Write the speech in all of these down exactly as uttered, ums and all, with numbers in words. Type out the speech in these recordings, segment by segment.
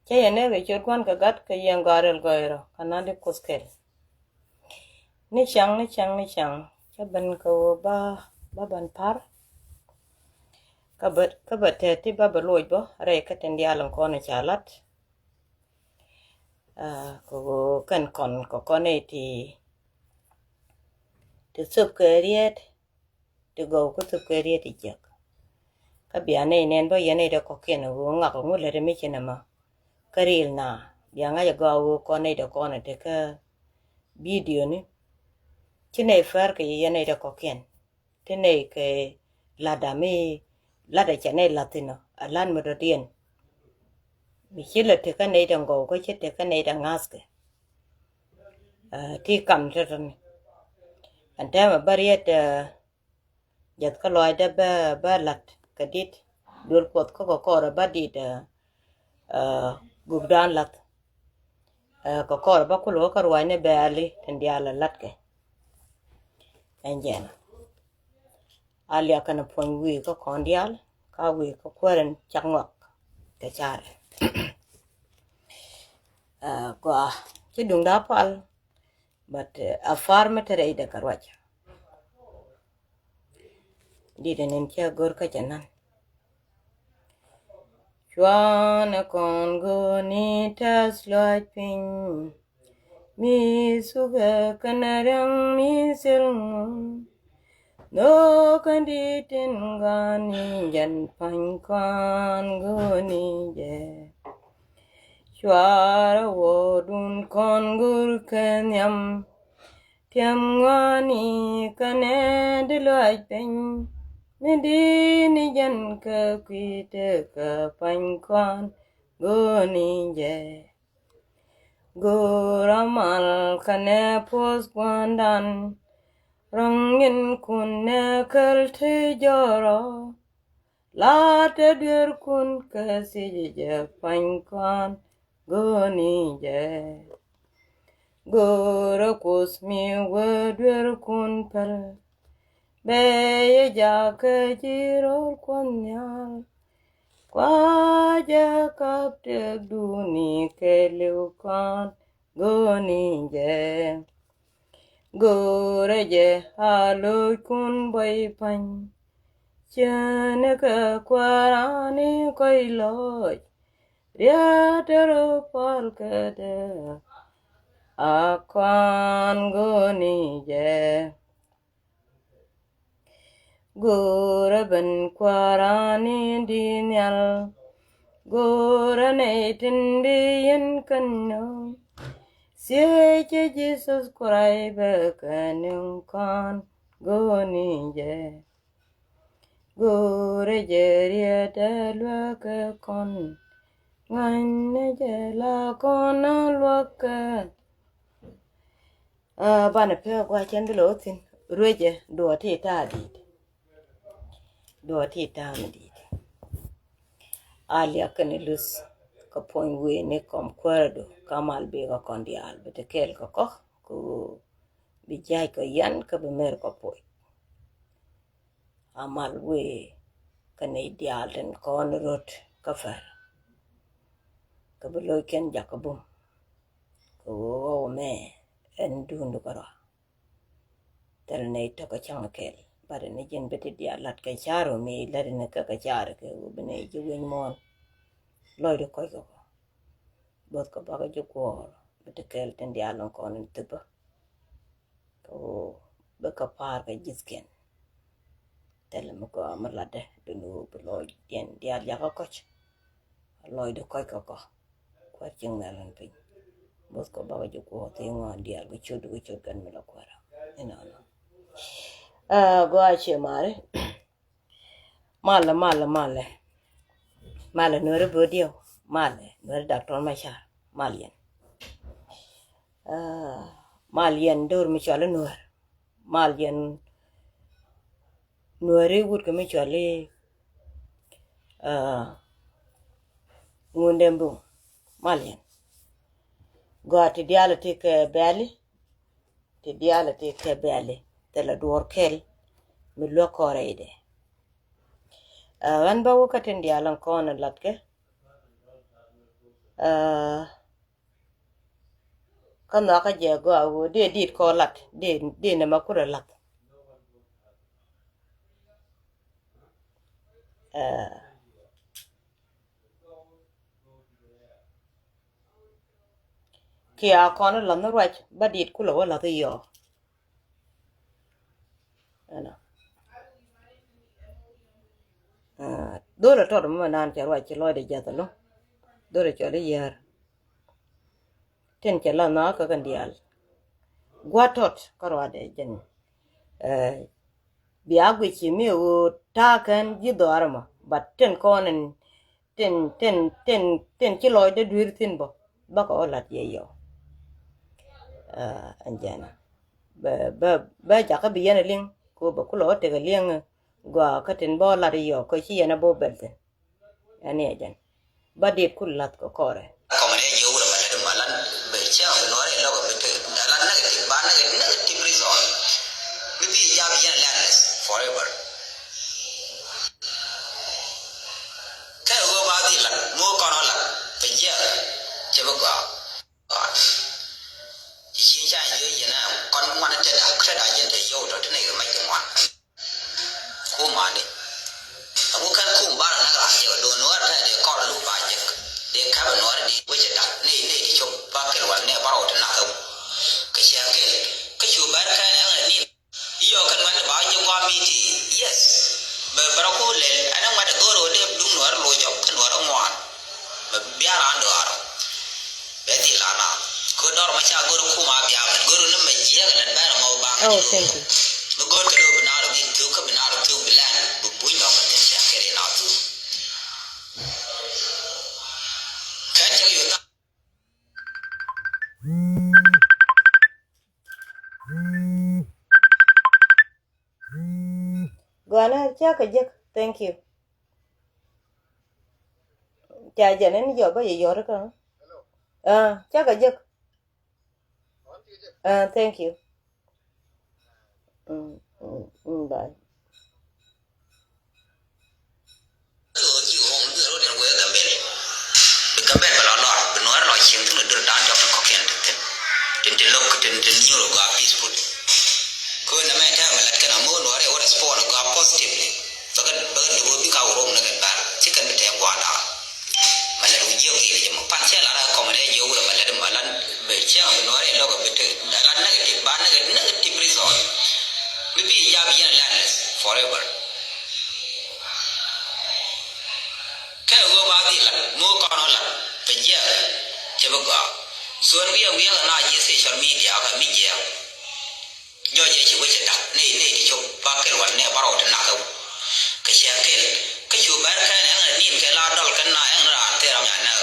Cä yɛn nɛ kɛ ciöt Gua̱n kɛ Gat kɛ Yiëë Gɔaa Rɛl Gɔɔy Rɔ kɛ Nandi Kuoth kɛl. Ni cäŋ, ni cäŋ, ni cäŋ, cä ben kɛ ɣöö ba, ba ben pa̱r. Kä bä, kä bä tɛth ti ba bɛ loc bä rɛy kä tin diaal in kɔn ca lat. Ah, kɛ ɣöö kɛn kɔn kɛ kɔn nɛy ti, ti thöp kɛ riet, ti gɔw kä thöp kɛ riet ti jiäk. Kä bia nɛy nɛn bä yɛn nɛy dee kɔkiɛn ɣöö ŋak ŋu lät mi ci nɛmɛ. Kä ril na bia ŋa̱c a gɔaa ɣöö kɔn nɛy dee kɔn a tekä bidioni. Ci nɛy fär kɛ yɛ yɛn nɛy dee kɔkiɛn. Ti nɛy kɛ latda mi latda cɛ nɛy la̱th thin ɔ a la̱t mi dɔ̱diɛn. Mi ci lɛ tekä nɛy dee gɔw kä ci tekä nɛy dee ŋa̱thkɛ. Ah, ti kam tɔ̱tɔ̱ni. Ɛn täämɛ bä riet, ah, jɛth kä lɔaacdä bä, bä la̱t kɛ dit duel Kuɔth kä kɛ kɔrɛ bä dit, ah, ah, gukdan la̱th. Ah, kɛ kɔrɛ bä kulɛ wä kä ruacni bɛ̈ɛ̈li tin diaal a la̱tkɛ. Ɛn jɛn a liak kɛn puɔ̱ny wi̱i̱ kä kɔn diaal, ka wi̱i̱ kä kuäär in cak ŋɔak kɛ carɛ. Ah, gɔaa ci duŋda pal, but, ah, a pa̱r mi te rɛydɛ kɛ ruac. Dit ɛn in cä go̱r kä cɛ nan. Cuanɛ kɔn go̱o̱ni tɛth luac piny. Mi thukɛ kɛnɛ riaŋ mi thil ŋu. Nhökɛ dit in gɔ̱a̱ni jɛn pa̱ny kɔn go̱o̱ni jɛ. Cuarɛ wä dun kɔn go̱o̱r kɛ nhiam. Tiɛm ŋɔaani kɛnɛ di luac piny, mi di ni jɛn kɛ kui̱ tekɛ pa̱ny kɔn go̱o̱ni jɛ. Go̱o̱r amal kɛnɛ puɔth gua̱ndan, rɔ̱ŋ in kun nɛ käl ti jɔrɔ. La te duer kun kɛ thiec jɛ pa̱ny kɔn go̱o̱ni jɛ. Go̱o̱rä Kuoth mi wee duer kun päl. Bɛ yɛ jakä ji̱ rɔɔr Kuɔth Nhial. Kua jɛ kap tëk duni kɛ liw kɔn go̱o̱ni jɛ. Go̱o̱rä jɛ a lo̱ckun buɔy pa̱ny. Cäni kɛ kua̱rani kɔc lɔc. Riatɛ rɔ pal kädɛ a kuan go̱o̱ni jɛ. Go̱o̱rä ben kua̱rani di nhial. Go̱o̱rä nɛy tin di yɛn kän nööŋ. Thiecä Jesus Christ bɛ kän nööŋ kɔn go̱o̱ni jɛ. Go̱o̱rä jɛ rietɛ luäkä kɔn. Ŋa̱cnɛ jɛ la kɔn a luäkä. Ah, banɛ pek gua̱cɛn bi lo̱o̱ thi̱n. Ruecɛ duɔ̱ɔ̱r ti ta̱a̱ di̱i̱t. Duɔ̱ɔ̱r ti ta̱a̱ mi di̱i̱t. A liak kɛn luth kɛ puɔ̱ny wëë ni kɔm kuäärä du ka mal bi kɛ kɔn diaal bi te kɛɛl kɛ kɔ kɛ ɣöö bi ja̱a̱c kɛ yan kä bi mer kɛ puɔ̱ny. A mal wëë kɛ nɛy diaal tin kɔn röt kä pär. Kɛ bi lo̱ckɛn jakä bum kɛ ɣöö ɣɔw mɛ ɛn duundu kärɔa. Thil nɛy tɔ̱ kɛ cäŋ kɛl bat ni ji̱n bi ti diaal la̱t kɛ ca̱r ɣöö mi la̱t ni kä kɛ ca̱r kɛ ɣöö bi nɛy ji̱ wi̱ny muɔ̱ɔ̱n. Lɔcdu kɔc kɛ kɔ bo̱th kɛ bakä ji̱ guɔ̱ɔ̱r bi ti kɛl tin diaal in kɔn in thipä. Kɛ ɣöö bikɛ pa̱a̱r kɛ ji̱thkiɛn. Thilɛ mi kɔ mi latdɛ duni ɣöö bi lɔcdiɛn diaal jakä kɔc. A lɔcdɛ kɔc kɛ kɔ. Kuäär cieŋ nhial in piny. Bo̱th kɔ bakä ji̱ guɔ̱ɔ̱r thi̱i̱ ŋuan diaal kɛ ciötdu kɛ ciöt kɛn mi la kuäärä. Inɔnɔ. Ah, gɔaa cie mari. Malɛ, malɛ, malɛ. Malɛ nuɛri böödiɛw. Malɛ nuɛri Doctor Machar. Mal yɛn. Ah, mal yɛn döör mi cuali nuɛr. Mal yɛn nuɛri wut kɛ mi cuali, ah, Ŋundɛn Buŋ. Mal yɛn. Gɔaa ti diaal ti kɛ bɛli. Ti diaal ti kɛ bɛli thilɛ duɔ̱ɔ̱r kɛl mi luäk kɔn rɛydɛ. Ah, ɣän bä wä kä tin diaal in kɔn in latkɛ. Aa, kä nhɔakä jɛ gɔaa ɣöö dee dit kɔ lat, dee, dee nɛmɛ kulɛ lath. Aa, kiɛ a kɔn lath ni ruac, bä dit kulɛ wä lath i̱ yɔɔ. Ɛnɔ. Aa, dho̱rɛ tɔt mɛ nan cɛ ruac ci lɔcdɛ jiath ɛlɔ. Dho̱rɛ cɔl i̱ yär. Tin cɛ la nhɔakä kɛn diaal. Gua̱t tɔt kä ruacdɛ jɛn. Aa, bia guic ci mi ɣöö ta̱a̱ kɛn ji̱ dhɔaar ɛmɔ, but tin kɔn in tin, tin, tin, tin ci lɔcdɛ dui̱r thi̱n bä, bäkɛ ɣä la̱t yɛ yɔ. Aa, ɛn jɛn. Bɛ, bɛ, bɛ jakä bi yɛn ɛ liŋ, kɛ ɣöö bɛ kulɛ ɣä tekɛ liŋ, gɔaa kä tin bä ɣä la̱t yɔ, kɛ ci yɛn ɛ bä bɛl thi̱n. Ɛn ni ɛ jɛn. Bä dit kul la̱th kɛ kɔrɛ. Kɔmɛ ni ɛ jiɛ wurɛ mɛ lɛ di mɛ lan bɛ cɛ ɣä bi nuɔrɛ lɔk ɛ bi te. Dɛ lan negative, ba negative, negative result. Mi bi jap yɛn landless forever. Kɛ ɣöö ba dhil lat mi wä kɔn ɣä lat kɛ jiɛk cɛ bi gɔaa. Gɔaa. Ci cieŋ ca jiök yɛn ɛ kɔn ŋuan tetda, tetda jɛn te yio̱w tɔ ti nɛy kɛ mac kɛ ŋuan. Kumani. Ɛŋu kɛn kum bar näk ran jɛ kɛ do̱n nuɔɔr pɛn dee kɔr luk ba jek. Dee kɛpɛ nuɔɔr dee wecɛ dak nɛy nɛy ti cop ba kɛl wal nɛ barɔw ti nak kɛ. Kɛ ciɛ kɛl. Kä cu bɛr kɛn ɛŋ ɛ nin. Iyɔ kɛn ŋuɛn ba ji̱ guam iti. Yes. Bɛ bɛ rɔ ku lɛl ɛn ŋuɛt go̱r wä dee duŋ nuɔr loc ɔ kɛn nuɔr ŋuan. Bɛ bia raan dɔaar. Bɛ dhil la na. Kɛ dɔr ma ca go̱r kum a bia mɛn go̱r ni mɛ jiɛk lɛ bɛr mɔ baŋ. Oh, thank you. Mi go̱r kɛ lo bi na rɔ bi thuk kä bi na rɔ thuk bi lɛn bi buny lɔ kɛ thin ca kɛ ri na thuk. Kɛn cɛ yɔ tha. Gɔaa nɛ, cakɛ jek. Thank you. Ca jɛn in jɔ bä yɛ yɔr kä. Ah, cakɛ jek. Ah, thank you. Mm, mm, mm, bye. Bi Gambɛl bɛ lɔ lɔr, bi Nuɛr lɔ cieŋ thin, bi dor dan jɔk kɔkiɛn tin thin. Tin tin lo̱k, tin tin nyuur gɔaa peaceful. Kö nɛ mɛ tɛmɛ lat kɛn a mo̱o̱n Nuɛr ɛ wä respond gɔaa positively. Bä kɛn, bä kɛn duk bi ka wä rom ni kɛn bär. Ci kɛn bi tɛm gua̱a̱r da̱a̱. Mɛ lat wi̱i̱ jiök i̱ jɛ mɔ pan cɛ lat a kɔmɛ dee jiök wurɛ mɛ lat mɛ lan bɛ cɛ bi Nuɛr ɛ lɔk bi te. Lat negative ba negative, negative result. Mi bi jap yɛn landless forever. Kɛ ɣöö ba dhil lat mi wä kɔn lat bɛ jiɛk cɛ bi gɔaa. Thuɔ̱n wiɛk wiɛk na ji̱ social media kɛ mi jiɛk. Jɔc ɛ ci wecɛ dak ni ni ti cop ba kɛl wal ni barɔw ti nak kɛ. Kɛ cɛ kɛl kä cu bɛr kɛn ɛŋ nin kɛ la dɔl kɛn na ɛŋ raan thɛr ram ya nɛk.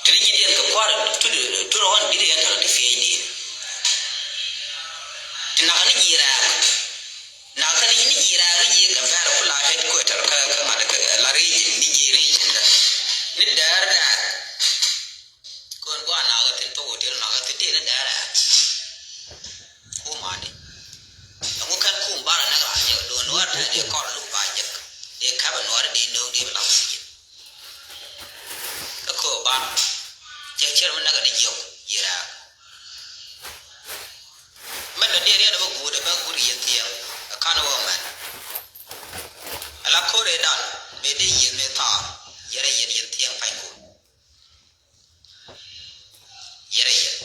Ti ni ji̱ diɛn kɛ kuar tu tu rɔn di̱t yɛn tɔl ti fiɛc diɛn. Ti nak ni ji̱ rɛɛk. Na kä ni ji̱ rɛɛk ni ji̱ kɛ bɛr ku la headquarter kä kä ŋa̱t kä la region ni ji̱ region kä ni dɛɛr dɛɛr. Kön gua̱a̱ na kä thin kä hotel na kä thin thin ni dɛɛr dɛɛr. Kumani. Ɛŋu kɛn kum bar nɛ ran jɛ do̱n Nuɔr tɛ dee kɔr luk ba jɛ dee kɛpɛ Nuɔr dee no̱o̱ŋ dee bi la oxygen. Kä kö ban cɛ cɛr mi näk ni jiök ji̱ rɛɛk. Mɛn dɔ diɛ riɛn bä guut bä guut yɛn thiɛŋ ɛ kan wä mɛn. Ala kore dan mëë dee yieth mëë thaar yɛrɛ yɛn yɛn thiɛŋ pany guut. Yɛrɛ yɛn.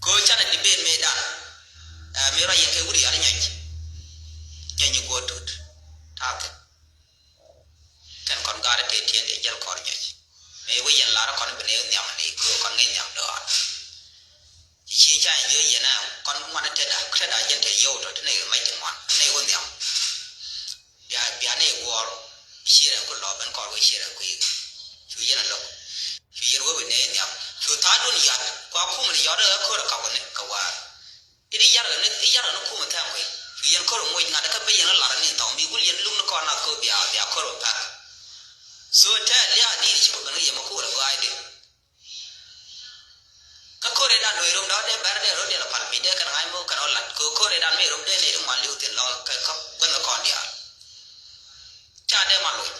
Kö canɛ di ben mëë dan ɛ mëë rɔ yɛn kɛ wut yal nyɔc. Nyɔc nyi guɔ tut ta̱a̱ thi̱n. Kɛn kɔn gaat tëë tiɛn dee jäl kɔr nyɔc. Mëë wec yɛn lar kɔn bi nɛy nhiam ni kö kɔn ŋi̱ny nhiam dɔɔr. Ci cieŋ ca jiö yɛn a kɔn ŋuan tetda tetda jɛn te yio̱w tɔ ti nɛy mac ti ŋuan nɛy wä nhiam. Bia bia nɛy guɔ̱ɔ̱r bi ciɛ rɛn ku lɔ ben kɔr wec ciɛ rɛn ku yik. Cu yɛn a lo̱k cu yɛn wä bi nɛy nhiam cu tha̱a̱ŋdun yɔ̱a̱t kua kum ni yɔ̱a̱t ɛ ko̱r ɛ kɔk ni kɛ waar. I̱ di yarkɛ ni i̱ yarkɛ ni kumɛ thɛm kɛ. Cu yɛn ko̱r moc ŋa̱t kä ben yɛn lar ni thɔŋ mi gul yɛn luk ni kɔn nath kɛ bia bia ko̱r bɛ pɛk. So tɛ liak ni ci bä ben kɛ yɛm a kuur a gɔaay di. Kä ko̱r idan lo̱c rom dɔ̱ dee bɛr dee rot yɛn a pal mi dee kɛn ŋa̱c mo̱o̱k kɛn ɔ lat kɛ ko̱r idan mi rom dee ni di ŋuan liw thin lɔ kɛ kä guänh kɔn diaal. Ca dee man lo̱c.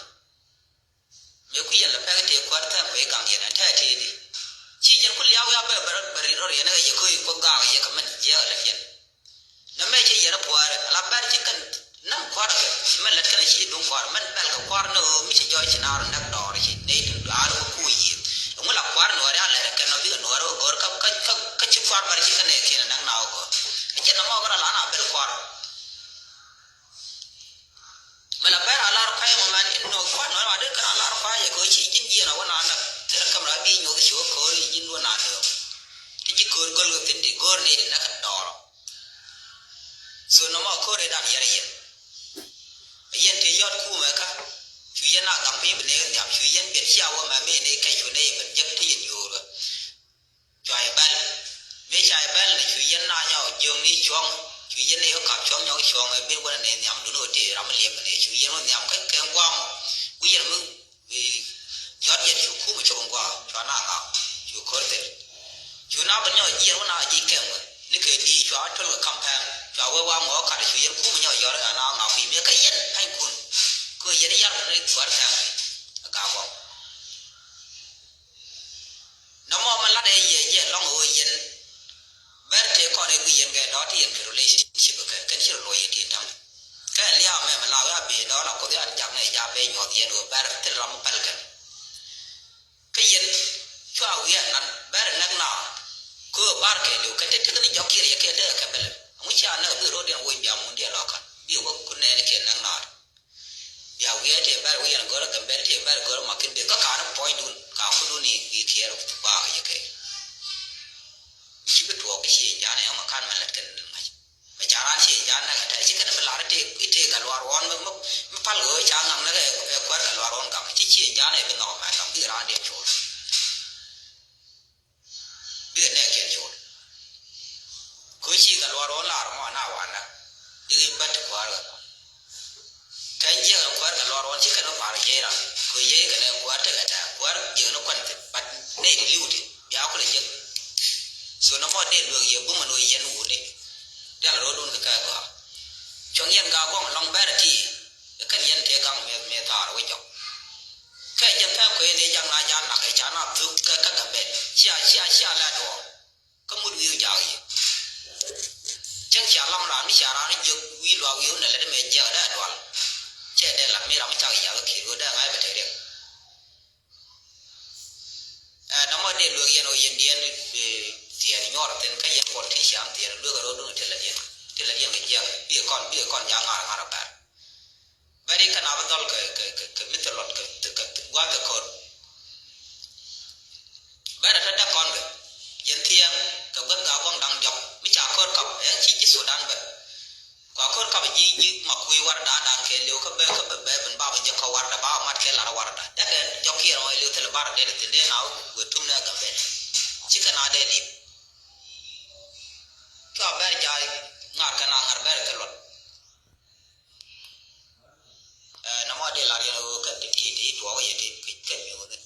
Mëë ku yɛn la pɛk tëë kuäär thɛm kuɛ i̱ gaŋ yɛn ɛn tɛ̈ tëëdi. Ci yɛn ku liaw ya bɛ bɛ rɔt bɛ ri rɔt yɛn ɛ yɛ kööi kuɔ gaak yɛ kɛ mɛn jiɛɛk ɛ lät yɛn. Nɛ mɛ cɛ yɛn ɛ pua̱a̱rɛ ala bɛr ci kɛn näm kua̱r kɛ ci mɛn lät kɛn ci duŋ kua̱r mɛn bɛl kɛ kua̱r ni ɣöö mi ci jɔɔc ci naar näk dɔɔr ci nɛy tin duaar wä kuuc yiëë. Ɛŋu la kua̱r nuɔɔri a lɛr kɛn nɔ bikɛ nuɔɔri wä go̱o̱r kä kä kä ci kua̱r bɛr ci kɛn ɛ kiɛn ɛ näk na wä go̱o̱r. Ɛ cɛ nɔmɔ kɛ rɔ la na bɛl kua̱r. Mɛ la bɛr a lar kuay mɔ mɛn in nɔ kua̱r nuɔɔri ma dee kɛn a lar kua̱r yɛ kɛ wä ci ji̱n jiɛn a wä na näk. Tɛr käm ra bi nyuɔth ci wä ko̱o̱r yi ji̱n wä na dee. Ti ji̱ ko̱o̱r go̱l wä thin ti go̱o̱r ni di näk dɔɔr. So nɔmɔ ko̱r ëëdan yɛr yɛn. Yɛn te yɔt kumɛ kä cu yɛn a gaŋ piny bi nɛy nhiam cu yɛn biɛt cia wä mɛ mi nɛy kɛc cu nɛy ben jek ti yɛn yo̱o̱rä. Cua yɛ bɛl mi ca yɛ bɛl ni cu yɛn na nyɔk jiöŋ ni cuɔ̱ŋ. Cu yɛn ni yɔ kap cuɔ̱ŋ nyɔk cuɔ̱ŋ ɛ bin wänɛ nɛy nhiam duni wä tëë ram mi liɛp ni cu yɛn wä nhiam kä kɛ guam. Ku yɛn mi Yɔt yɛn cu kumɛ cop in gua̱a̱ cua na ŋa̱a̱k cu ko̱r thil. Cu na bä nyɔk jiɛn wä na ji̱ kɛm wä ni kɛ di̱i̱ cua wä tuäl kɛ kampɛn cua wee wa ŋɔɔ kat cu yɛn kumɛ nyɔk yɔr a na ŋa̱a̱k kui̱ mëë kɛ yɛn pa̱nykun. Kɛ yɛn yar kɛ ni kuäär tɛ̈ɛ̈ŋ ɛ ga̱a̱ gɔm. Nɔmɔ mɛ lat ɛ yɛ yɛ lɔŋ ɣöö yɛn bɛr tëë kɔn ɛ guiy yɛn kɛ dɔ̱ ti yɛn kɛ relationship kɛ kɛn ci rɔ luɔc yɛ ti ta̱ŋ. Kɛ liaw mɛ mɛ la wee a bee dɔ̱ la kuoth yan jak nɛ ja bee nyuɔth yɛn ɣöö bɛr thil ram mi päl kɛn. Kä yɛn cua wi̱i̱ a nat bɛr näk na. Kö bar kɛ liw kɛ te tekɛ ni jɔk kiɛr yɛ kɛ dee kɛ bɛlɛ. Ŋu cia näk bi ro̱d yɛn woc bia mun diɛ lɔkä bi wä kun nɛɛni kiɛ näk na. Bia wiɛɛ tëë bɛr wi̱i̱ yɛn gör Gambɛl tëë bɛr gör makin bi kä ka̱n puɔ̱nydun ka kudun i̱ wi̱i̱ kiɛɛr baak yɛ kɛ. Ci bi tuɔɔk i̱ ci ja̱a̱n ɛmɔ ka̱n mɛ lät kɛn ŋa̱c. Mɛ ca raan ci ja̱a̱n nɛ kɛ tɛ̈ ci kɛn bi lar i̱ tëë i̱ tëë Gatluak Ruɔ̱n mi mi mi pal ɣöö ca ŋa̱ŋ nɛ kɛ ɛ kuɛɛr Gatluak Ruɔ̱n gam ci ci ja̱a̱n ɛ bi nhɔk mɛ gam bi raan diɛ col. Bikɛ nɛɛkiɛn col. Kä ci Gatluak Ruɔ̱n lar mɔ na wanɛ. I̱ bä ti kuäär kɛ. Kɛn jiɛk ni kuäär Gatluak Ruɔ̱n ci kɛn wä pa̱a̱r jiɛc ram. Kɛ jiɛc kɛn ɛ kuäär tekɛ tɛ̈ kuäär jiɛk ni kuan thil. But nɛy ti li̱w ti bia kulɛ jiɛk. So nɔmɔ dee luek yɛ bumɛ ni wä yɛn wuni. Dial ro̱o̱dun kɛ kɛ gɔaa. Cuɔ̱ŋ yɛn gaak guɔ̱ŋ lɔŋ bɛr ti. Kɛn yɛn tëë gaŋ mëë mëë thaar wä jɔk. Kɛ jɛn thɛk kuɛ ni jak na jak nak kɛ ca na thuk kɛ kɛ kɛ bɛt cia cia cia lɛ duɔɔr. Kä mut wi̱i̱ jak yi. Cäŋ cia lam raan mi cia raan jiök wi̱i̱ luak wi̱i̱ wun ɛ lät mɛ jiɛk dee dual. Cɛ dee lat mi ram mi cak yak ki̱i̱r wä dee ŋa̱c bɛ te riɛk. Ɛ nɔmɔ dee luek yɛn ɔ yɛn diɛn thiɛɛr nyuɔr thin kä yɛn politician thiɛɛr luek ɛ rɔdun ti la diɛn ti la diɛn kɛ jiɛk bi kɔn bi kɔn ja ŋa̱r ŋa̱r ɛ bɛr. Bɛri kɛ na bi dhɔl kɛ kɛ kɛ kɛ mi thil luɔt kɛ kɛ gua̱th kɛ ko̱r. Bɛrɛ te däk kɔn kɛ yɛn thiɛɛŋ kɛ gua̱th ka gua̱ŋ da̱ŋ diɔk mi ca ko̱r kap ɛn ci ji̱ Sudan bɛ. Kua ko̱r kap ji̱ ji̱ ma kui̱ warda da̱ŋ kɛ liw kä bɛ kä bɛ bɛ bin ba bɛ jɛ kɔ warda ba mat kɛ lar warda däkɛ jɔk kiɛn ɔ liw thil bar dee dee thin dee na wee tum nɛ gambɛ. Ci kɛ na dee liw. Cua bɛr jay ŋa̱r kɛ na ŋa̱r bɛr kɛ luɔt. Ɛ nɔmɔ dee lar yɛn ɣöö kɛn ti ti ti tuɔɔk yɛ ti kɛ kɛ mi wuni.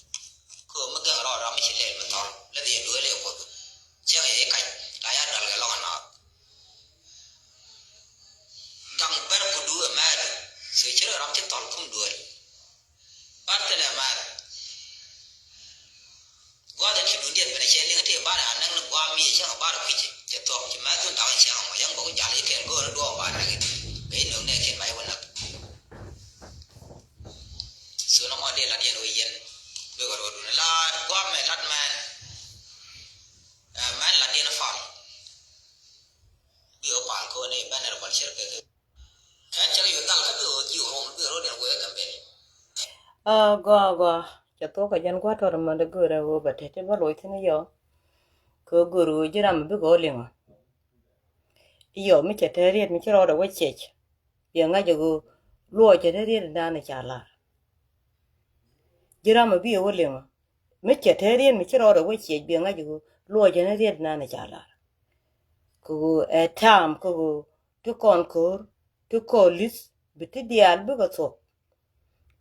Kɛ ɣöö mi gɛŋ rɔɔd ram mi ci lɛl mi thɔl lɛ yɛ duel yɛ kuɔth. Cɛ yɛ kac la ya dɔl kɛ lɔŋ anaath. Gaŋ bɛr kudu ɛ mɛɛt. Thöö ci rɔ ram ci thɔl kum duel. Bar thilɛ mɛɛt. Gua̱a̱th in ci duundiɛn ben a cɛ liŋ ti bar a näk ni gua̱a̱ mi cäŋ bar kui̱ci cɛ thuɔ̱k ci mɛ̈th dun da̱k in cäŋ mɔ yäŋ bä ku jal i̱ kɛn go̱o̱r duɔɔk ba näk in. Bɛ in nöŋ nɛ kɛn ba i̱ wä näk. So nɔmɔ dee lat yɛn wä yɛn. Bikɛ ro̱o̱dun la gua̱a̱ mɛ lat mɛn. Ɛ mɛn lat yɛn fam. Bi wä pal ko̱n i̱ bɛn rɛ bal cɛr kɛ kɛ. Aa, gɔaa, gɔaa. Cɛ thuɔ̱k kɛ jɛn gua̱a̱th tɔt mɛn dee görɛ ɣöö bɛ te ti bä loc thi̱n yɔ. Kɛ gör ɣöö ji̱ ram mi bikɛ ɣöö liŋɔ. Yɔ mi cɛ te riet mi ci rɔɔdɛ wä ciɛc. Biɛ ŋa̱c ɛ ɣöö luɔc cɛ te riet dan ca lar. Ji̱ ram mi bi ɛ wä liŋɔ. Mi cɛ te riet mi ci rɔɔdɛ wä ciɛc biɛ ŋa̱c ɛ ɣöö luɔc cɛ te riet dan ca lar. Kɛ ɣöö ɛ ta̱a̱m kɛ ɣöö ti kɔn ko̱r ti kɔn li̱th bi ti diaal bikɛ thuɔ̱k.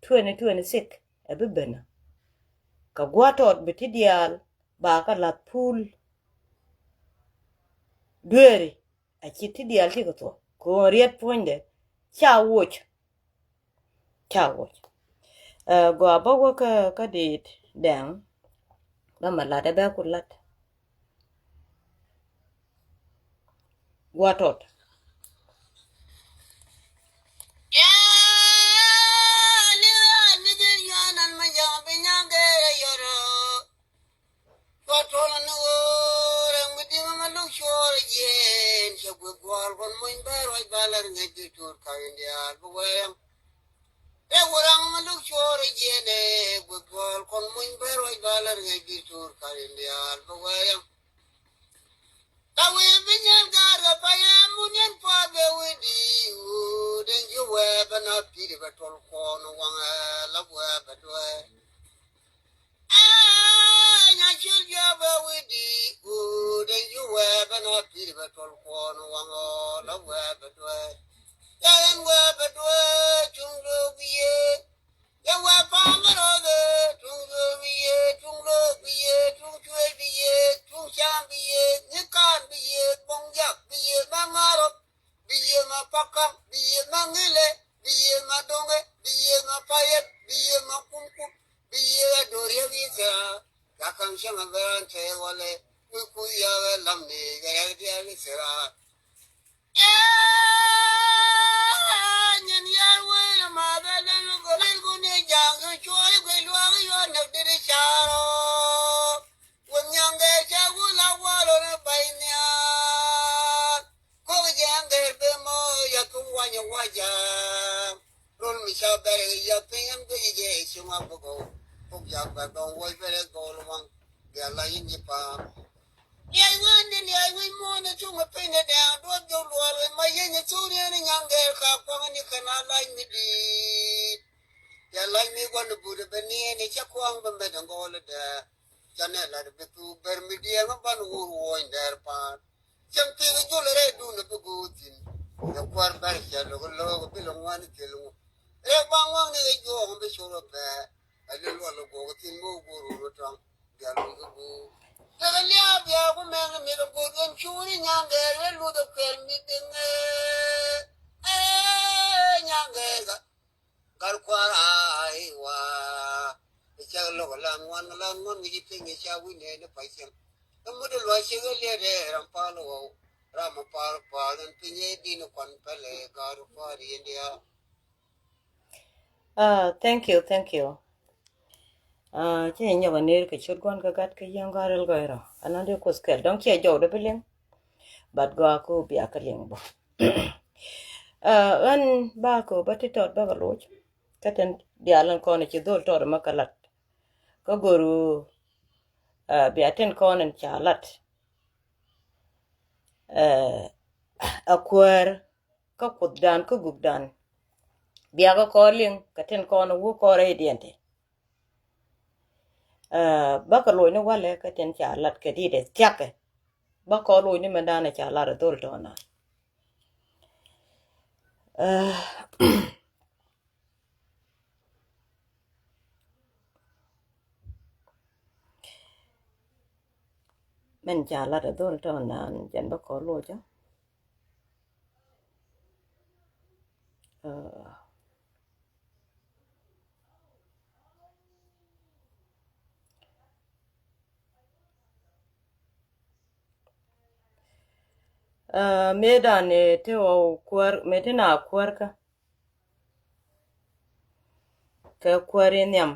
Twenty twenty six ɛ bi ben. Kɛ gua̱a̱th tɔt bi ti diaal ba kɛ la̱th pul. Dueeri a ci ti diaal ti kɛ thuɔ̱k kɛ ɣöö riet puɔ̱nydɛ ca woc. Ca woc. Ɛ, gɔaa bä wä kä, kä dit dɛŋ. Bä ma lat ɛ bɛ ku lat. Gua tot. Ka wi̱i̱ bi nyɛn gaat kɛ payɛ mun yɛn path bɛ wi̱i̱ di wu den ji̱ wee bɛ na pi̱i̱t bɛ tol kɔn waŋɛ la wee bɛ duee. Aa nya cil jɔa bɛ wi̱i̱ di wu den ji̱ wee bɛ na pi̱i̱t bɛ tol kɔn waŋɛ la wee bɛ duee. Yɛn wee bɛ duee cuŋ lo̱o̱k yee. Yɛ wee pa̱a̱m mi ro̱o̱dɛ tuŋ rööŋ bi yee, tuŋ lo̱o̱k bi yee, tuŋ cuëëc bi yee, tuŋ caaŋ bi yee, nyikaan bi yee, bo̱ŋ jak bi yee, ma ŋa̱rɔp bi yee, ma pakaŋ bi yee, ma ŋilɛ bi yee, ma do̱ŋɛ bi yee, ma payɛt bi yee, ma kumkum bi yee. Ɛ do̱r yɛ wi̱i̱ thia. Ca ka̱m cäŋ a bɛ raan tɛɛk walɛ wi̱i̱ kuth ya̱a̱k ɛ lam ni kɛ rɛk diaal i̱ thia. Ɛɛ, nyin yɛn wee ni math ɛ lɛn ni gɔ̱r ilkun ni ja̱a̱ŋ kɛ cuɔ̱ɔ̱c guic luaak i̱ yuɔ̱ɔ̱r näk dit i̱ ca̱a̱r ɔ. Wun nyaŋ gɛɛr cɛ wun la wal ɔ ni ba̱ny nhial. Kok jɛn gɛɛr ben mɔ ya thum wanyɛ waja̱a̱ŋ. Rol mi ca bɛrɛ ya piny ɛn guic jɛ ci ŋuak bä gɔw. Kok jak bɛ gɔw wec bɛrɛ gɔw luaŋ. Bia la yin yi paam. Liac wen ni liac wi̱c muɔ̱ɔ̱n ni cuŋ mi piny ni dɛ̈ɛ̈ŋ duɔth jɔk luɔɔr wen ma yieny thuk ni ni nyaŋ gɛɛr ka kuaŋ ni kɛn a lac mi di̱i̱t. Bia lac mi gua̱n ni but bɛ ni ni cɛ kuaŋ bɛ met ni gɔɔl dɛ. Ca nɛ lat bi thuk ber mi diɛɛŋ ban wur wuɔ̱ny dɛɛr paan. Cäŋ piŋ jol rɛy dun bi go̱o̱k thi̱n. Yɛ kua̱r bɛr cɛ lo̱k lo̱k bi lɛ ŋuan thil ŋu. Rɛy baŋ waŋ ni kɛ juɔ̱ɔ̱ŋ bi cor bɛ. Ɛ lil wal go̱o̱k thi̱n mi wä go̱o̱r wur tɔŋ. Dial wur kɛ go̱o̱k. Tekɛ lia̱a̱ bia ku mɛŋ ni mi kɛ go̱o̱r yɛn cuuni nyaŋ gɛɛr wä luth ɛ kuɛl mi diŋ ɛ. Ɛ nyaŋ gɛɛr gat. Gat kua̱r ay wa. I̱ cak lo̱k lan ŋuan lan ŋuan ŋi̱ci piny i̱ ca wi̱n ëë ni pa̱c cieŋ. I̱ mut i̱ luac ciek i̱ liet ëë ram pal wow. Ram mi pal pal in piny i̱ din i̱ kuan päl i̱ gat kua̱r i̱ india. Ah, thank you, thank you. Ah, ci nyɔk a ner kɛ ciöt gua̱n kä gat kä yieŋ gat ril gɔy rɔ. Anɔn di kuoth kɛl dɔ̱ŋ ciɛ jɔw dee bi liŋ. But gɔaa ku bia kä liŋ bä. Ah, ɣän ba ku bä ti tɔt bä kɛ loc. Kä tin diaal in kɔn ci dhol tɔt mɛ kɛ lat. Kä go̱ru, ah, bia tin kɔn in ca lat. Ah, a kuäär kä kuothdan kä gukdan. Bia kä kɔn liŋ kä tin kɔn wä kɔn rɛydiɛn ti. Ah, bä kɛ loc ni walɛ kä tin ca lat kɛ dit ɛ thia̱kɛ. Bä kɔn loc ni mɛndan ca lat ɛ dhol tɔna. Ah, mɛn ca lat ɛ dhol tɔna jɛn bä kɔn loc ɔ. Ah. Ah, mëë dan ëë te ɣɔw kuäär, mëë te na kuäär kä. Kɛ kuäär in nhiam.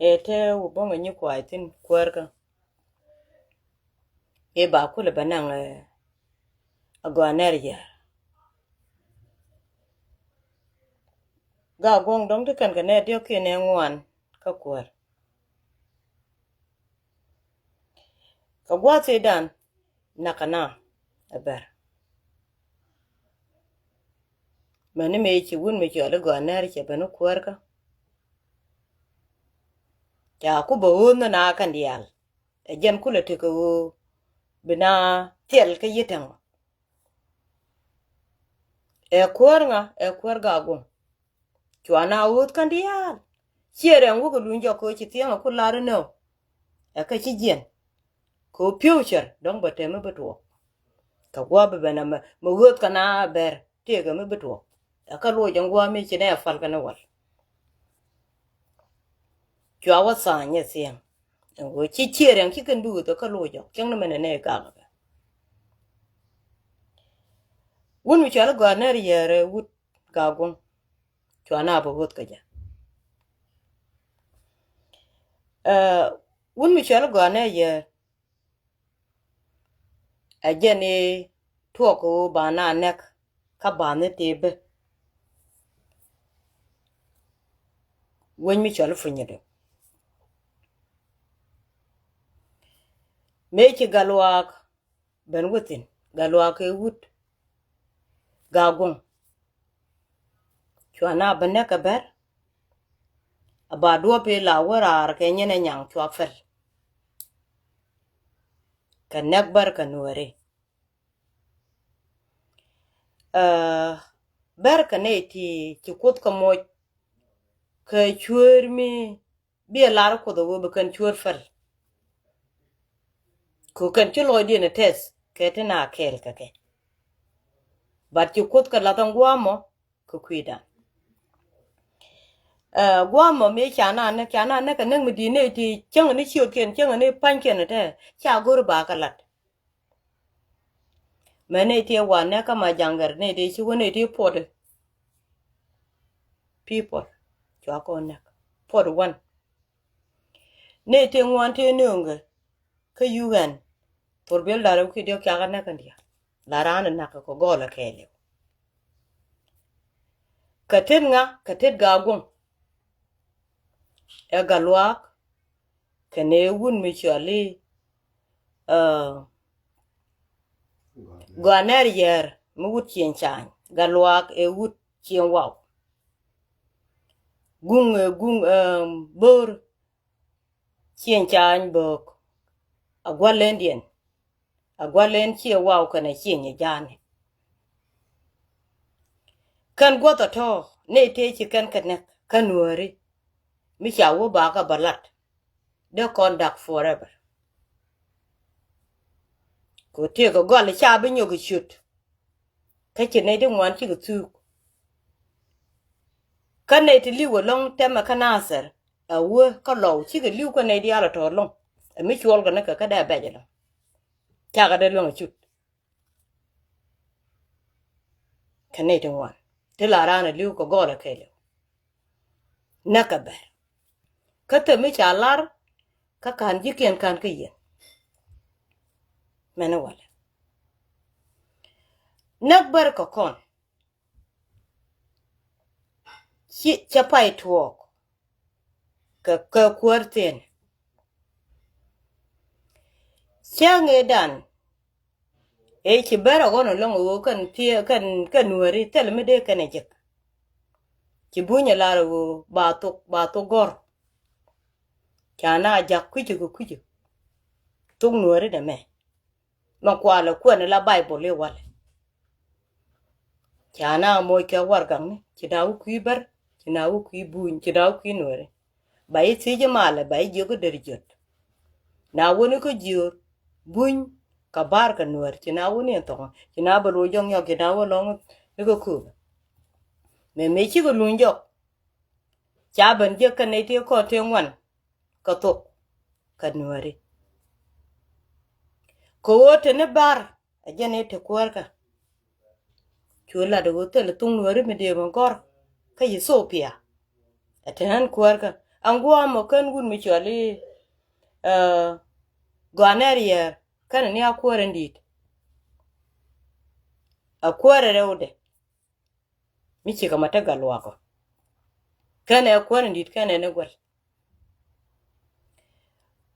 Ëë te wä bo̱ŋ ɛ nyi kuay thi̱n kuäär kä. Ëë ba kulɛ bɛ naŋ, eh, a gɔaa nɛr yɛ. Gaa guɔ̱ŋ dɔ̱ŋ ti kɛn kɛ nɛr diɔ̱k kiɛ nɛr ŋuan kä kuäär. Kɛ gua̱a̱th i̱dan nakä na ɛ bɛr. Mäni mëë ci wun mi cɔal i̱ gɔaa nɛr cɛ ben i̱ kuäär kä. Ca ku bä ɣöönh na kɛn diaal. Ɛ jɛn kulɛ tekɛ ɣöö bi na thil kä yi̱t tɛŋɔ. Ɛ kuäär ŋa, ɛ kuäär gaa guɔ̱ŋ. Cua na ɣööth kɛn diaal. Ciɛ rɛŋ wä kɛ luny jɔk kɛ ɣöö ci thiɛŋɛ ku lar inɔ. Ɛ kɛ ci jiɛn. Kɛ ɣöö future dɔ̱ŋ bɛ tɛm mi bi tuɔɔk. Kɛ gua̱a̱p bi ben ɛmɛ, mɛ ɣööth kɛ na bɛr tëëkɛ mi bi tuɔɔk. Ɛ kä loc ɛn gua̱a̱ mi ci nɛ ɛ pal kɛn ɛ wal. Cua wä tha̱a̱ny ɛ thiɛŋ. Ɛn ɣöö ci ciëër ɛn ci kɛn duuth ɛ kä loc ɔ cäŋ ni mɛn ɛ nɛ ɛ gak ɛ kɛ. Wun mi cɔal i̱ Gɔaa Nɛr Yɛɛr ɛ wut Gaaguɔ̱ŋ. Cua na bä ɣöth kä jɛ. Ɛ, wun mi cɔal i̱ Gɔaa Nɛr Yɛɛr, ɛ jɛn i̱ tuɔɔk ɣöö ba na nɛk kä ba ni tëë bä. Wec mi cɔl i̱ Punyädö. Mëë ci Gatluak ben wä thi̱n, Gatluak ëë wut Gaaguɔ̱ŋ. Cua na bä nɛk kɛ Bär. A ba duɔ̱p i̱ la wä raar kɛ nyin ɛ nyaŋ cua pɛl. Kɛ nɛk Bär kɛ Nuääri. Ɛ, Bär kɛ nɛy ti ci Kuoth kɛ moc kɛ cuëër mi bi ɛ lar Kuoth ɛ ɣöö bi kɛn cuëër pɛl. Kɛ kɛn ci lɔcdiɛn ɛ tɛth kɛ ti na kɛɛl kɛ kɛ. But ci Kuoth kɛ lath ɛn gua̱a̱mɔ kɛ kui̱dan. Ɛ, gua̱a̱mɔ mi ca na näk, ca na näk kɛ näk mi di̱i̱t nɛy ti cäŋ ni ciötkiɛn, cäŋ ni pa̱nykiɛn ɛ tɛ ca go̱r ba kɛ lat. Mɛ nɛy ti ɛ wa nɛk kä ma jaŋgɛr, nɛy ti ci wä nɛy ti puɔt i̱ people. Cua kɔn nɛk. Puɔt i̱ wan. Nɛy ti ŋuan ti nööŋkɛ kä yuk ɛn. Thor biɛl da̱r i̱ kui̱ diɔ̱k cakɛ nɛk kɛn diaal. La raan i̱ nak kɛ gɔl ɛ kɛɛliw. Kɛ tet ŋa, kɛ tet Gaaguɔ̱ŋ. Ɛ Gatluak kɛnɛ wut mi cɔal i̱, ɛ, Gɔaa Nɛr Yɛɛr mi wut Cieŋ Ca̱a̱ny. Gatluak ɛ wut Cieŋ Waw. Guŋ ɛ guŋ, ɛ, Bo̱o̱r Cieŋ Ca̱a̱ny Böök. A gua̱l lendiɛn. A gua̱l len Cieŋ Waw kɛnɛ Cieŋ Ja̱a̱ni. Kɛn guɔth ɛ tɔ̱ nɛy tëë ci kɛn kɛ nɛk kä Nuääri. Mi ca wä ba kɛ bä lat. Dee kɔn dak forever. Kɛ tëëkɛ gɔl ca bi nyɔk i̱ ciöt. Kä ci nɛy ti ŋuan cikɛ thuuk. Kä nɛy ti li̱w ɛlɔ̱ŋ tɛmɛ kä Nathir. A wee kä Lɔw cikɛ li̱w kä nɛy diaal ɛ tɔ̱ ɛlɔ̱ŋ. Ɛ mi cuɔl kɛ ni kɛ kä dee bɛc ɛlɔ̱ŋ. Cakɛ dee luäŋ ɛ cut. Kɛ nɛy ti ŋuan ti la raan ɛ li̱w kɛ gɔl ɛ kɛɛliw. Näk kɛ Bär. Kä thil mi ca lar kä ka̱n ji̱kiɛn ka̱n kä yɛn. Mɛn i̱ walɛ näk Bär kɛ kɔn. Ci cɛ pay tuɔɔk kɛ kɛ kuäär thi̱n. Cäŋ ëëdan ëë ci Bär ɛ ɣɔn ɛlɔ̱ŋ ɛ ɣöö kɛn thiee kɛn kɛn Nuääri thil mi dee kɛn ɛ jek. Ci Buny ɛ lar ɛ ɣöö ba thok ba thok gɔ̱r. Ca na jak kui̱cä kɛ kui̱cä. Thok Nuääri nɛmɛ. Mɛ kualɛ kuɛn la Baibol i̱ walɛ. Ca na moc kɛ warɛgakni ci na wä kui̱ Bär, ci na wä kui̱ Buny, ci na wä kui̱ Nuääri. Ba i̱ thiec i̱ malɛ ba i̱ jiök i̱ der jiöt. Na wä ni kä jiöör Buny kɛ Bär kɛ Nuäär ci na wä ni ɛn thɔŋ ci na bɛ loc jɔk nyɔk ci na wä lɔŋ ni kä kööbä. Mɛ mëë cikɛ luny jɔk. Ca ben jiäk kä nɛy tëë kɔn tëë ŋuan kä thok kä Nuääri. Kɛ ɣöö te ni Bär ɛ jɛn i̱ te kuäärkä. Cu lat ɛ ɣöö thil thuŋ Nuääri mi dee mi gɔ̱r kä Ethiopia. Ɛ te ɣän kuäärkä ɛn gua̱a̱mɔ kän wut mi cɔal i̱, ɛ, Gɔaa Nɛr Yɛɛr känɛ ni a kuäärä in di̱i̱t. A kuäärä rɛwdɛ. Mi cikɛ ma te Gatluak ɔ. Kɛnɛ kuäär in di̱t kɛnɛ ni guäl.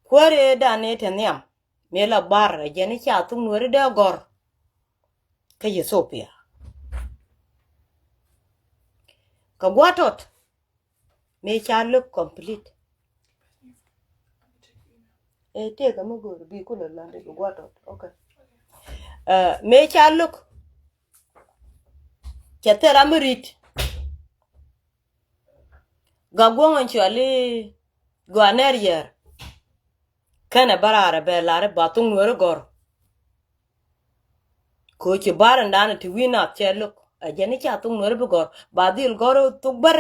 Kuäär ëëdan ni te nhiam mi la Bär ɛ jɛn i̱ ca thuk Nuääri dee gɔ̱r. Kä Ethiopia. Kɛ gua̱a̱t tɔt. Mëë ca lo̱k complete. Ëë tëëkɛ mi go̱o̱r bi kulɛ la̱t bi gua̱a̱t tɔt. Okay. Ɛ, mëë ca lo̱k. Cɛ thil ram mi ri̱t. Gak guɔ̱ŋ in cɔal i̱ Gɔaa Nɛr Yɛɛr. Kɛnɛ bä raar ɛ bɛ lar i̱ ba thuk Nuääri gɔ̱r. Kɛ ɣöö ci Bär in da̱a̱n ti wi̱i̱ nath cɛ lo̱k. Ɛ jɛn i̱ ca thok Nuääri bi gɔ̱r, ba dhil gɔ̱r thok Bär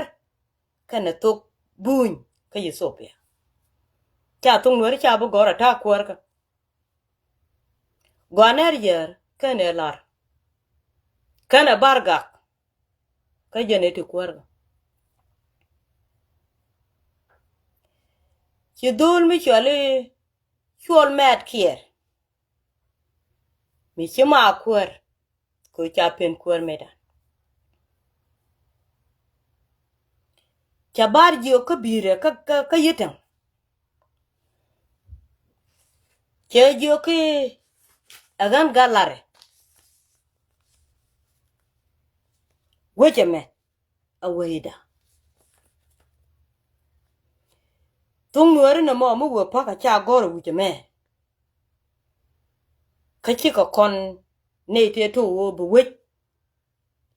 kɛnɛ thok Buny kä Ethiopia. Ca thok Nuääri ca bi gɔ̱r a ta̱a̱ kuäärkä. Gɔaa nɛr yär kɛnɛ lar kɛnɛ bar gak. Kä jɛn ɛ ti kuäärkä. Ci dho̱o̱l mi cɔal i̱ Cuɔl Mɛt Kiɛɛr, mi ci ma kuäär, kɛ ca pen kuäär metdan. Ca bar jiök kä bi̱i̱rɛ kä, kä, kä Yitäŋ. Cɛ jiök i̱ ɛ ɣän Gat Larɛ. Wec ɛmɛ a wecda. Thok Nuääri nɔmɔ mi wee pa̱k a ca gɔ̱r ɛ wi̱c ɛmɛ. Kä cikɛ kɔn nɛy tëë to̱ ɣöö bi wec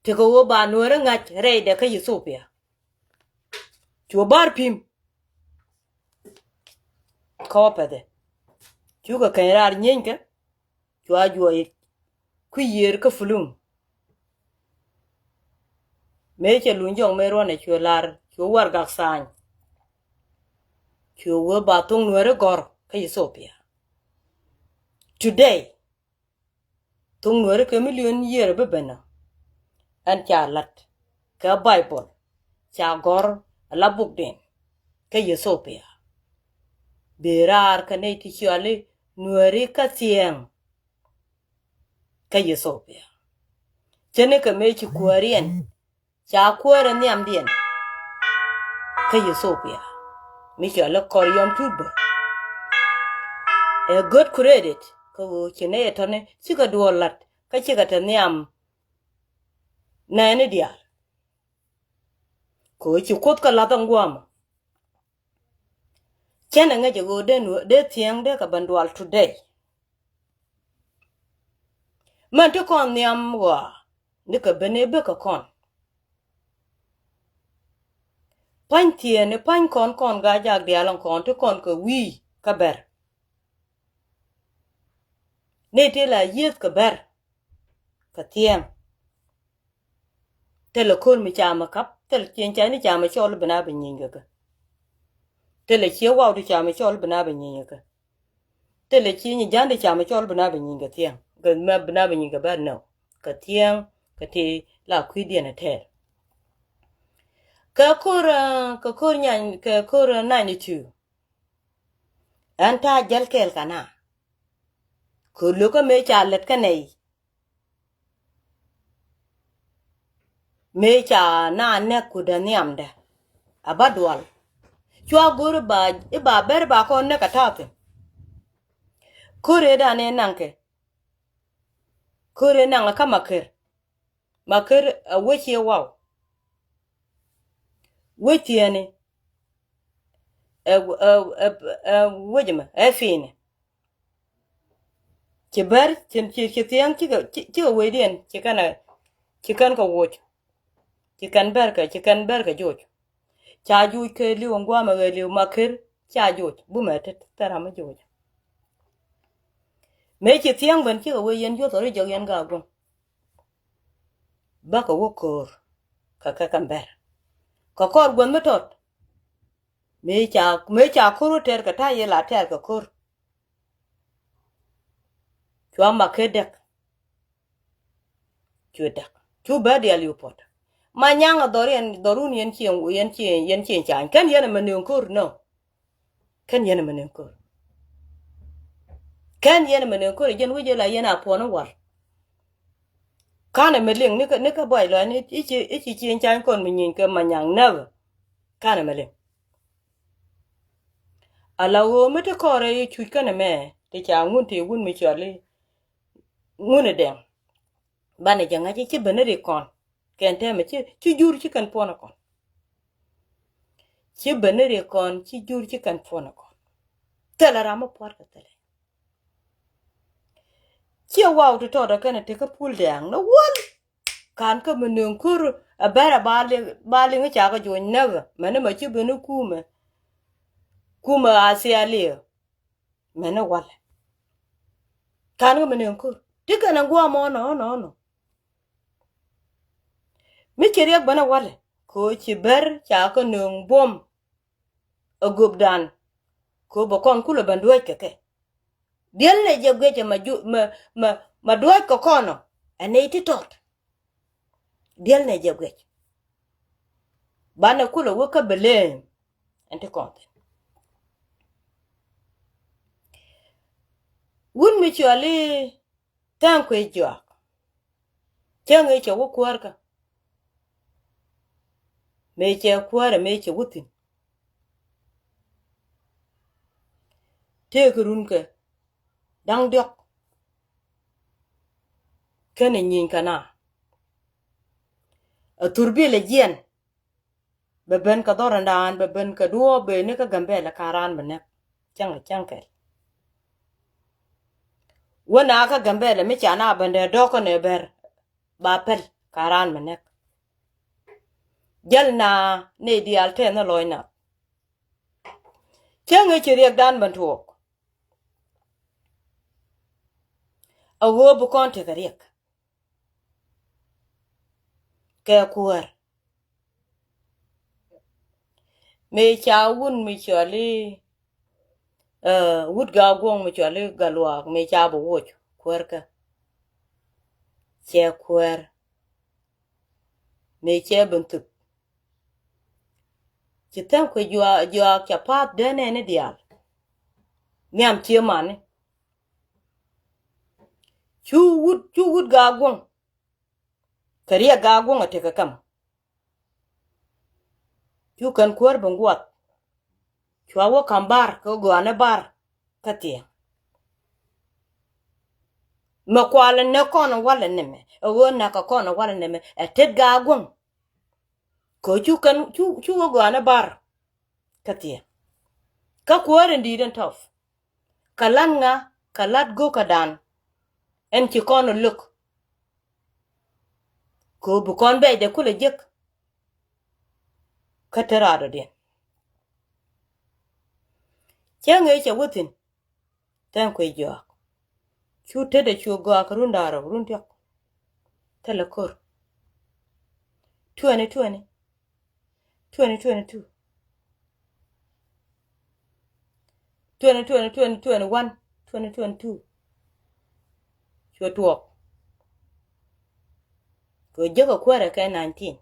tekɛ ɣöö ba Nuääri ŋa̱c rɛydɛ kä Ethiopia. Cu bar pi̱m kä wä pɛthɛ. Cukɛ keny raar nyienkɛ. Cua juɔc kui̱ yiër kä fulum. Mëë cɛ luny jɔk mëë ruɔ̱nɛ cuɛ lar cuɛ warɛgak tha̱a̱ny. Cuɛ wee ba thok Nuääri gɔ̱r kä Ethiopia. Today, thok Nuääri kɛ million year bi ben ɔ. Ɛn ca la̱t kɛ Baibol, ca gɔ̱r ala bukdiɛn kä Ethiopia. Bi raar kɛ nɛy ti cɔal i̱ Nuääri kä Thiɛŋ kä Ethiopia. Cä ni kɛ mëë ci kuääriɛn, ca kuäärɛ nhiamdiɛn kä Ethiopia. Mi cɔal i̱ Kɔr Yɔm Tut Bä. Ɛ good credit kä ɣöö ci nɛy ɛ tɔ̱ni cikɛ duɔl la̱t kä cikɛ te nhiam nɛɛni diaal. Kɛ ɣöö ci Kuoth kɛ la̱th ɛn gua̱a̱mɔ. Cɛn ɛ ŋäc ɛ ɣöö dee Nuä-, dee Thiɛŋ dee kɛ ben dual today. Mɛn ti kɔn nhiam ɣɔaa ni kɛ ben i̱ bekɛ kɔn. Pa̱ny thieen i̱ pa̱ny kɔn kɔn Gaa-jaak diaal ɛn kɔn ti kɔn kɛ wi̱i̱ kä Bär. Ni ti la yieth kɛ Bär kɛ Thiɛŋ. Thilɛ ko̱r mi camɛ kap, thilɛ ciëŋ cayni camɛ cɔl bi na bi nyieeny kɛ kɛ. Thilɛ cië waw ti camɛ cɔl bi na bi nyieeny kɛ kɛ. Thilɛ ciëŋ ja̱n ti camɛ cɔl bi na bi nyieeny kɛ Thiɛŋ. Kɛ mɛ bi na bi nyieeny kɛ Bär nɔ. Kɛ Thiɛŋ kɛ ti la kui̱diɛn ɛ tɛɛr. Kɛ ko̱r, ah, kɛ ko̱r nyany, kɛ ko̱r ninety two. Ɛn ta̱a̱ jäl kɛɛl kɛ na. Kɛ lo̱kä mëë ca lät kä nɛy. Mëë ca na nɛk kudä nhiamdɛ a ba dual. Cua go̱r i̱ ba, i̱ ba ber i̱ ba kɔn nɛk a ta̱a̱ thi̱n. Ko̱r ëëdan ëë naŋkɛ. Ko̱r ëë naŋ kä Maker. Maker ɛ wec i̱ waw. Wec thiɛni. Ɛ, ɛ, ɛ, ɛ wec mɛ ɛ fi̱i̱ni. Ci Bär ci, ci, ci Thiɛŋ cikɛ, ci, cikɛ wecdiɛn ci kɛn ɛ, ci kɛn kɛ woc. Ci kɛn Bär kɛ, ci kɛn Bär kɛ joc. Ca joc kɛ li̱w ɛn gua̱a̱mɛ ɣɛɛ li̱w Maker ca joc bumɛ tet thɛr amä joc. Mëë ci Thiɛŋ ben cikɛ wec yɛn yuɔth ɔ ri jɔk yɛn Gaa-guɔ̱ŋ. Bäkɛ wä ko̱o̱r kɛ kɛ kɛn Bär. Kɛ kɔr guäth mi tɔt. Mëë ca, mëë ca ko̱r wä tɛr kɛ ta̱a̱ yɛ la tɛr kɛ ko̱r. Cua Maker däk. Cu däk. Cu Bär diaal i̱ puɔt. Manyaŋ a dhɔr yɛn, dhɔrun yɛn cieŋ, yɛn cieŋ, yɛn cieŋ cany. Kɛn yɛn ɛmɛ nööŋ ko̱r nɔ. Kɛn yɛn ɛmɛ nööŋ ko̱r. Kɛn yɛn ɛmɛ nööŋ ko̱r, jɛn wec jɛ la yɛn a puɔn i̱ wal. Ka̱n ɛmɛ liŋ ni kä, ni kä buay lɔac ni i̱ ci, i̱ ci cieŋ cany kɔn mi nyieny kɛ Manyaŋ näk. Ka̱n ɛmɛ liŋ. Ala ɣöö mi ti kɔrɛ i̱ cuc kɛn ɛmɛ ti ca ŋun ti wun mi cɔal i̱ ŋun i̱ dɛŋ. Banɛ jɛ ŋa̱c i̱ ci ben i̱ ri kɔn. Kɛn tɛmɛ ci, ci jur ci kɛn puɔn ɛ kɔn. Ci ben i̱ ri kɔn ci jur ci kɛn puɔn ɛ kɔn. Thilɛ ram mi puɔt kɛ thilɛ. Ciɛ waw ti tɔt ɛ kɛn ɛ tekä pul dɛ̈ɛ̈ŋ ni wäl. Ka̱n kä mi nööŋ ko̱r ɛ bɛr ɛ ba liŋ, ba liŋ i̱ ca kɛ juɔ̱ny näk ɛ mɛn i̱ mɛ ci ben i̱ kumɛ. Kumɛ a thialiɛ. Mɛn i̱ walɛ. Ka̱n kä mi nööŋ ko̱r ti kɛn ɛ gua̱a̱m ɔnɔ ɔnɔ ɔnɔ. Mi ci riɛk bänä walɛ kɛ ɣöö ci Bär ca kɛ nööŋ buɔ̱m ɛ göpdan kɛ ɣöö bɛ kɔn kulɛ ben duäc kɛ kɛ. Diɛl nɛ jɛ guic ɛ ma ju, ma, ma, ma duäc kɛ kɔn ɔ ɛ nɛy ti tɔt. Diɛl nɛ jɛ guic. Banɛ kulɛ wä kä bɛ leem ɛn ti kɔn thi̱n. Wut mi cɔal i̱ Tha̱a̱ŋ Kuec Juak. Cäŋ i̱ cɛ wä kuäärkä. Mëë cɛ kuäärä mëë cɛ wä thi̱n. Tëëkɛ runkɛ da̱ŋ diɔ̱k kɛnɛ nyieny kɛ na. Ɛ thur bilɛ jiɛn. Bɛ ben kɛ dhɔrändan, bɛ ben kɛ duɔɔp, bɛ ni kä Gambɛlɛ ka raan mi näk. Cäŋ, cäŋ kɛl. Wä na kä Gambɛlɛ mi ca na ben dee dɔ̱k kä nɛ Bär ba pɛl ka raan mi näk. Jäl na nɛ diaal tɛn ni lɔc nath. Cäŋ i̱ ci riɛkdan ben tuɔɔk. A ɣöö bi kɔn tekɛ riɛk kɛ kuäär. Mëë ca wut mi cɔal i̱, eh, wut Gaaguɔ̱ŋ mi cɔal i̱ Gatluak, mëë ca bi woc kuäärkä. Cɛ kuäär. Mëë cɛ ben thuk. Ci Tha̱a̱ŋ Kuec Juak, Juak ca pa̱a̱th dee nɛɛni diaal. Nhiam cië mani. Cu wut, cu wut Gaaguɔ̱ŋ. Kɛ riɛk Gaaguɔ̱ŋ a tekɛ käm. Cu kɛn kuäär bi ŋuɔth. Cua wä ka̱m bar kɛ gɔaa ni bar kä thiɛŋ. Mɛ kualɛ ni kɔn walɛ nɛmɛ, ɛ ɣöö näk kɛ kɔn walɛ nɛmɛ ɛ tet Gaaguɔ̱ŋ. Kɛ cu kɛn cu, cu wä gɔaa ni bar kä thiɛŋ. Kä kuäär in di̱i̱t in tɔf. Kɛ la̱t ŋa, kɛ la̱t go̱kädan. Ɛn ci kɔn ɛ lo̱k. Kɛ ɣöö bi kɔn bɛc dee kulɛ jek. Kä te raadɔdiɛn. Cäŋ ëë cɛ wä thi̱n. Tha̱a̱ŋ Kuec Juak. Cu tetdɛ cu gɔaa kɛ run da̱ŋ rɛw run diɔ̱k. Thilɛ ko̱r. Twenty twenty. Twenty twenty-two. Twenty twenty, twenty twenty-one, twenty twenty-two. Cuɛ tuɔɔk. Kɛ jek ɛ kuäärɛ kɛ nineteen.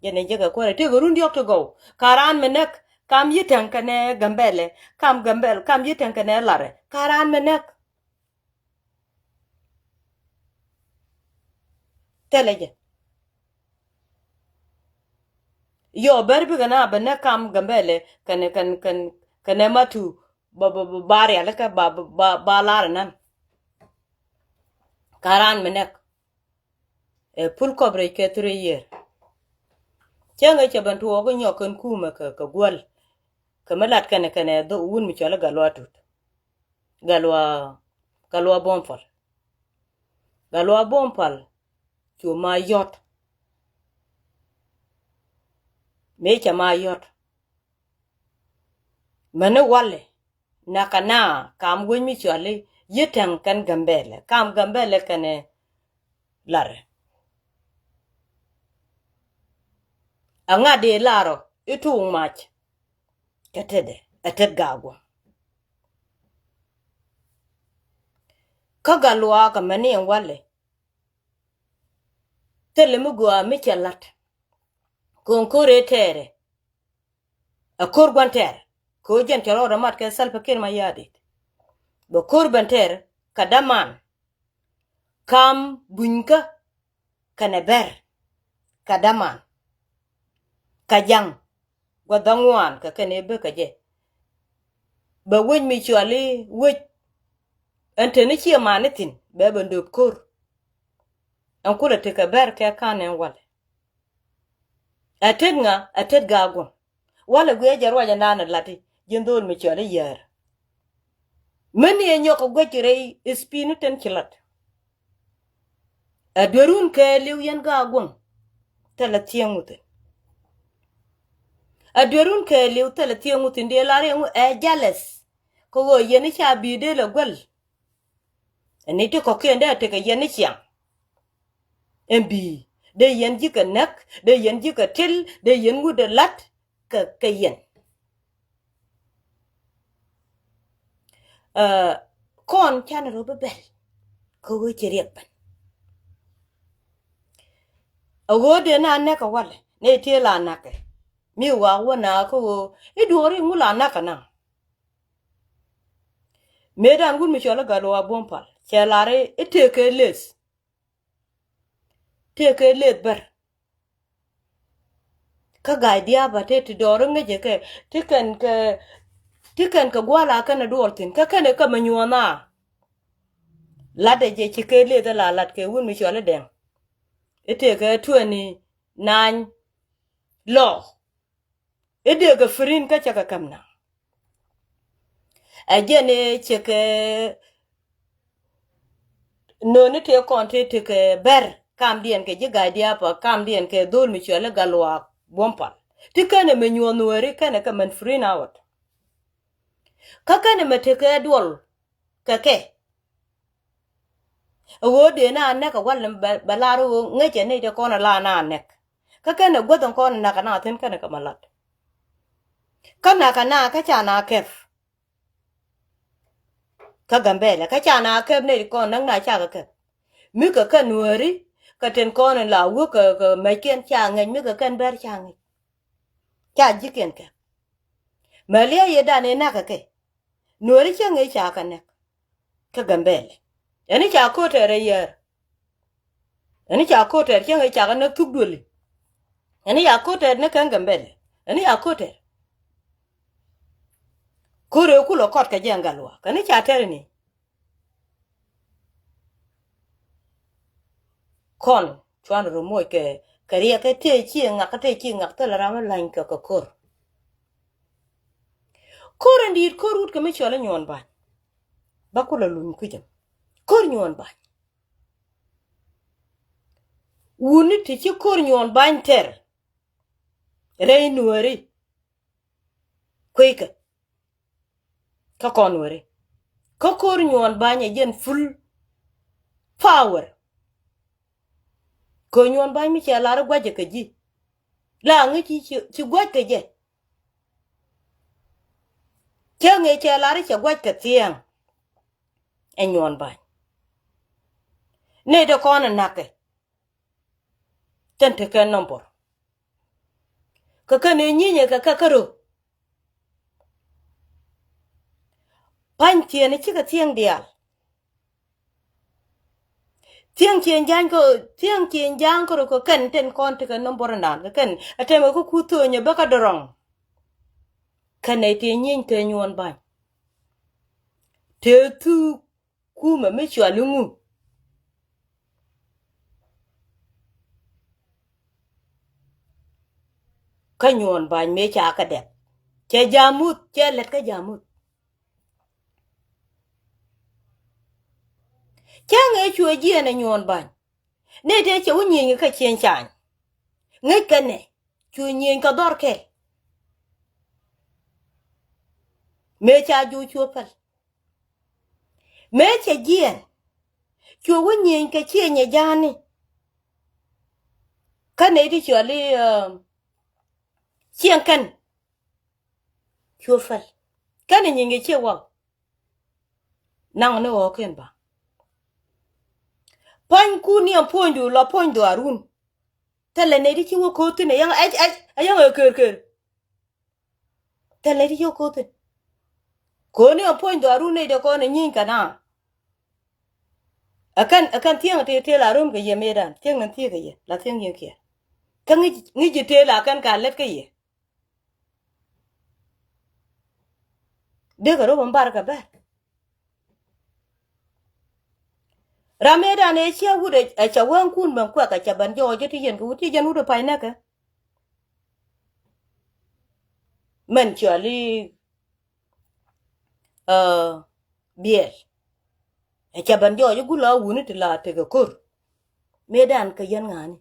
Jɛn ɛ jek ɛ kuäärɛ tëëkɛ run diɔ̱k ti gɔw. Ka raan mi näk kam yi̱ täŋ kɛnɛ Gambɛlɛ, kam Gambɛl, kam yi̱ täŋ kɛnɛ Larɛ. Ka raan mi näk. Thilɛ jɛ. Yɔ, Bär bikɛ na bɛ näk kam Gambɛlɛ kɛnɛ, kɛn, kɛn, kɛnɛ Matu ba, ba, ba, ba rialikä ba, ba, ba, ba lar nan. Ka raan mi näk. Ɛ full coverage kɛ three year. Cäŋ ɛ cɛ ben tuɔɔk inyɔk kɛn kumɛ kɛ, kɛ guäl. Kɛ mi lat kɛnɛ, kɛnɛ dho wun mi cɔl i̱ Gatluak Tut. Gatluak, Gatluak Buɔ̱m Pal. Gatluak Buɔ̱m Pal. Cu ma yɔt. Mëë cɛ ma yɔt. Mäni walɛ. Näk kɛ na kam wec mi cɔal i̱ Yi̱täŋ kɛn Gambɛlɛ. Kam Gambɛlɛ kɛnɛ Larɛ. Aŋa dee lar ɔ i̱ tuŋ mac. Kɛ tetdɛ, ɛ tet Gaaguɔ̱ŋ. Kä Gatluak amäni ɛn walɛ. Thilɛ mi gɔaa mi cɛ la̱t. Kɔn ko̱r ëë tɛɛrɛ. Ɛ ko̱r gua̱n tɛɛr. Kɛ ɣöö jɛn cɛ rɔɔdɛ mat kɛ Salva Kiir Mayardit. Bɛ ko̱r ben tɛɛr kɛ däman. Kam bunykä kɛnɛ Bär kɛ däman. Kɛ ja̱ŋ gua̱th da̱ŋ ŋuan kɛ kɛn ëë bek kɛ jɛ. Bɛ wec mi cɔal i̱ wec. Ɛn te ni ciɛ mani thi̱n bɛ bɛ nööp ko̱r. Ɛn kulɛ tekɛ Bär kɛ ka̱n ɛn walɛ. Ɛ tet ŋa, ɛ tet Gaaguɔ̱ŋ. Walɛ guiɛ jɛ ruacɛ naan ɛ lati ji̱n dho̱o̱l mi cɔal i̱ Yäär. Mäni ɛ nyɔk kɛ guec rɛy i̱ spi̱i̱ni ten ci lat. Ɛ duerun kɛɛliw yɛn Gaaguɔ̱ŋ. Thilɛ thieŋ wuthin. Ɛ duerun kɛɛliw thilɛ thieŋ wuthin dee lar yɛn ɛ jealous. Kɛ ɣöö yɛn i̱ ca bi̱i̱ dee lɛ guäl. Ɛn i̱ ti kɔ̱kiɛn dee ɛ tekɛ yɛn i̱ ciaŋ. Ɛn bi̱i̱ Dee yɛn ji̱ kɛ näk, dee yɛn ji̱ kɛ til, dee yɛn ŋut dee la̱t kɛ, kɛ yɛn. Ɛ, kɔn canɛ rɔ bä bɛl kä ɣöö ci riɛk ben. A ɣöö dee na näk kɛ walɛ, nɛ tëë la näkɛ. Mi waak wä na kä ɣöö i̱ duɔɔri ŋu la näk kɛ na. Mëëdan wut mi cɔl i̱ Gatluak Buɔ̱m Pal cɛ lar i̱ tëëkɛ leth. Tëëkɛ leth bär. Kä ga̱a̱c dia̱a̱p a tëë ti dɔɔr ŋäcɛ kɛ ti kɛn kɛ ti kɛn kɛ gua̱a̱la kɛn a duɔl thi̱n kä kɛn ɛ kä mɛ nyuɔ̱ɔ̱n a. Lat ɛ jɛ ci kɛ leth ɛ la lat kɛ wun mi cɔl i̱ Dɛŋ. I̱ tëëkɛ twenty nine lɔ. I̱ dëëkɛ free in kä cɛ kɛ käm na. Ɛ jɛn i̱ cɛ kɛ nööni tëë kɔn tëë tekɛ bɛr kamdiɛn kɛ ji̱ ga̱a̱c dia̱a̱p a kamdiɛn kɛ dho̱l mi cɔl i̱ Gatluak Buɔ̱m Pal. Ti kɛn ɛmɛ nyuɔ̱ɔ̱n Nuääri kɛn ɛ kɛ mɛn free in a ɣɔt. Kä kɛn ɛmɛ tekɛ duɔl kɛ kɛ. Ɛ ɣöö dee na näk ɛ wal bɛ, bɛ lar ɣöö ŋäcɛ nɛy ti kɔn ɛ la na näk. Kä kɛn ɛ guäth in kɔn ɛ näk ɛ na thi̱n kɛn ɛ kɛ mɛ lat. Kä näk ɛ na kä ca na kɛp. Kä Gambɛlɛ kä ca na kɛp nɛy ti kɔn näk na ca kɛ kɛp. Mi kɛ kɛn Nuääri kɛ tin kɔn in la wä kɛ, kɛ mɛckiɛn ca ŋäc mi kɛ kɛn bɛr ca ŋäc. Ca ji̱kiɛn kɛp. Mɛ liɛ yɛ dan in näk kɛ kɛ. Nuääri cä ŋi̱i̱c ca kɛ nɛk. Kä Gambɛlɛ ɛn i̱ ca ko̱tɛɛr ɛ yɛɛr. Ɛn i̱ ca ko̱tɛɛr cä ŋi̱i̱c ca kɛ nɛk thuk duëli. Ɛn i̱ ca ko̱tɛɛr ni kɛn Gambɛlɛ. Ɛn i̱ ca ko̱tɛɛr. Ko̱r ëë kulɛ kɔt kɛ jɛ ɛn Gatluak ɛn i̱ ca tɛr ni. Kɔn cuan rɔ moc kɛ, kɛ riɛk kɛ tëë ci ŋak, kɛ tëë ci ŋak thilɛ ram mi la̱ny kɛ kɛ ko̱r. Ko̱r in di̱i̱t ko̱r wut kɛ mi cɔl i̱ Nyuɔn Bany. Ba kulɛ luny kui̱c ɛm. Ko̱r Nyuɔn Bany. Wuni ti ci ko̱r Nyuɔn Bany tɛr. Rɛy Nuääri. Kui̱ kɛ. Kä kɔn weri. Kä ko̱r Nyuɔn Bany ɛ jɛn full power. Ko̱r Nyuɔn Bany mi cɛ lar i̱ gua̱cɛ kɛ ji̱. La ŋi̱ ci, ci, ci gua̱c kɛ jɛ. Cɛ ŋi̱ cɛ lar i̱ cɛ gua̱c kɛ thiɛŋ. Ɛ Nyuɔn Bany. Nɛy ti kɔn ɛ na̱kɛ. Tɛn tekɛ nɔmbɔr. Kɛ kɛn ɛ nyinyɛ kɛ kɛ kärö. Pa̱ny thieen cikɛ thieŋ diaal. Thieŋ cieŋ ja̱a̱ny kä, thieŋ cieŋ ja̱a̱ŋ kärö kɛ kɛn tɛn kɔn tekɛ nɔmbɔr indan kɛ kɛn. Ɛ tɛmɛ kä kuth thönyɛ bä kä dɔrɔŋ. Kɛn ɛ tëë nyieeny kɛ Nyuɔn Bany. Tëë thuk. Kumɛ mi cual iŋu. Kä Nyuɔn Bany mëë ca kɛ dɛp. Cɛ jamuth, cɛ lɛt kä jamuth. Cä ŋee cuɛ jiɛn ɛ Nyuɔn Bany. Ni tëë cɛ wä nyieny kä cieŋ cany. Ŋäc kɛnɛ cuɛ nyieny kɛ dhɔr kɛl. Mëë ca juuc cuɛ päl. Mëë cɛ jiɛn cuɛ wä nyieny kɛ ciɛ nyɛ ja̱a̱ni. Kä nɛy ti cɔal i̱, ɛ, cieŋ kɛn cuɛ päl. Kɛn nyieny kɛ ciɛ waw. Naŋ ni ɣɔ̱ɔ̱kiɛn ba. Pa̱nykun ni ɛn puɔ̱nydu la puɔ̱nydu Arun. Thilɛ nɛy ti ci wä ko̱o̱thin ɛ yäŋ ɛ, ɛ, ɛ yäŋ ɛ ker ker. Thilɛ ti ci wä ko̱o̱thin. Ko̱o̱ni ɛ puɔ̱ny dhɔaarun nɛy dee kɔn ɛ nyieny kɛ na. Ɛ kɛn, ɛ kɛn thieŋ tëë tëë la rom kɛ yɛ mëëdan. Thieŋ ni thieek kɛ yɛ la thieŋ yɛn kiɛ. Kä ŋi̱c, ŋi̱c ji̱ tëë la kɛn ka lät kä yɛ. Dee kɛ rop ɛn bar kɛ bɛr. Ram mëëdan ëë ciɛ wut ɛ cɛ wäŋkun ben kuɛk ɛ cɛ ben jɔɔc ti yɛn kɛ wut ti jɛn wut ɛ pay nɛkɛ. Mɛn cɔal i̱, ɛ, Biɛl. Ɛ cɛ ben jɔɔc i̱ gula wuni ti la tekɛ ko̱r. Mëëdan kɛ yɛn ŋa̱a̱ni.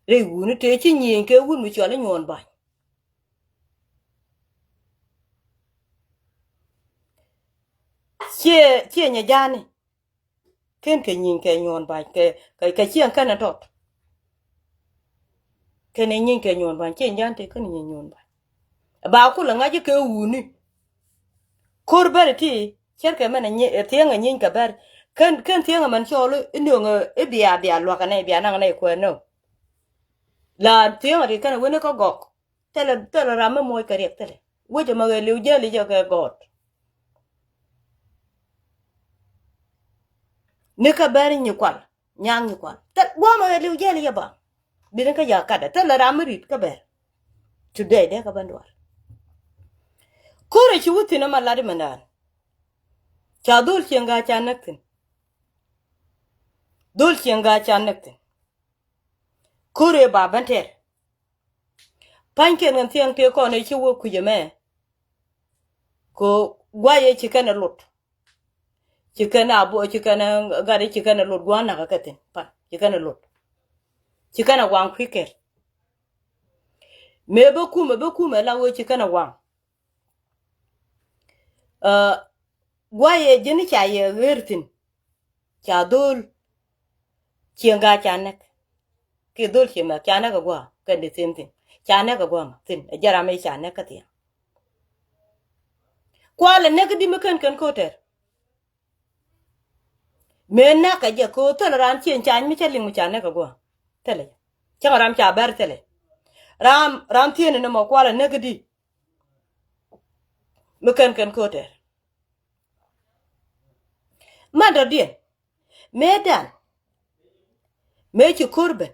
Rɛy wuni tëë ci nyieny kɛ wut mi cɔal i̱ Nyuɔn Bany. Ciɛ, ciɛ nyɛ ja̱a̱ni. ken kɛ nyiny kɛ nyuɔn ba̱ny kɛ, kɛ, kɛ ciɛŋ kɛnɛ tɔt. Kɛnɛ nyiny kɛ nyuɔn ba̱ny, ciɛŋ ja̱a̱n tëë kɛnɛ nyiny nyuɔn ba̱ny. Ba kulɛ ŋa̱c kɛ wuni. Ko̱r bɛr ti cɛrkɛ mɛn thiäŋ a nyiny kɛ bɛr. Kɛn, kɛn thiäŋ a mɛn cɔɔl i̱ nöŋ i̱ bia, bia luakä nɛy, bia naŋ nɛy kuɛɛr nɔ. La thiäŋ a ri kɛn a wen ikä gɔk. Thilɛ, thilɛ ram mi moc kɛ riɛk thilɛ. Wec ɛmɛ ɣɛɛ liw jäli jɛ kɛ gɔɔt. Ni kä bɛr nyi kual, nyaŋ nyi kual. Thil guɔmɛ ɣɛɛ liw jäli jɛ ba. Bi ni kä jakä katdɛ, thilɛ ram mi ri̱t kä bɛr. Today dee kä ben dual. Ko̱rɛ ci wä thi̱n ɛmɛ lat imɛndan. Ca dhol cieŋ gaa ca näk thi̱n. Dhol cieŋ gaa ca näk thi̱n. Ko̱rɛ ba ben tɛr. Pa̱nykiɛn kɛn thiäŋ tëë kɔn ëë ci wä kui̱c ɛmɛ. Kɛ guayɛ ci kɛn ɛ lot. Ci kɛn a bo, ci kɛn ɛ gat, ci kɛn ɛ lot gua̱a̱n nakä kɛ thi̱n. Pan ci kɛn ɛ lot. Ci kɛn ɛ waŋ kui̱ kɛl. Mëë bä kumɛ, bä kumɛ la wee ci kɛn ɛ waŋ. Ɛ, guayɛ ji̱n ca yɛ ɣer thi̱n. Ca dhol cieŋ gaa ca näk. Ki dhol cieŋ mɛ ca näk a gua kɛn the same thing. Ca näk a gua mɛ thi̱n, ɛ jɛ ram i̱ ca näk kä thiaŋ. Kualɛ näk di mi kɛn kɛn ko̱tɛr. Mëë näk a jɛ ko̱ thilɛ ran cieŋ ca mi cä liŋ mi ca näk a gua. Thilɛ jɛ. Cäŋ ram ca bɛr thilɛ. Ram, ram thieen ni mɔ kualɛ näk di. Mi kɛn kɛn ko̱tɛr. Man dɔ̱diɛn mëë dan mëë ci ko̱r ben.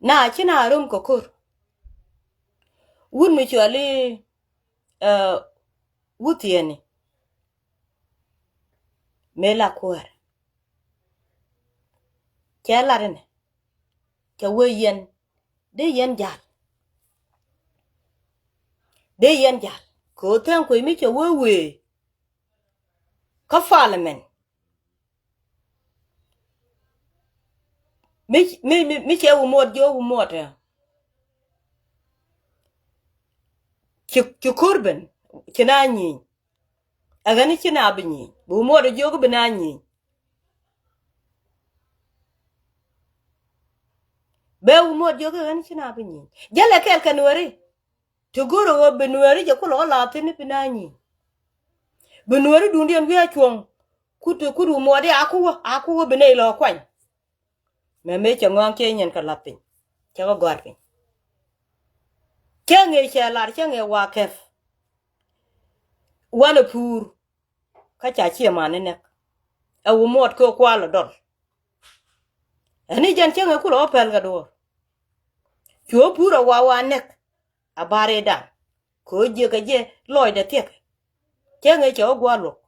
Na ci na rom kɛ ko̱r. Wut mi cuali, ɛ, wut thieni. Mëë la kuäär. Cɛ lat inɛ. Cɛ wee yɛn. Dee yɛn jal. Dee yɛn jal. Kɛ ɣöö thɛŋ kuec mi cɛ wee wee. Kä parliament. Mi, mi, mi, mi cɛ wu muɔt jiɔ wu muɔt ɛ. Ci, ci ko̱r ben. Ci na nyiny. Ɛ ɣän ci na bi nyiny. Bi wu muɔt jiɔ bi na nyiny. Bɛ wu muɔt jiɔ ɛ ɣän ci na bi nyiny. Jälɛ kɛɛl kɛ nuɛri. Ti go̱rɛ ɣöö bi nuɛɛri jɛ kulɛ ɣä la̱a̱ thi̱n i̱ bi na nyi̱i̱n. Bi nuɛɛri duundiɛn wi̱i̱ a cuɔ̱ŋ. Kut, kut wu muɔɔdi a kuwä, a kuwä bi nɛy lɔ kuany. Mɛ mëë cɛ ŋɔ̱a̱ŋ kiɛ nyin kɛ la̱th piny. Cɛ kɛ gɔ̱a̱r piny. Cä ŋëë cɛ lar, cä ŋëë wa kɛp. Wanɛ puur. Kä ca ciɛ man ni nɛk. Ɛ wu muɔt kɛ kual ɔ dɔl. Ɛn i̱ jɛn cä ŋëë kulɛ ɣä pɛl kɛ duɔ̱ɔ̱r. Cu ɣä puur ɛ wa wa nɛk. A bar i̱ da̱ŋ. Kɛ ɣöö jiɛk kɛ jɛ lɔcdɛ thiɛk. Cä ŋëë cɛ ɣä gua̱a̱r luɔ̱k.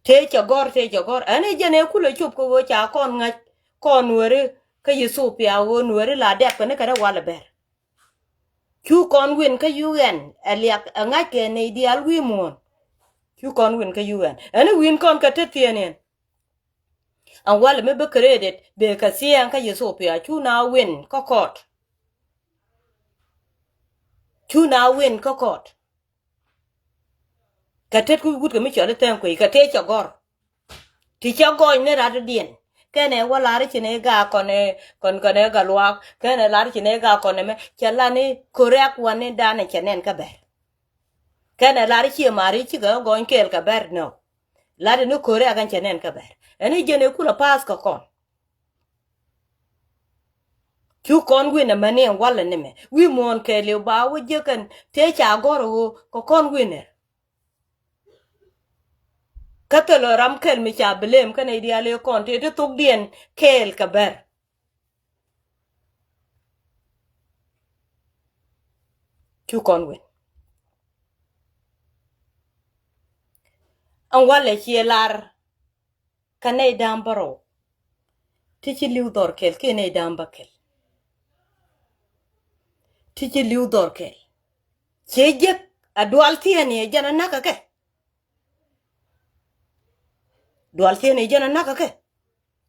Tëë cɛ gɔ̱r, tëë cɛ gɔ̱r. Ɛn i̱ jɛn ëë kulɛ cop kɛ ɣöö ca kɔn ŋa̱c kɔn nueeri kä Yithopia ɣöö nueeri la dɛp kɛ ni kɛ rɛw walɛ bɛr. Cu kɔn win kä U N ɛ liak ɛ ŋa̱c kɛ nɛy diaal wi̱i̱ muɔ̱ɔ̱n. Cu kɔn win kä U N. Ɛn i̱ wi̱i̱n kɔn kɛ te thieen in. Ɛn walɛ mi bi credit bee kɛ thiɛɛŋ kä Yithopia cu na win kä court. Cu na win kä court. Kɛ tet ku wut kɛ mi cɔl i̱ thɛŋ kuec kɛ tëë cɛ gɔ̱r. Ti cɛ gɔny ni rat diɛn. Kɛnɛ wä lar i̱ ci ni gak kɔn ɛ, kɔn, kɔn ɛ galuak. Kɛnɛ lar i̱ ci ni gak kɔn ɛ mɛ. Cɛ lar ni correct wä ni dan ɛ cɛ nɛn kä bɛr. Kɛnɛ lar i̱ ci mari cikɛ gɔny kɛɛl kɛ bɛr nɔ. Lar i̱ ni correct ɛn cɛ nɛn kä bɛr. Ɛn i̱ jɛn ɛ kulɛ pass kɛ kɔn. Cu kɔn win ɛmɛni ɛn walɛ ni mɛ. Wi̱i̱ muɔ̱ɔ̱n kɛɛliw ba wä jiäk ɛn tëë ca gɔ̱r ɛ ɣöö kɛ kɔn win ɛ. Kä thilɛ ram kɛl mi ca blame kä nɛy diaal i̱ kɔn tëë ti thokdiɛn kɛɛl kɛ bɛr. Cu kɔn win. Ɛn walɛ ciɛ lar. Kä nɛy da̱a̱m bä rɔw. Ti ci li̱w dhɔr kɛl kiɛ nɛy da̱a̱m bä kɛl. Ti ci li̱w dhɔr kɛl. Ciɛ jek a dual thiɛɛni ɛ jɛn a nakä kɛ. Dual thiɛɛni ɛ jɛn a nakä kɛ.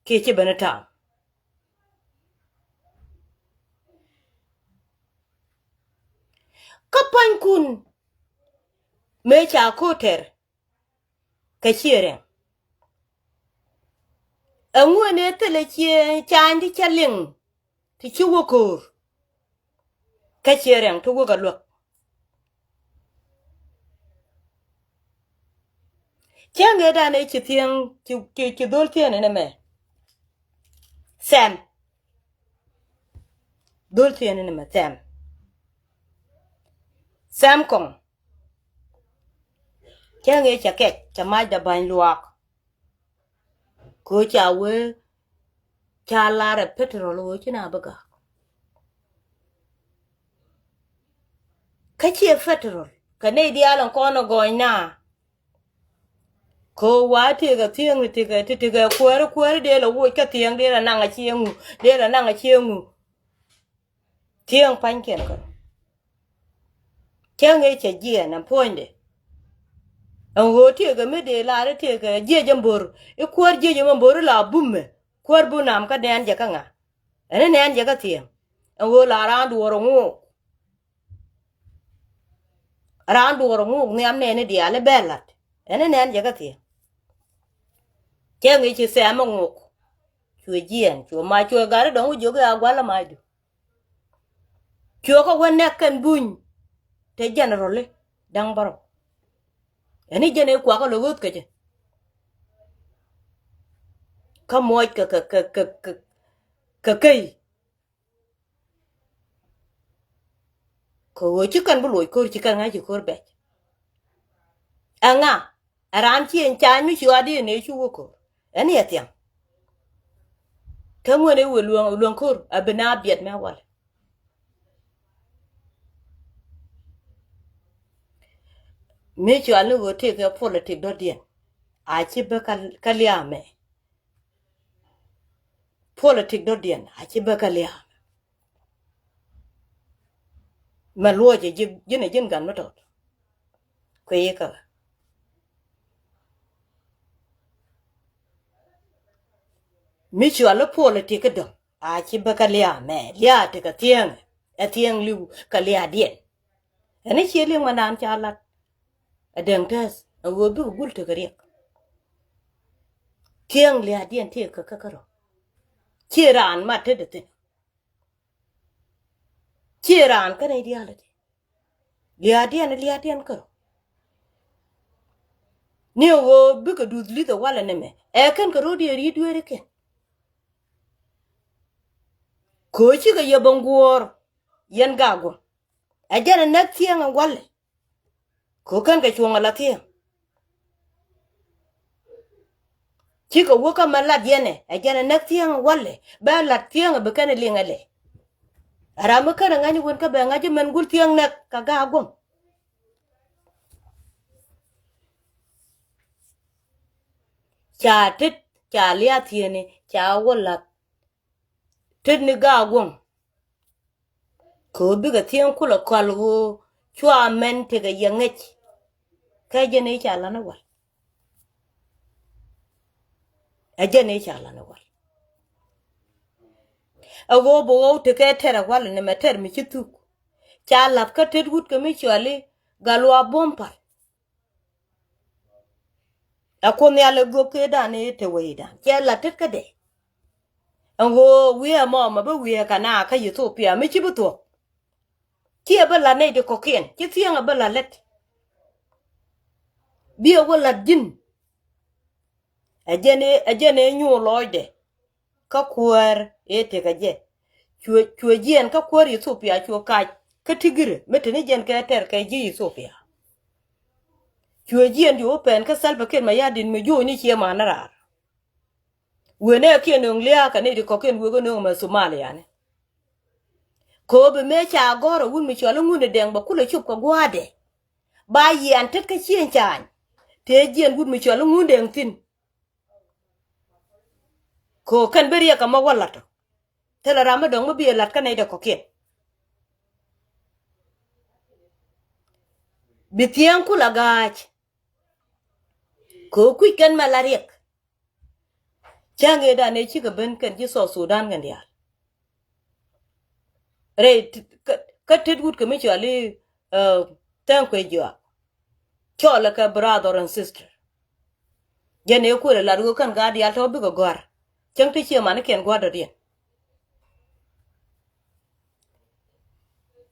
Kiɛ ci ben a ta̱a̱m. Kä pa̱nykun mëë ca ko̱tɛr. Kɛ ciɛ rɛm. Ɛŋu ɛn ëë thilɛ ciɛ cany ti cä liŋ ti ci wä ko̱o̱r. Kä ciɛ rɛŋ ti wä kɛ luäk. Cäŋ ëë dan ëë ci thiäŋ ci, ci, ci dhol thiäŋ ni mɛ. Thɛm. Dhol thiäŋ ni mɛ thɛm. Thɛm kɔŋ. Cäŋ ëë cɛ kɛc cɛ mac dɛ ba̱ny luaak. Kɛ ɣöö ca wee ca lar ɛ petrol ɣöö ci na bi gak. Kä ciɛ petrol kɛ nɛy diaal in kɔn ɛ gɔɔny na. Kɛ ɣöö wa tëëkɛ thiäŋ ti tëëkɛ ti tëëkɛ kuääri kuääri dee lɛ woc kä thiäŋ dee lɛ naŋ a cieŋ ŋu dee lɛ naŋ a cieŋ ŋu. Thiäŋ pa̱nykiɛn kɔn. Cäŋ ëë cɛ jiɛɛn ɛn puɔ̱nydɛ. Ɛn ɣöö tiëëkɛ mi dee lar i̱ tiëëkɛ jiɛc ɛn bo̱r i̱ kuäär jiɛc ɛmɛ bo̱r i̱ la bumɛ kuäär bu nam kä nɛɛn jɛ kä ŋa. Ɛn i̱ nɛɛn jɛ kä thiäŋ ɛn ɣöö la raan duɔɔr ɛŋuuk. Raan duɔɔr ɛŋuuk nhiam nɛɛni diaal i̱ bɛ la̱t ɛn i̱ nɛɛn jɛ kä thiäŋ. Cäŋ ëë ci thɛm ɛŋuuk. Cuɛ jiɛɛn cuɛ mac cuɛ gat i̱ dɔ̱ŋ wi̱c jiök i̱ a gua̱l ɛ macdu. Cuɛ kä wä nɛk kɛn buny. Te general i̱ da̱ŋ bärɔw. Ɛn i̱ jɛn ëë kuakä lɔ ɣöth kɛ jɛ. Kä muɔc kɛ kɛ kɛ kɛ kɛ kɛ key. Kɛ ɣöö ci kɛn bi luɔc ko̱r ci kɛn ŋa̱c ci ko̱r bɛc. Ɛŋa ɛ raan ci ɛn ca̱a̱ny mi ci ɣɔaa di ɛn ëë cu wä ko̱r ɛn yɛ thiaŋ. Kä ŋuɛn ëë wëë luäŋ luäŋ ko̱r ɛ bi na biɛt mɛ wal. Mi cual ni ɣöö tëëkɛ politik dɔ̱diɛn a ci bä kä lia̱a̱ mɛ. Politik dɔ̱diɛn a ci bä kä lia̱a̱ mɛ. Mɛ luɔcɛ ji̱n ɛ ji̱n gan mi tɔt. Kuɛ yi kä mi cual i̱ politik i̱ dɔ̱ŋ a ci bä kä lia̱a̱ mɛ lia̱a̱ tekɛ thiäŋɛ. Ɛ thiäŋ li̱w kä lia̱a̱diɛn. Ɛn i̱ ciɛ li̱ŋ ma naan ca lat. Ɛ dɛŋ tɛth ɛ ɣöö bikɛ gul tekɛ riɛk. Thiäŋ lia̱a̱diɛn tëëkɛ kä kärɔ̱. Ciɛ raan mat tetdɛ thi̱n. Ciɛ raan kä nɛy diaal ɛ ti. Lia̱a̱diɛn lia̱a̱diɛn kärɔ̱. Ni ɛ ɣöö bikɛ duth li̱th ɛ walɛ ni mɛ ɛ kɛn kɛ ro̱diɛn ri̱t dueerikiɛn. Kɛ ɣöö cikɛ yɛ bä ŋuɔ̱ɔ̱r yɛn gak guɔ̱m. Ɛ jɛn ɛ näk thiäŋ ɛ walɛ. Kɛ ɣöö kɛn kɛ cuɔ̱ŋ ala thiäŋ. Cikɛ wä kä mɛ lat yɛnɛ ɛ jɛn ɛ näk thiäŋ walɛ bɛ lat thiäŋ ɛ bi kɛn ɛ liŋ ɛ lɛ. Ɛ ram mi kɛn ɛ ŋa̱c wen kä bɛ ŋa̱c mɛn gul thiäŋ näk kɛ ga̱a̱ guɔ̱m. Ca tet ca lia̱a̱ thiäni ca wä la̱th. Tet ni ga̱a̱ guɔ̱ŋ. Kɛ ɣöö bikɛ thiäŋ kulɛ kɔl ɣöö cua mɛn tekɛ yɛ ŋäc. Kä jɛn i̱ ca lan i̱ wal. Ɛ jɛn i̱ ca lan i̱ wal. Ɛ ɣöö bi ɣɔw tekɛ tɛr ɛ wal ni mɛ tɛr mi ci thuk. Ca la̱th kä tet wut kɛ mi cuali gal wa buɔ̱m pal. Ɛ kun nhial ɛ gök kee dan i̱ te wecdan cɛ la tet kädɛ. Ɛn ɣöö wiee ɛmɔ mɛ bä wiee kɛ na kä Ethiopia mi ci bi thuɔ̱k. Ci ɛ bä la̱t nɛy ti kɔ̱kiɛn ci thiäŋ ɛ bä la̱t lät. Bi ɛ wä la̱t ji̱n. Ɛ jɛn ɛ jɛn ɛ nyuur lɔɔcdɛ. Kä kuäär ëë tekɛ jɛ. Cuɛ cuɛ jiɛn kä kuäär Ethiopia cuɛ kac kä Tigirɛ mi te ni jɛn kɛ tɛr kɛ ji̱ Ethiopia. Cuɛ jiɛn juɔ pɛn kä Salva Kiir Mayardit mi juɔ̱ɔ̱cni ciɛ man ni raar. Wen ɛ kiɛ nöŋ lia̱a̱ kɛ ni ti kɔ̱kiɛn wek ɛ nöŋ mɛ Somalia ni. Kɛ ɣöö bi mëë ca gɔ̱r ɛ wut mi cɔal i̱ Ŋundɛ Dɛŋ bɛ kulɛ cop kɛ gua̱a̱dɛ. Ba yian tet kä cieŋ caany tëë jiɛn wut mi cɔal i̱ Ŋundɛ Dɛŋ thi̱n. Kɛ ɣöö kɛn bi riɛk kɛ ma wä la̱t ɔ. Thilɛ ram mi dɔ̱ŋ mi bi ɛ la̱t kä nɛy dee kɔ̱kiɛn. Bi thiäŋ kulɛ ga̱a̱c. Kɛ ɣöö kui̱c kɛn mɛ la riɛk. Cäŋ ëëdan ëë cikɛ ben kɛn ji̱ South Sudan kɛn diaal. Rɛy kä tet wut kɛ mi cɔal i̱ thank you juak. Cɔlɛ kɛ brother and sister. Jɛn ëë kuël ɛ lat ɣöö kɛn gaat diaal tɔ̱ bikɛ gɔ̱a̱r. Cäŋ ti ciɛ manikiɛn gua̱a̱r dɔ̱diɛn.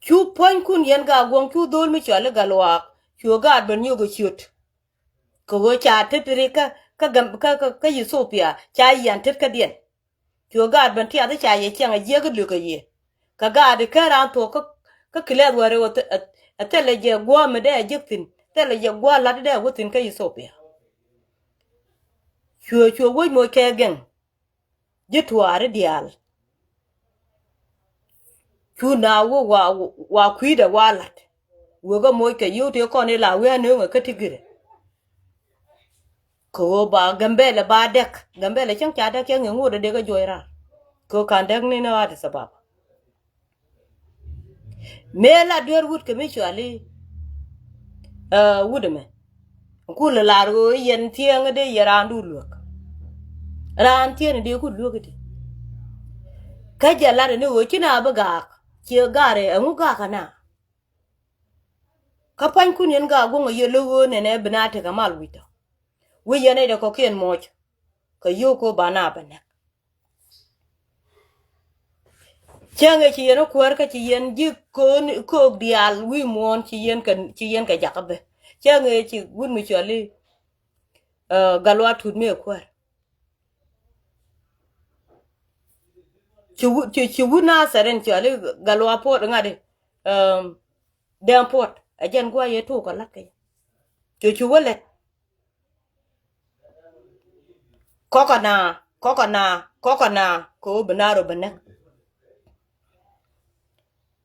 Cu puɔ̱nykun yɛn Gaaguɔ̱ŋ, cu dho̱l mi cɔal i̱ Gatluak, cu gaat ben nyök ɛ ciöt. Kɛ ɣöö ca tet ri kä, kä, kä, kä, kä Ethiopia, ca yian tet kädiɛn. Cu gaat ben tiath i̱ ca yɛ ciaŋ a jiäk i̱ lök ɛ yiëë. Kɛ gaat i̱ ken raan thuɔ̱k kä, kä kilɛth wäri ɣöö th-, ɛ, ɛ thilɛ jɛ gua̱a̱r mi dee a jiäk thi̱n, thilɛ jɛ gua̱a̱r la̱t dee a wä thi̱n kä Ethiopia. Cuɛ, cuɛ wec moc kɛ gɛŋ. Ji̱ tuaari diaal. Cu na wä wa, wa kui̱dɛ wa la̱t. Wek ɛ moc kɛ yio̱w tëë kɔn ila wi̱i̱ anööŋɛ kä ti giri. Kɛ ɣöö ba Gambɛlɛ ba dɛk. Gambɛlɛ cäŋ ca dɛk cäŋ ŋi̱eŋ ŋot ɛ dee kä juɔc raar. Kɛ ɣöö ka̱n dɛk ni ni Addis Ababa. Mëë la duer wut kɛ mi cuali, ɛ, wut ɛmɛ. Kul lar ɣöö yɛn thiɛŋ dee yɛ raandu luäk. Raan thiɛn dee ku luäk ti. Kä jɛ lar ni ɣöö ci na bi gaak. Ciɛ gaarɛ ɛŋu gaak ana. Kä pua̱nykun yɛn Gaaguɔ̱ŋ a yɛ lo̱k ɣöö nɛnɛ bi na tekɛ mal wi̱c tɔ. Wi̱c yɛn nɛy dɛ kɔ̱kiɛn muɔc. Kɛ yio̱w ko̱ ba na bɛ nɛk. Cäŋ ëë ci yɛn ɛ kuäär kä ci yɛn ji̱ ko̱n ko̱o̱k diaal wi̱i̱ muɔ̱ɔ̱n ci yɛn kɛ, ci yɛn kɛ jakä bä. Cäŋ ëë ci wut mi cɔal i̱, ɛ, Gatluak Tut mi ɛ kuäär. Ci wut, ci, ci wut Nathɛr in cɔal i̱ Gatluak Puɔt ŋa̱t i̱, ɛm, Dɛŋ Puɔt. Ɛ jɛn gua̱a̱ yɛ tuuk kɛ la̱t kɛ jɛ. Ci, ci wä lɛt. Kɔkɔ na, kɔkɔ na, kɔkɔ na, kɛ ɣöö bi na rɔ bi näk.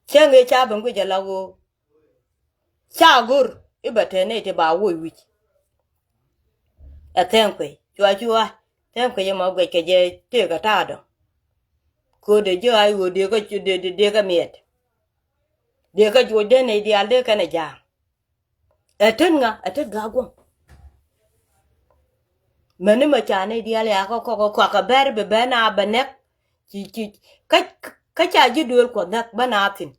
Cäŋ ëë ca ben guic ala ɣöö ca go̱r i̱ bɛ te nɛy ti ba woc wi̱c. Ɛ thɛŋ kuec, cua, cua, thɛŋ kuec ɛmɔ guic kɛ jɛ tëëk ɛ ta̱a̱ dɔ̱ŋ. Kɛ ɣöö dee ji̱ ɣaac ɣöö dee kä, dee, dee, dee kä miɛt. Dee kä juɔc dee nɛy diaal dee kɛn ɛ ja̱a̱ŋ. Ɛ tet ŋa? Ɛ tet Gaaguɔ̱ŋ. Mäni mɛ ca nɛy diaal ya kä kɔk kä kɔak kɛ bɛr bi bɛ na bɛ nɛk. Ci, ci, kä, kä ca ji̱ duëël Kuɔth näk bä na thi̱n.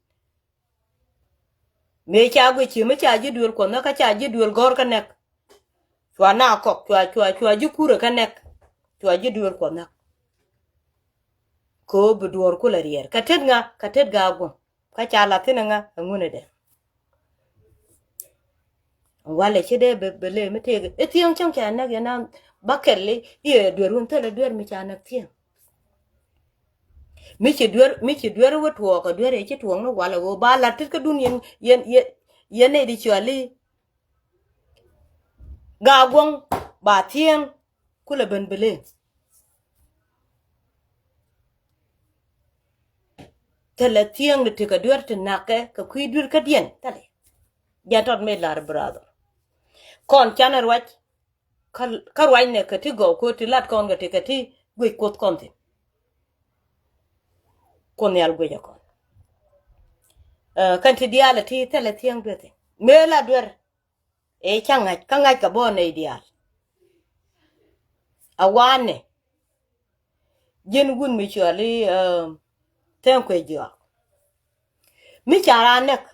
Mëë ca guic ci mi ca ji̱ duëël Kuɔth näk kä ca ji̱ duëël gɔ̱r kä nɛk. Cua na kɔk, cua, cua, cua ji̱ kurɛ kä nɛk. Cua ji̱ duëël Kuɔth näk. Kɛ ɣöö bi duɔ̱ɔ̱r kulɛ riɛɛr. Kɛ tet ŋa? Kɛ tet Gaaguɔ̱ŋ. Kä ca la̱th thi̱n ɛŋa? Ɛŋunɛ dee. Walɛ ci dee bɛ, bɛ lëë mi tëëk i̱ thiäŋ cäŋ ca näk yɛn a bä kɛl i̱, i̱ ɛ duer wun thilɛ duer mi ca näk thiäŋ. Mi ci duer, mi ci duer wä tuɔɔk ɛ duer ëë ci tuɔɔk ni walɛ ɣöö ba la̱t tit kädun yɛn, yɛn, yɛn, yɛn nɛy di cɔal i̱ Gaaguɔ̱ŋ ba thiäŋ. Kulɛ ben bɛ lëë. Thilɛ thiäŋ ni tekɛ duer ti na̱kɛ kɛ kui̱ duer kädiɛn thilɛ. Jɛn tɔt mëë la̱r brother. Kɔn canɛ ruac. Kä, kä ruacnɛ kɛ ti gɔw ko̱ ti lat kɔn kɛ ti kɛ ti guic Kuoth kɔn thi̱n. Kuoth Nhial guic ɛ kɔn. Ɛ, kɛn ti diaal ɛ ti thilɛ thiäŋ duer thi̱n. Mëë la duer. Ëë ca ŋa̱c, kä ŋa̱c kɛ bä nɛy diaal. A wanɛ. Ji̱n wun mi cɔal i̱, ɛ, Thɛŋ Kuec Jɔak. Mi ca raan näk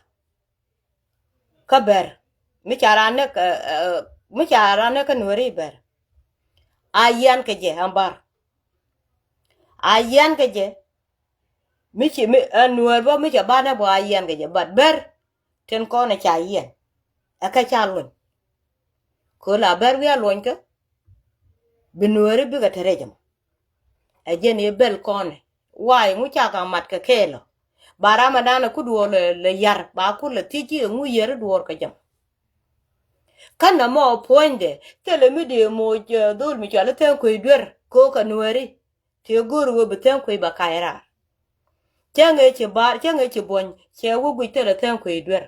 kä Bär. Mi ca raan näk, ɛ, ɛ, mi ca raan näk kä Nuääri Bär. A yian kɛ jɛ ɛn Bär. A yian kɛ jɛ. Mi ci, mi, ɛ, Nuäär bä mi cɛ banɛ bä a yian kɛ jɛ, but Bär tin kɔn ɛ ca yiɛn. Ɛ kɛ ca luny. Kɛ la Bär wi̱i̱ a luɔ̱nykä. Bi Nuääri bikɛ te rɛc ɛmɔ. Ɛ jɛn i̱ bɛl kɔnɛ. Why ŋu ca ka̱ mat kɛ kɛɛl ɔ? Ba ram ɛ danɛ ku duɔɔr lɛ, lɛ yar, ba ku lɛ thiec i̱ ŋu yɛri duɔɔr kɛ jɛ mɔ. Kä nɛmɔ puɔ̱nydɛ, thilɛ mi dee moc, ɛ, dhol mi cɔal i̱ Thɛŋ Kuec Duer, ko̱o̱k kɛ Nuääri. Tëë go̱o̱r ɣöö bi Thɛŋ Kuec ba kac raar. Cäŋ ëë ci bar, cäŋ ëë ci buɔ̱ny, cɛ wä guic thilɛ Thɛŋ Kuec Duer.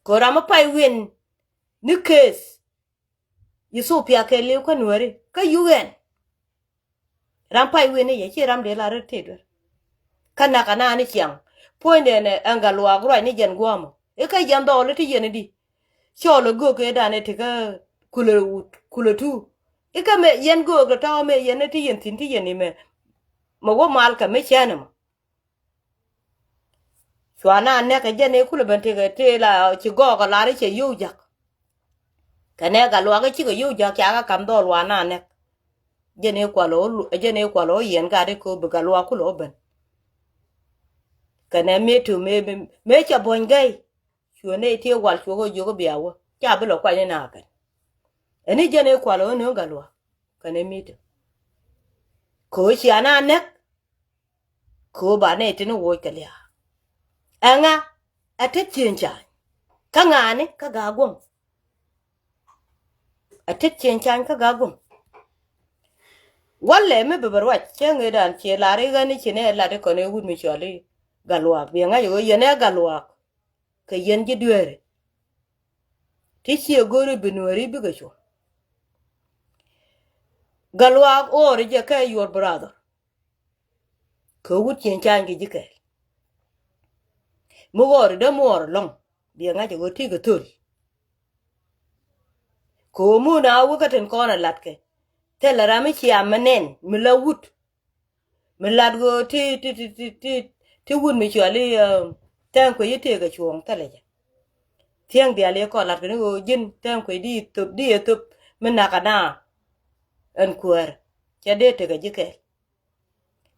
Kɛ ram mi pay win ni case. Ethiopia kɛ li̱w kä Nuääri, kä U N. Ram pay win ni yɛ, ci ram dee la rɛt tëë duer. Kä nak anani ciaŋ. Puɔ̱nydɛ nɛ ɛn Gatluak ruac ni jɛn gua̱a̱mɔ. I̱ kä jɛn dhɔɔl i̱ ti yɛn i̱di. Cɔl ɛ göök ëë danɛ ti kä kulɛ, kulɛ tu. I̱ kä mɛ yɛn göök tɔ̱tɔ̱ mɛ yɛn i̱ ti yɛn thi̱n ti yɛn i̱ mɛ. Mɛ wä mal kɛ mi cɛn ɛmɔ. Cua na nɛk kɛ jɛn i̱ kulɛ ben tekɛ tëë la ci gɔɔk ɛ lar i̱ cɛ yio̱w ja̱k. Kɛ nɛ Gatluak i̱ cikɛ yio̱w ja̱k ca kɛ ka̱m dhɔɔl wa na nɛk. Jɛn i̱ kual ɔ, jɛn i̱ kual ɔ yɛn gat i̱ ko̱ bi Gatluak kulɛ ɔ ben. Kɛnɛ mëë tö mëë, mëë cɛ buɔ̱ny gɛy. Cuɛ nɛy tëë wal cuɛ kɛ jiök i̱ bia wä. Ca bi lɛ kuany i̱ na kɛn. Ɛn i̱ jɛn i̱ kual ɔ ni Gatluak. Kɛnɛ mëë tö. Kɛ ɣöö cia na näk. Kɛ ɣöö ba nɛy tini woc kɛ lia̱a̱. Ɛŋa? Ɛ tet cieŋ cany. Kä ŋa̱a̱ni kä Gaaguɔ̱ŋ. Ɛ tet cieŋ cany kä Gaaguɔ̱ŋ. Walɛ mi bɛ bɛ ruac cä ŋetdan ciɛ lar i̱ ɣän i̱ ci nɛ lat i̱ kɔn i̱ wut mi cɔl i̱ Gatluak. Biɛ ŋa̱c i̱ ɣöö yɛn ɛ Gatluak. Kɛ yɛn ji̱ dueeri. Ti ciɛ go̱o̱ri bi nueeri bikɛ cuɔ̱ŋ. Gatluak ɣɔɔri jɛ kɛ your brother. Kɛ wut cieŋ cany kɛ ji̱ kɛɛl. Mi ɣɔɔri dee muɔɔr ɛlɔ̱ŋ. Biɛ ŋa̱c ɛ ɣöö ti kɛ thöl. Kɛ ɣöö mun a wä kä tin kɔn ɛ latkɛ. Thilɛ ram mi cia mi nɛn mi la wut. Mi lat ɣöö ti, ti, ti, ti, ti, ti wut mi cuali, eh, Thɛŋ Kuec i̱ tëëkɛ cuɔ̱ɔ̱ŋ thilɛ jɛ. Thiäŋ diaal i̱ kɔn lat kɛn i̱ ɣöö ji̱n Thɛŋ Kuec di thöp, di ɛ thöp mi nak ana. Ɛn kuäär. Cɛ dee tekɛ ji̱ kɛɛl.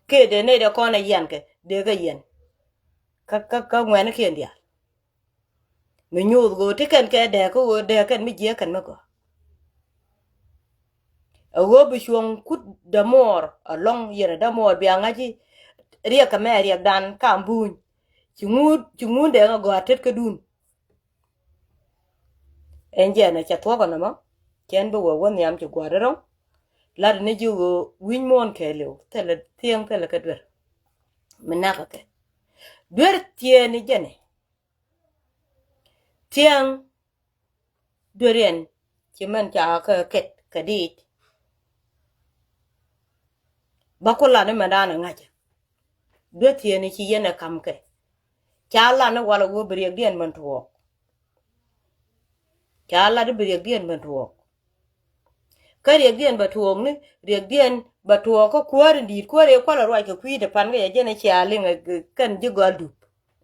Kee dee nɛy dee kɔn ɛ yian kɛ dee kɛ yian. Kä, kä, kä ŋuɛ̈nikiɛn diaal. Mi nyuuth ɣöö ti kɛn kɛ dee kä ɣöö dee kɛn mi jiääk kɛn mi gɔaa. Ɛ ɣöö bi cuɔ̱ŋ kut dämuɔɔr ɛlɔ̱ŋ yɛn ɛ dämuɔɔr bia ŋa̱c i̱ riɛk kɛ mɛ riɛkdan kam buny. Ci ŋun, ci ŋun dee ŋa gɔaa tet kädun. Ɛn jɛn ɛ cɛ thuɔ̱k ɛ nɔmɔ cɛn bi wee wä nhiam ci gua̱a̱r rɔ̱ŋ. Lat ni ji̱ ɣöö wi̱ny muɔ̱ɔ̱n kɛɛliw thilɛ thiäŋ thilɛ kɛ duer. Mi nakä kɛ duer thieen ni jɛn ɛ. Thiäŋ duer yɛn ci mɛn ca kɛ kɛt kɛ diit. Bä ku lat ni mɛn da̱a̱n ɛ ŋa̱cä. Duer thieen ni ci yɛn ɛ ka̱m kɛ. Ca lat ni walɛ wee bi riɛkdiɛn mɛn tuɔɔk. Ca lat i̱ bi riɛkdiɛn ben tuɔɔk. Kä riɛkdiɛn bɛ tuɔɔk ni, riɛkdiɛn bɛ tuɔɔk kä kuäär in di̱i̱t, kuäär ëë kualɛ ruac kɛ kui̱dɛ pan kä jɛ jɛn i̱ cia liŋ, eh, kɛn ji̱ gɔal dup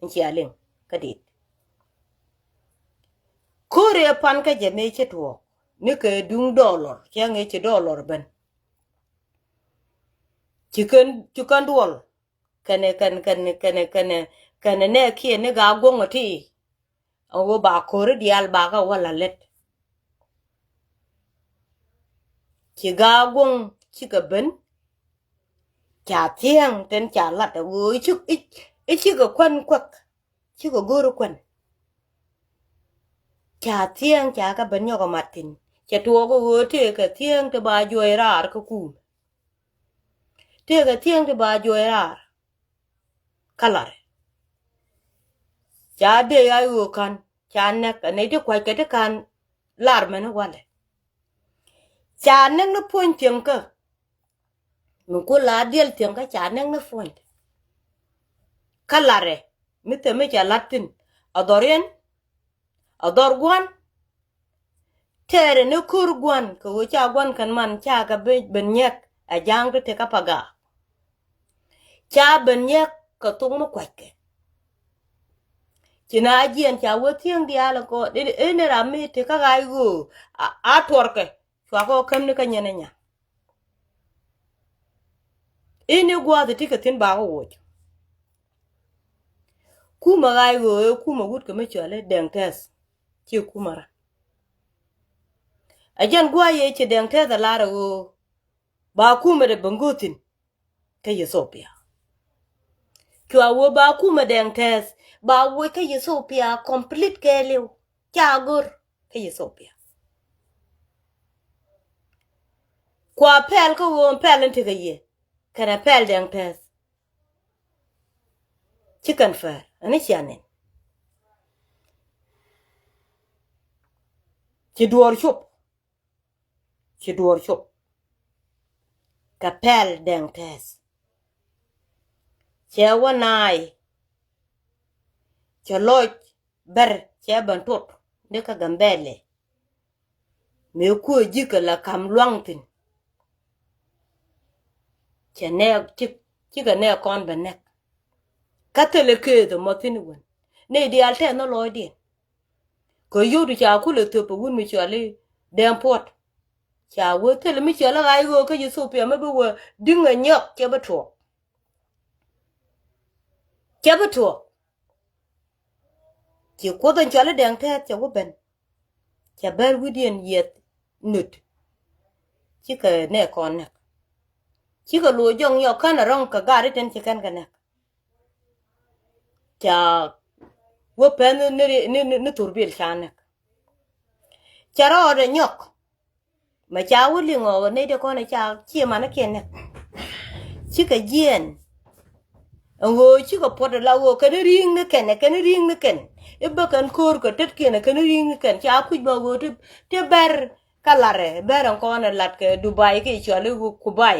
in cia liŋ kä di̱i̱t. Kuäär ëë pan kä jɛ mëë ci tuɔɔk ni kɛ duŋ dɔɔlɔr, cɛ ŋi̱i̱c ci dɔɔlɔr ben. Ci kɛn, ci kɛn duɔl kɛnɛ, kɛn, kɛn, kɛnɛ, kɛnɛ, kɛnɛ nɛɛkiɛn ni Gaaguɔ̱ŋ ɔ ti. Ɛ ɣöö ba ko̱ri diaal ba kä wä la lät. Ci Gaaguɔ̱ŋ cikɛ ben. Ca thiäŋ tin ca lat ɛ ɣöö i̱ ci, i̱, i̱ cikɛ kuän kuäk. Cikɛ go̱o̱ri kuän. Ca thiäŋ ca kɛ ben nyɔk ɛ mat thi̱n. Cɛ tuɔɔk ɛ ɣöö tëëkɛ thiäŋ ti ba juɔc raar kä kuum. Tëëkɛ thiäŋ ti ba juɔc raar. Kä larɛ. Ca dee a ɣöö ka̱n ca nɛk ɛ nɛy ti kua̱ckɛ ti ka̱n lar mɛn i̱ walɛ. Ca nɛk ni puɔ̱ny thiäŋkä. Mi ku la diɛl thiäŋkä ca nɛk ni puɔ̱ny. Kä larɛ mi thɛm mi ca la̱t thi̱n a dhɔr yɛn. A dhɔr gua̱n. Tɛɛrɛ ni ko̱r gua̱n kɛ ɣöö ca gua̱n kɛn man ca kɛ ben, ben nyɛk a ja̱a̱ŋ ti tekä Pagaak. Ca ben nyɛk kɛ thok mi kuackɛ. Ci na jiɛn ca wä thiäŋ diaal kɔ, i̱, i̱ ni ram mi tekä ɣa̱c ɣöö a, a tuɔrkɛ. Cua kɔ käm ni kä nyɛn ɛ nya. I̱ ni gua̱a̱th ti kɛ thi̱n bakä woc. Kumɛ ɣa̱c ɣöö ëë kumɛ wut kɛ mi cɔal i̱ Dɛŋ Tɛth. Ci kumɛ ran. Ɛ jɛn gua̱a̱c yɛ ci Dɛŋ Tɛth ɛ lar ɛ ɣöö ba kumɛ dee ben go̱o̱th thi̱n. Kä Ethiopia. Cua wee ba kumɛ Dɛŋ Tɛth ba woc kä Ethiopia complete kɛɛliw. Ca go̱r kä Ethiopia. Kua pɛl kä ɣöö pɛl in tekɛ yɛ kɛnɛ pɛl Dɛŋ Tɛth. Ci kɛn pɛl ɛn i̱ cia nɛn. Ci duɔɔr cop. Ci duɔɔr cop. Kɛ pɛl Dɛŋ Tɛth. Cɛ wä naay. Cɛ lɔc bɛr cɛ ben tot ni kä Gambɛlɛ. Mëë kuɛ ji̱ kɛ la ka̱m luaŋ thi̱n. Cɛ nɛɛk cik, cikɛ nɛɛk kɔn bɛ nɛk. Kä thilɛ keeth ɛmɔ thi̱n i̱ wen. Nɛy diaal tɛth ni lɔcdiɛn. Kɛ yio̱w ti ca kulɛ thöp ɛ wut mi cɔal i̱ Dɛŋ Puɔt. Ca wee thil mi ciɛ lä ɣa̱c ɣöö kä Yithopia mi bi wee di̱ŋ ɛ nyɔk cɛ bi tuɔɔk. Cɛ bi tuɔɔk. Ci Kuoth in cɔal i̱ Dɛŋ Tɛth cɛ wä ben. Cɛ bɛr wi̱diɛn yieth nut. Cikɛ nɛ kɔn näk. Cikɛ lo̱c jɔŋ yɔk kän a rɔ̱ŋ kɛ gaat i̱ tin ci kɛn kɛ näk. Ca wä pɛn ni, ni, ni, ni thurbil ca näk. Cɛ rɔɔdɛ nyɔk. Mɛ ca wä liŋ ɔ nɛy ti kɔn ca ciɛ man kiɛn nɛ. Cikɛ jiɛn. Ɛn ɣöö cikɛ puɔt la ɣöö kɛn ri̱i̱ŋ ni kɛn, kɛn ri̱i̱ŋ ni kɛn. I̱ bä kɛn ko̱o̱r kɛ tetkiɛn kɛn ri̱i̱ŋ ni kɛn ca kuc bä ɣöö ti, ti bɛr kä larɛ bɛr ɛn kɔn ɛ lat kɛ Dubai ki cɔal i̱ Kubai.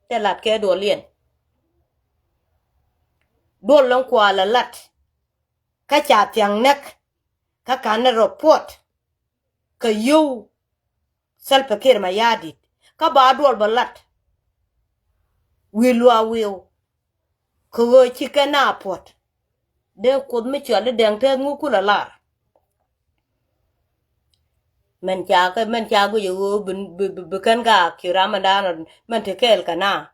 Tɛ lat kɛ duɔl yɛn. Duɔl lɔŋ kual ɛ lat. Kä ca thiaŋ nɛk. Kä ka̱n ni rɔ puɔt. Kɛ yio̱w Salva Kiir Mayardit kä ba duɔl bä lat. Wi̱i̱ luaak wi̱i̱w kɛ ɣöö ci kɛn a puɔ̱t. Dee Kuoth mi cɔal i̱ Dɛŋ Tɛth ŋu kulɛ lar. Mɛn ca kɛ mɛn ca guic ɛ ɣöö bi, bi, bi, bi kɛn gaak ci ram ɛn da̱a̱n mɛn ti kɛɛl kɛ na.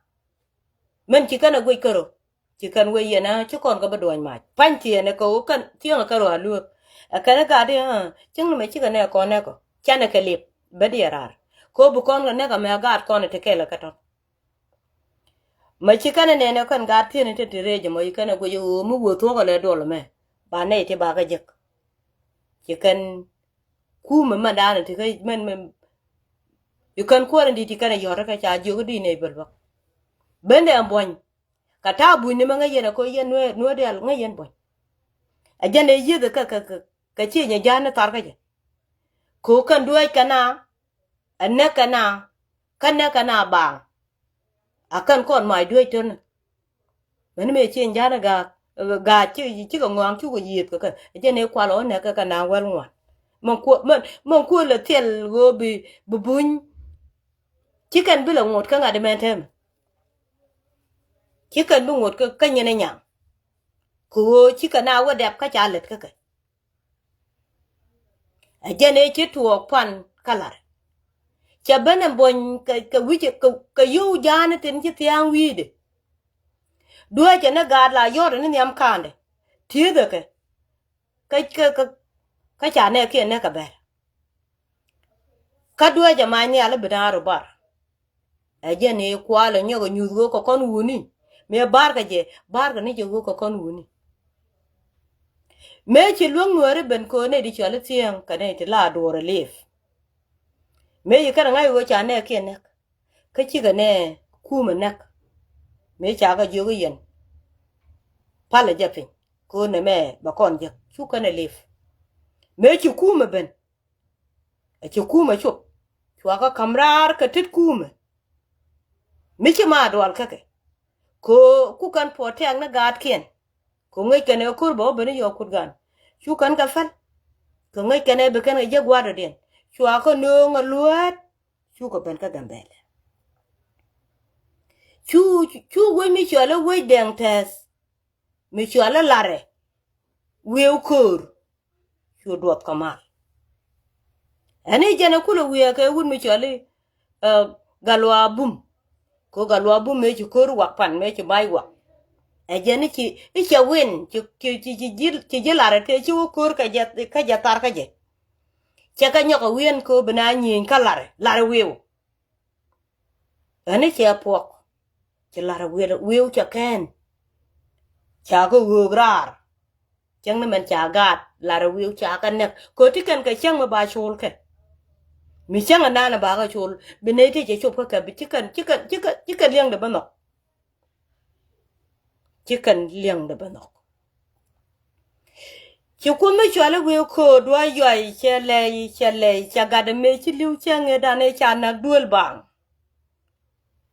Mɛn ci kɛn ɛ guic kärö. Ci kɛn wee yɛn ɛ ci kɔn kɛ bi duɔ̱ny mac pa̱ny thieen ɛ kɛ ɣöö kɛn thieŋ ɛ kärö a lueek. Ɛ kɛn ɛ gaat i̱ ɛ cieŋ ni mɛ cikɛ nɛ kɔn ɛ kɔ canɛ kɛ lip bä diɛ raar. Kɛ ɣöö bi kɔn kɛ nɛk ɛmɛ ɛ gaat kɔn ɛ ti kɛɛl ɛ kɛ tɔ̱. Mɛ ci kɛn ɛ nɛn ɛ kɛn gaat thieen ɛ ti ti rɛc ɛmɔ ci kɛn ɛ guic ɛ ɣöö mi wee thuɔ̱k ɛ lɛ duɔl ɛmɛ ba nɛy ti ba kɛ jek. Ci kɛn kumɛ mɛn da̱a̱n ɛ ti kä mɛn mɛn ci kɛn kuäär in di̱t ci kɛn ɛ yɔ̱t ɛ kɛ ca jiök i̱ di̱t nɛy bäl bä. Bendɛ ɛn buɔ̱ny. Kɛ ta̱a̱ bunyni mɛ ŋäc yɛn ɛ koc yɛn nuee, nuee diaal ŋäc yɛn buɔ̱ny. Ɛ jɛn ɛ yieth ɛ kɛ, kɛ, kɛ, kɛ cieny ɛ ja̱a̱n ni thar kä jɛ. Kɛ ɣöö kɛn dueec kɛ na, ɛ näk kɛ na, kä näk kɛ na baaŋ. A kɛn kɔn mac dueec tön. Mɛn mëë cieny ja̱a̱n ɛ ga̱a̱k, ga̱a̱k ci, cikɛ ŋɔaŋ cukɛ yieth kɛ kɛ. Ɛ jɛn ɛ kual ɣɔ̱ näk kɛ kɛ na wäl ŋuan. Mɛn kuɔ, mɛn, mɛn kuɔ lɛ thil ɣöö bi, bi buny. Ci kɛn bi lɛ ŋot kä ŋa̱t mɛn tɛmɛ. Ci kɛn bi ŋot kä, kä nyin ɛ nyaŋ. Kɛ ɣöö ci kɛn a wä dɛp kä ca lät kä kɛ. Ɛ jɛn ëë ci tuɔɔk pan kä lar. Cɛ ben ɛ buɔ̱ny kɛ, kɛ wi̱c kɛ, kɛ yio̱w ja̱a̱n tin ci thia̱a̱ŋ wi̱i̱dɛ. Dueecɛ ni gaat la yɔ̱ɔ̱tɛ ni nhiam ka̱a̱ndɛ. Ti̱eethɛ kɛ. Kä, kä, kä, kä ca nɛɛkiɛn nɛɛkɛ bɛr. Kä dueecɛ mac nhial i̱ bi da̱a̱n rɔ bar. Ɛ jɛn i̱ kualɛ nyɔk ɛ nyuth ɣöö kɛ kɔn wuni. Mëë barkɛ jɛ, barkɛ ni jɛ ɣöö kɛ kɔn wuni. Mëë ci luäŋ nuääri ben köö nɛy ti cɔal i̱ thiäŋ kɛ nɛy ti la duɔɔr ɛ liif. Mëë ci kɛn ɛ ŋa̱c ɣöö ca nɛɛkiɛn näk. Kä cikɛ nɛ kumɛ näk. Mëë ca kɛ jiök i̱ yɛn. Palɛ jɛ piny. Köö nɛmɛ bɛ kɔn jek. Cu kɛn ɛ liif. Mëë ci kumɛ ben. Ɛ ci kumɛ cop. Cuakä ka̱m raar kɛ tet kumɛ. Mi ci ma dual kä kɛ. Kɛ ku kɛn puɔt tɛ̈k ni gaatkiɛn. Kɛ ŋäc kɛn ɛ ko̱r bɛ wä ben i̱ yɔɔk kut gan. Cu kɛn kɛ päl. Kɛ ŋäc kɛn ɛ bi kɛn kɛ jek gua̱a̱r dɔ̱diɛn. Cuakä nööŋ ɛ luäät. Cu kɛ ben kä Gambɛlɛ. Cu, cu wec mi cɔal i̱ wec Dɛŋ Tɛth. Mi cɔal i̱ Larɛ. Wi̱i̱ ko̱r. Cu duɔth kɛ mal. Ɛn i̱ jɛn ɛ kulɛ wi̱i̱ ɛ kɛ wut mi cɔal i̱, ɛ, Galwa Bum. Ko Galwa Bum mëë ci ko̱r wak pan mëë ci bac wak. Ɛ jɛn i̱ ci, i̱ cɛ win, ci, ci, ci, ci ji̱, ci ji̱ Larɛ tëë ci wä ko̱r kä jɛ, kä jɛ thar kä jɛ. Cɛ kɛ nyɔk ɛ wi̱i̱ ɛn ko bi na nyieny kä Larɛ, Larɛ wi̱i̱w. Ɛn i̱ cɛ puɔk. Ci Larɛ wi̱i̱w, wi̱i̱w cɛ kɛn. Ca kä ɣöök raar. Cäŋ ni mɛn ca gaat Larɛ wi̱i̱w ca kɛ nɛk. Kɛ ti kɛn kɛ cäŋ mi ba col kɛ. Mi cäŋ ɛ nanɛ ba kɛ col. Bi nɛy ti cɛ cop kä kɛ bi ci kɛn, ci kɛn, ci kɛn, ci kɛn liɛŋdɛ bä nhɔk. Ci kɛn liɛŋdɛ bä nhɔk. Ci Kuoth mi cɔal i̱ wëë kööt duɔ̱ɔ̱c yuay cɛ lɛy, cɛ lɛy, cɛ gat ɛmɛ ci li̱w cɛ ŋetdan ɛ ca nak duël baaŋ.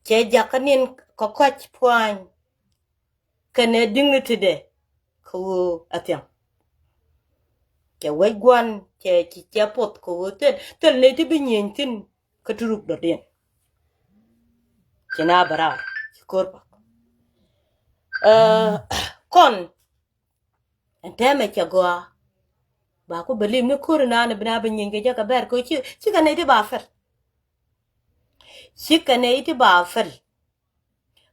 Cɛ jakä ni̱n kɛ kɔ̱c pua̱a̱ny. Kɛnɛ dignity dɛ kɛ ɣöö a thiaŋ. Cɛ wec gua̱n cɛ, cɛ, cɛ poth kɛ ɣöö thil, thil nɛy ti bi nyieny thi̱n kä turuk dɔ̱diɛn. Ci na bɛ raar ci ko̱r pak. Ɛ, kɔn ɛn tɛmɛ cɛ gɔaa. Ba ku believe ni ko̱r inan bi na bi nyieny kɛ jɛ kɛ bɛr kɛ ɣöö ci, cikɛ nɛy ti ba fɛr. Cikɛ nɛy ti ba päl.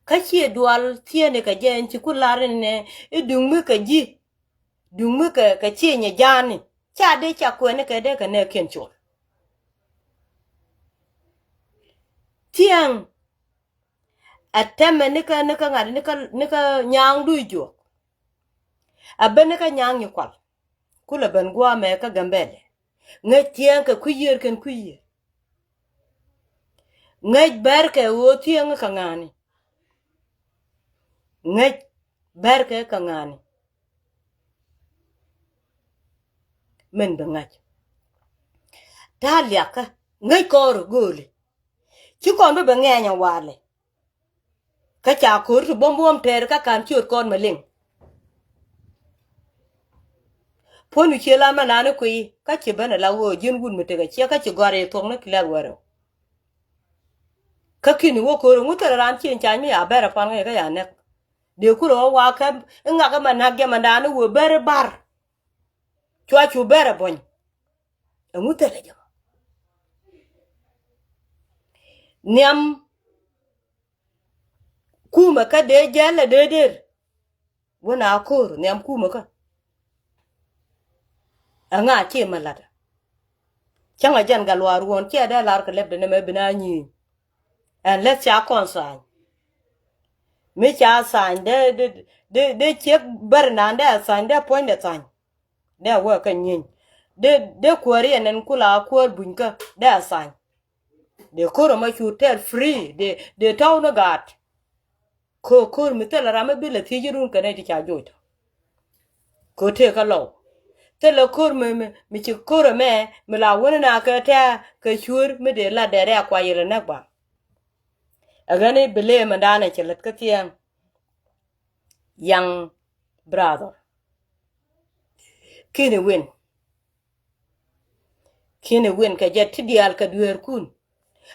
Kä ciɛ dual thieenɛ kɛ jɛ ɛn ci ku lar inɛ i̱ duŋ mi kɛ ji̱, duŋ mi kɛ, kɛ ciɛ nyɛ ja̱a̱ni. Ca dee ca kuɛni kɛ dee kɛ nɛɛkiɛn col. Thiɛŋ ɛ tɛmɛ nikä, nikä ŋa̱t, nikä, nikä nyaaŋ duc juɔk. Ɛ ben nikä nyaaŋ nyi kual. Kulɛ ben gua̱a̱mɛ kä Gambɛlɛ. Ŋäc thiɛŋ kɛ kui̱ yiër kɛn kui̱ yiër. Ŋäc bɛrkɛ ɣöö thiɛŋ kä ŋa̱a̱ni. Ŋäc bɛrkɛ kä ŋa̱a̱ni. Min bi ŋa̱c. Ta̱a̱ liakä ŋäc kɔɔr gööli. Ci kɔn bi bi ŋɛɛny a walɛ. Kä ca ko̱r ti buɔ̱m buɔ̱m tɛɛr kä ka̱n ciöt kɔn mɛ liŋ. Puɔ̱nydu cië lan mɛ nani kui̱ kä ci ben ala ɣöö ji̱n wut mi tekɛ ciɛ kä ci gɔ̱a̱r yɛ thuɔ̱k ni ki lɛl wärä. Kä ki̱ni wä ko̱r ŋu thilɛ raan cieŋ ca̱ny mi ya bɛr ɛ pan ŋäc kä ya nɛk. Dee kulɛ wä wa kä i̱ ŋak imɛ nak jɛ mɛ nani wee bɛr i̱ bar. Cua cu bɛr ɛ buɔ̱ny. Ɛŋu thilɛ jɛ mɔ. Nhiam kumɛ kä dee jɛl ɛ dee der. Wä na ko̱r nhiam kumɛ kä. Ɛŋa ci mɛ la̱t. Cäŋ a jɛn gat luaar wuɔ̱n ciɛ dee lar kɛ lɛpdɛ nɛmɛ bi na nyieny. Ɛn leth ca kɔn thany. Mi ca thany dee, dee, dee, dee ciek bär nan dee a thany dee puɔ̱nydɛ thany. Dee a wä kä nyieny. Dee, dee kuäär yɛn ɛn kula kuäär bunykä dee a thany. Dee ko̱r ɛmɔ cu tɛr free dee, dee tɔw ni gaat. Kɛ ɣöö ko̱r mi thilɛ ram mi bi lɛ thiec run kɛ nɛy ti ca joc tɔ. Kɛ ɣöö tëëkä lɔw. Thilɛ ko̱r mi, mi, mi ci ko̱r ɛmɛ mi la wäni na kɛ tɛ̈ kɛ cuër mi dee lat dɛɛ rɛ̈ɛ̈k kua yɛl ɛ näk ba. Ɛ ɣän i̱ bi lëë mɛndan ɛ cɛ lät kä thiɛŋ. Young brother. Ki̱ni win. Ki̱ni win kɛ jɛ ti diaal kɛ dueerkun.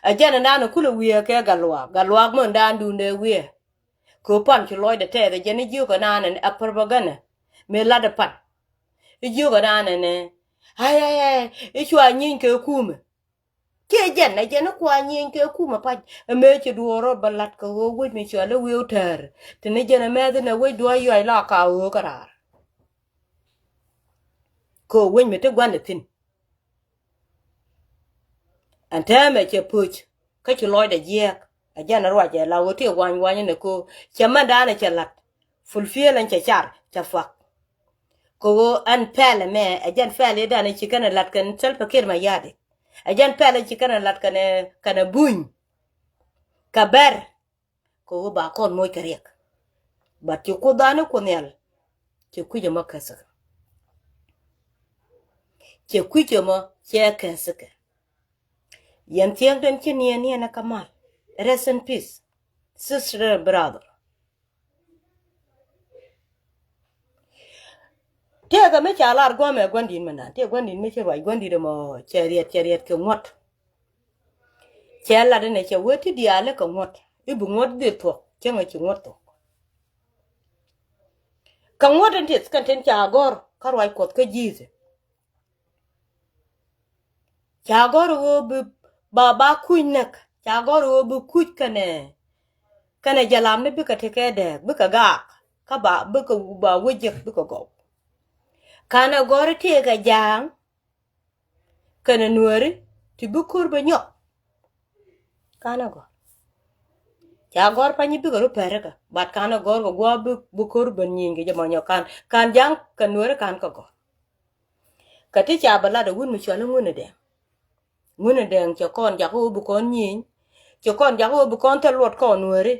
Ɛ jɛn ɛndan ɛ kulɛ wiee kɛ gat luaak, gat luaak mɛndan duundɛ wiee. Kɛ pan ci lɔcdɛ tɛɛth ɛ jɛn i̱ jiök ɛnan ɛn ɛ propaganda. Mëë latdɛ pan i̱ jiök ɛnan ɛn ɛ ai ai ai i̱ cua nyieny kɛ kumɛ. Kiɛ jɛn ɛ jɛn i̱ kua nyieny kɛ kumɛ pac. Ɛ mëë ci duɔɔr rɔ bä lat kɛ ɣöö wec mi cɔal i̱ wi̱i̱ wä tɛɛr. Tini jɛn ɛ mɛth inɛ wec duɔɔr yuac la ka ɣöö kä raar. Kɛ ɣöö wec mi ti gua̱n ɛ thi̱n. Ɛn täämɛ cɛ pöc kä ci lɔcdɛ jiɛɛk. Ɛ jɛn ɛ ruacɛ la ɣöö ti guany guany inɛ kɛ ɣöö cɛ mɛndan ɛ cɛ la̱t. Fulfill ɛn cɛ car cɛ fuak. Kɛ ɣöö ɛn pɛl ɛmɛ ɛ jɛn pɛl i̱dan ɛ ci kɛn ɛ la̱t kɛn Salva Kiir Mayardit. Ɛ jɛn pɛl ɛ ci kɛn ɛ la̱t kɛn ɛ, kɛn ɛ buny. Kɛ bɛr. Kɛ ɣöö ba kɔn moc kɛ riɛk. But ci Kuothdan i̱ Kuoth Nhial. Cɛ kui̱c ɛmɔ kɛsikä. Cɛ kui̱c ɛmɔ cɛ kɛsikä. Yɛn thiäŋ den ci niɛn niɛn ɛ kä mal. Rest in peace. Sister and brother. Tëëkɛ mi ca lar gua̱a̱mɛ gua̱ndi̱t mɛ nan tëë gua̱ndi̱t mi ci ruac gua̱ndi̱t ɛmɔ cɛ riɛt cɛ riɛt kɛ ŋuɔ̱t. Cɛ lat inɛ cɛ wee ti diaal i̱ kɛ ŋuɔ̱t i̱ bi ŋuɔ̱t dhil thuɔ̱k cäŋɛ ci ŋuɔ̱t thuɔ̱k. Kɛ ŋuɔ̱t in tith kɛn tin ca gɔ̱r kä ruac Kuɔth kä ji̱th. Ca gɔ̱r ɣöö bi ba ba kuc näk ca gɔ̱r ɣöö bi kuc kɛnɛ kɛnɛ jalamni bikɛ tekɛ dɛɛk bikɛ gaak kä ba bikɛ ba wä jek bikɛ gɔw. Kanɛ gɔ̱r i̱ tëëkɛ ja̱a̱ŋ kɛnɛ nuääri ti bi ko̱r bɛ nyɔk. Kanɛ gɔ̱r ca gɔ̱r panyi bikɛ ru pɛrikä bat kanɛ gɔ̱r kɛ gua̱a̱ bi ko̱r bɛ nyieny kɛ jɛ mɔ nyɔk kan kan ja̱a̱ŋ kɛ nuääri kan kɛ gɔ̱r. Kä ti ca bɛ lat ɛ wut mi cɔal i̱ Ŋuni Dɛŋ. Ŋuni Dɛŋ cɛ kɔn jakä wä bi kɔn nyieny. Cɛ kɔn jakä wä bi kɔn thil luɔt kɔn wääri.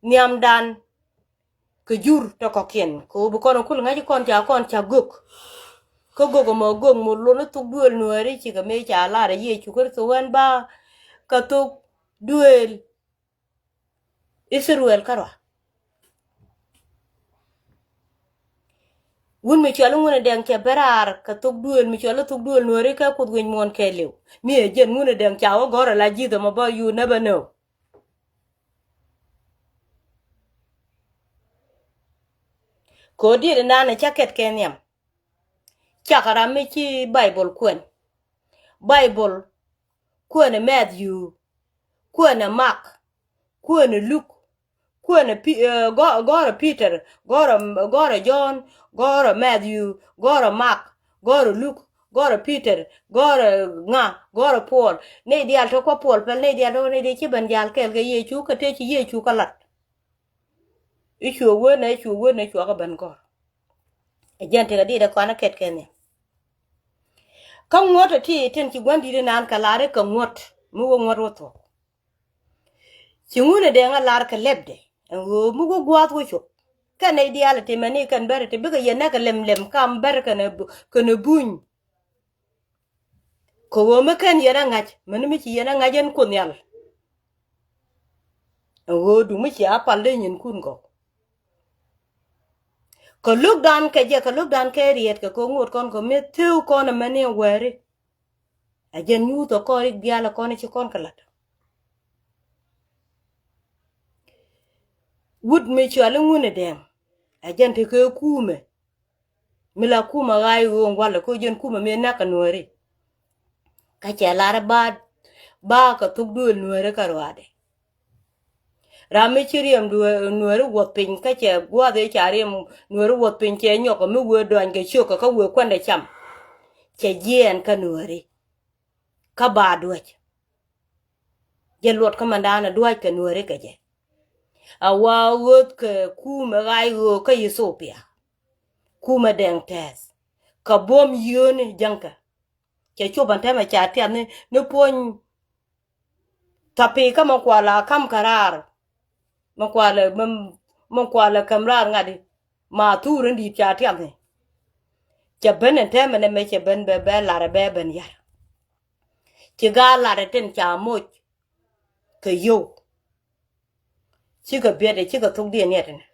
Nhiamdan kɛ jur tɔ kɔkiɛn kɛ wä bi kɔn kul ŋa̱c kɔn ca kɔn ca gök. Kä gök ɛmɔ gök mɔ lon i̱ thok duëël nuääri cikɛ mëë ca lar ɛ Yecu Kritho wän ba kɛ thok duëël. Ithɛrɛl kärɔa. Wun mi cɔal i̱ Ŋuni Dɛŋ cɛ ben raar kɛ thok duëël mi cɔal i̱ thok duëël nuääri kɛ Kuoth wi̱i̱ muɔ̱ɔ̱n kɛɛliw mi ɛ jɛn Ŋuni Dɛŋ ca wä gɔ̱r ala ji̱th ɛmɔ bä you never know. Kɛ ɣöö diet inan ɛ cä kɛt kɛ nhiam. Cakɛ ram mi ci Baibol kuɛn. Baibol kuɛn ɛ Matthew. kuɛnɛ Mak, kuɛnɛ Luk, kuɛnɛ Pi-, eh, gɔ-, gɔrɛ Peter, gɔrɛ, gɔrɛ John, gɔrɛ Matthew, gɔrɛ Mak, gɔrɛ Luk, gɔrɛ Peter, gɔrɛ ŋa, gɔrɛ Paul. Nɛy diaal tɔ̱ kua̱ Paul pɛl, nɛy diaal tɔ̱, nɛy diaal ci ben jal kɛɛl kɛ Yecu, kä tëë ci Yecu kä lat. I̱ cuɛ wen, i̱ cuɛ wen, i̱ cuɛ kä ben gɔr. Ɛ jɛn tekɛ diet ɛ kɔn ɛ kɛt kɛ nhiam. Kä ŋuɔ̱t ɛ ti tin ci gua̱n di̱t inan kɛ lar i̱ kɛ ŋuɔ̱t mi wä ŋuɔ̱t wä thuɔ̱k. Ci ŋun ɛ dee ŋa lar kɛ lɛpdɛ ɛn ɣöö mi wä gua̱a̱th wä cop. Kɛn nɛy diaal ɛ ti mɛn i̱ kɛn bɛr ɛ ti bikɛ yɛn nɛ kɛ lɛm lɛm kam bɛr kɛn ɛ bu-, kɛn ɛ buny. Kɛ ɣöö mi ken yɛn ɛ ŋa̱c, mäni mi ci yɛn ɛ ŋa̱c ɛn Kuoth Nhial. Ɛn ɣöö duŋ mi cia pal dee nyinkun gɔw. Kɛ lo̱kdan kɛ jɛ, kɛ lo̱kdan kɛ riɛt kɛ kɛ ŋot kɔn kɛ mi thi̱w kɔn ɛmɛni ɛn wääri. Ɛ jɛn nyuuth ɛ kɔn rik diaal ɛ kɔn ɛ ci kɔn kɛ la̱t. Wut mi cɔal i̱ Ŋun ɛ Dɛŋ, ɛ jɛn tekɛ kumɛ. Mi la kumɛ ɣa̱a̱c ɣöö ŋualɛ kä jɛn kumɛ mi näk kɛ Nuääri. Kä cɛ lar i̱ ba, ba kɛ thuk duëël Nuääri kä ruaadɛ. Ram mi ci riɛm duëë-, Nuääri wuɔth piny kä cɛ gua̱a̱th i̱ ca riɛm Nuääri wuɔth piny cɛ nyɔk kɛ mi wëë dɔany kɛ ciökä kä wëë kuändɛ cam. Cɛ jiɛɛn kä Nuääri. Kä ba duäc. Jɛ luɔt kä mandan ɛ duäc kɛ Nuääri kɛ jɛ. A wa ɣöth kɛ kumɛ ɣa̱a̱c ɣöö kä Ethiopia. Kumɛ Dɛŋ tɛth. Kɛ buɔ̱m yio̱o̱ni jäŋkä. Cɛ cop ɛn tɛmɛ ca tiath ni, ni puɔ̱ny. Thapi kä mɛ kualɛ a ka̱m kɛ raar. Mɛ kualɛ, mɛ, mɛ kualɛ käm raar ŋa̱t i̱. Ma thur in di̱i̱t ca tiath ni. Cɛ ben ɛn tɛmɛ nɛ mɛ cɛ ben bɛ, bɛ lar ɛ bɛ ben yar. Ci gaa lar ɛ tin ca moc. Kɛ yio̱w. Cikɛ biɛt ɛ cikɛ thokdiɛn yɛt ɛnɛ.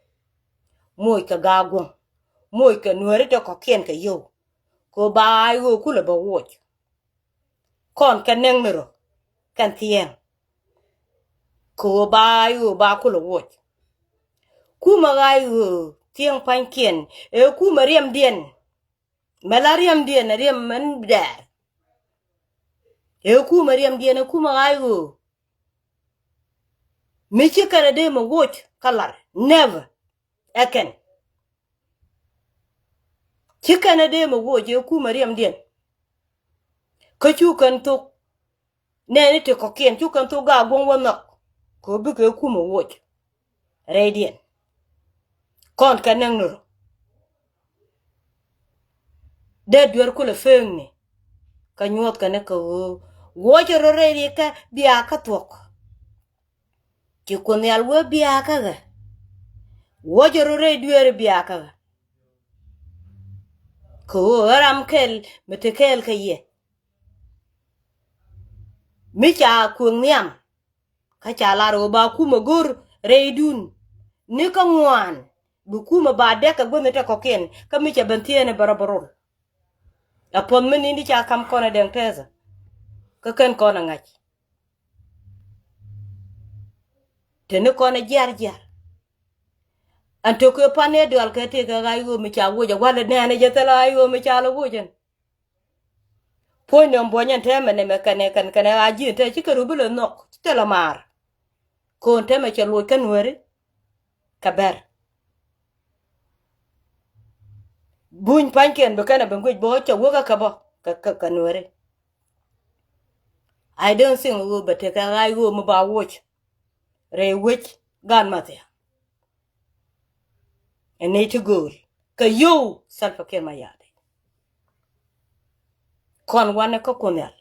Moc kɛ gaa guɔ̱ŋ. Moc kɛ Nuääri tɛ kɔ̱kiɛn kɛ yio̱w. Kɛ ɣöö ba ɣa̱c ɣöö kulɛ bɛ woc. Kɔn kɛ nɛŋ ni rɔ kɛn thiɛŋ. Kɛ ɣöö ba ɣa̱c ɣöö ba kulɛ woc. Kumɛ ɣa̱c ɣöö thiɛŋ pa̱nykiɛn ɛ kumɛ riɛmdiɛn. Mɛ la riɛmdiɛn ɛ riɛm mɛn dɛɛr. Ɛ kumɛ riɛmdiɛn ɛ kumɛ ɣa̱c ɣöö mi ci kɛn ɛ dee mɛ woc kä lar. Never. Ɛ kɛn. Ci kɛn ɛ dee mɛ woc ɛ kumɛ riɛmdiɛn. Kä cu kɛn thok. Nɛɛni ti kɔ̱kiɛn cu kɛn thok gaa guɔ̱ŋ wä nhɔk. Kɛ ɣöö bikɛ kumɛ woc. Rɛydiɛn. Kɔn kɛ nɛŋ ni rɔ. Dee duer kulɛ feŋni. Kä nyuɔth kɛn ni kɛ ɣöö wuɔcɛ rɔ rɛy rikä bia kä thuɔ̱k. Ci Kuoth Nhial wee bia kä ɣä. Wuɔcɛ rɔ rɛy duer bia kä ɣä. Kɛ ɣöö ɣä ram kɛl mi te kɛɛl kä yɛ. Mi ca kuëŋ nhiam. Kä ca lar ɣöö ba kumɛ go̱r rɛydun ni kä ŋuan bi kumɛ ba dɛk kɛ guänh in te kɔ̱kiɛn kä mi cɛ ben thieen in bɛ rɔ bɛ rol. A puɔ̱th mi ni̱n di ca ka̱m kɔn ɛ Dɛŋ tɛthä kä kɛn kɔn ɛ ŋa̱c. Te ni kɔn ɛ jiar jiar. Ɛn tök kɛ pan ëë dual kɛ tëëkɛ ɣa̱c ɣöö mi ca woc ɛ walɛ nɛɛnɛ jɛ thilɛ ɣa̱c ɣöö mi ca lɛ woc ɛn. Puɔ̱ny nɛ buɔ̱ny ɛn tɛmɛ nɛmɛ kɛnɛ kɛn kɛnɛ a ji̱ ɛn tɛ cikɛ rubä lɛ nhɔk ci thilɛ maar. Ko̱n tɛmɛ cɛ loc kä Nuääri. Kɛ bɛr. Buny pa̱nykiɛn bi kɛnɛ bi guic bä cɛ wä kä kɛ bä kɛ kɛ kɛ Nuääri. I don't think ɣöö bɛ tekɛ ɣa̱c ɣöö mi ba woc. Rɛy wec gan mathia. Ɛ nɛy ti gööl kɛ yio̱w Salva Kiir Mayardit. Kɔn wanɛ kä Kuoth Nhial.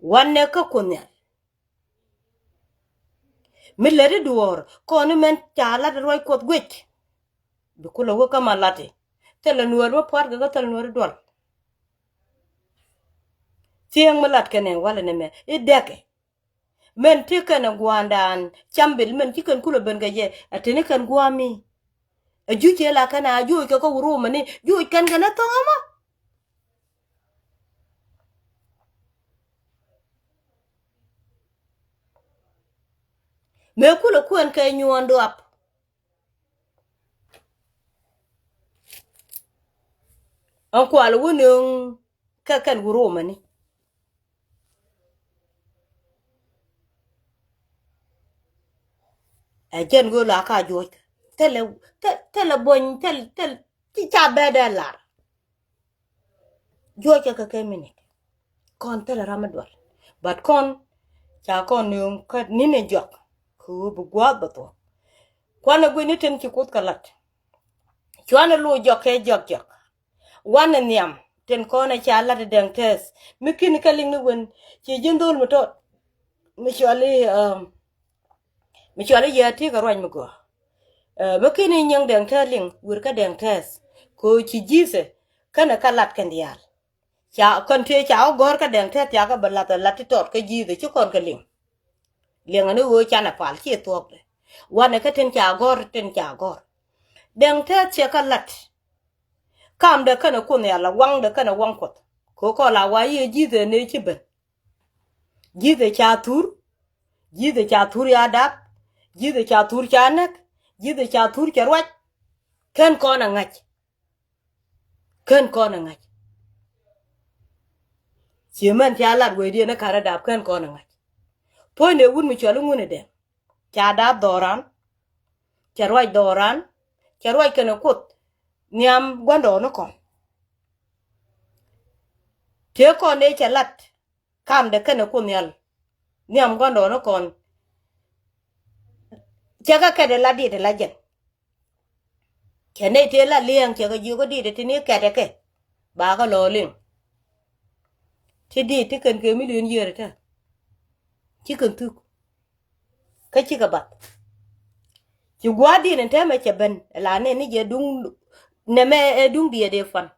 Wanɛ kä Kuoth Nhial. Mi lät i̱ duɔ̱ɔ̱r kɔn i̱ mɛn ca lat ruac Kuɔth guic. Bi kulɛ wä kä ma lat i̱ thilɛ Nuäär mi pua̱tkɛ kä thilɛ Nuäär i̱ dual. Thiëëŋ mi lat kɛnɛ walɛ nɛmɛ i̱ dɛkɛ. Mɛn ti kɛn ɛ gua̱a̱ndan cambil mɛn ci kɛn kulɛ ben kɛ jɛ ɛ teni kɛn gua̱a̱mi. Ɛ juc cɛ la kɛn a juc kɛ kä wurumɛ ni juc kɛn kɛn ɛ thɔŋ ɛmɔ. Mëë kulɛ kuɛn kɛ nyuɔ̱ɔ̱n duap. Ɛn kual wä nöŋ kɛ kɛn wä romani. Ɛ jɛn ɣöö la ka juɔc thilɛ, thilɛ buɔny, thilɛ, thilɛ ci ca bɛ dee lar. Juɔc kɛ kɛ kɛ minit. Kɔn thilɛ ram mi dual. But kɔn ca kɔn nööŋ kä ni̱n ɛ jɔak kɛ ɣöö bi gua̱a̱th bɛ thuɔ̱k. Kuanɛ gui̱ni tin ci Kuoth kɛ lat. Cuanɛ lo̱c jɔak kɛ jɔak jɔak. Wanɛ nhiam tin kɔn ɛ ca lat ɛ Dɛŋ Tɛth mi ki̱n kɛ liŋ ni wen ci ji̱n dho̱l mi tɔt mi cuali, um, mi cuali yɛ ti kɛ ruac mi gɔaa. Ɛ, mi ki̱n i̱ nyiŋ Dɛŋ Tɛth liŋ wir kä Dɛŋ Tɛth kɛ ɣöö ci ji̱thɛ kɛnɛ kä lat kɛn diaal. Ca kɔn tëë ca wä gɔ̱r kä Dɛŋ Tɛth ca kɛ bɛ lath ɛ lat ti tɔt kä ji̱thɛ ci kɔn kɛ liŋ. Liɛŋɛ ni ɣöö canɛ pal ci thuɔ̱kdɛ. Wanɛ kä tin ca gɔ̱r, tin ca gɔ̱r. Dɛŋ Tɛth cɛ kä lat. Kamdɛ kɛnɛ Kuoth Nhial la waŋdɛ kɛnɛ waŋ Kuɔth. Kɛ kɔn la wa yiëë ji̱thɛ ni ci ben. Ji̱thɛ ca thur. Ji̱thɛ ca thur ya dap. Ji̱thɛ ca thur ca näk. Ji̱thɛ ca thur ca ruac. Kɛn kɔn ɛ ŋa̱c. Kɛn kɔn ɛ ŋa̱c. Cië mɛn ca lat wecdiɛn ɛ ka̱n ɛ dap kɛn kɔn ɛ ŋa̱c. Puɔ̱nydɛ wut mi cuali ŋun ɛ Dɛŋ. Ca dap dhɔran. Ca ruac dhɔran. Ca ruac kɛnɛ Kuoth nhiam gua̱ndɔɔŋnikɔn. Tëë kɔn dee cɛ lat kamdɛ kɛnɛ Kuoth Nhial nhiam gua̱ndɔɔŋnikɔn. Cɛ kɛ kɛt ɛ la dit ɛ la jɛn. Cɛ nɛy tëë la liɛŋ cɛ kɛ jiök ɛ dit ɛ ti ni kɛt ɛ kɛ. Ba kɛ lɔ liŋ. Ti dit ti kɛn kɛ milion yiër ɛ tɛ. Ci kɛn thuk. Kä cikɛ bath. Ci gua̱a̱r di̱n in täämɛ cɛ ben la nɛ ni jɛ duŋ nɛmɛ ɛ duŋ diɛ dee pan.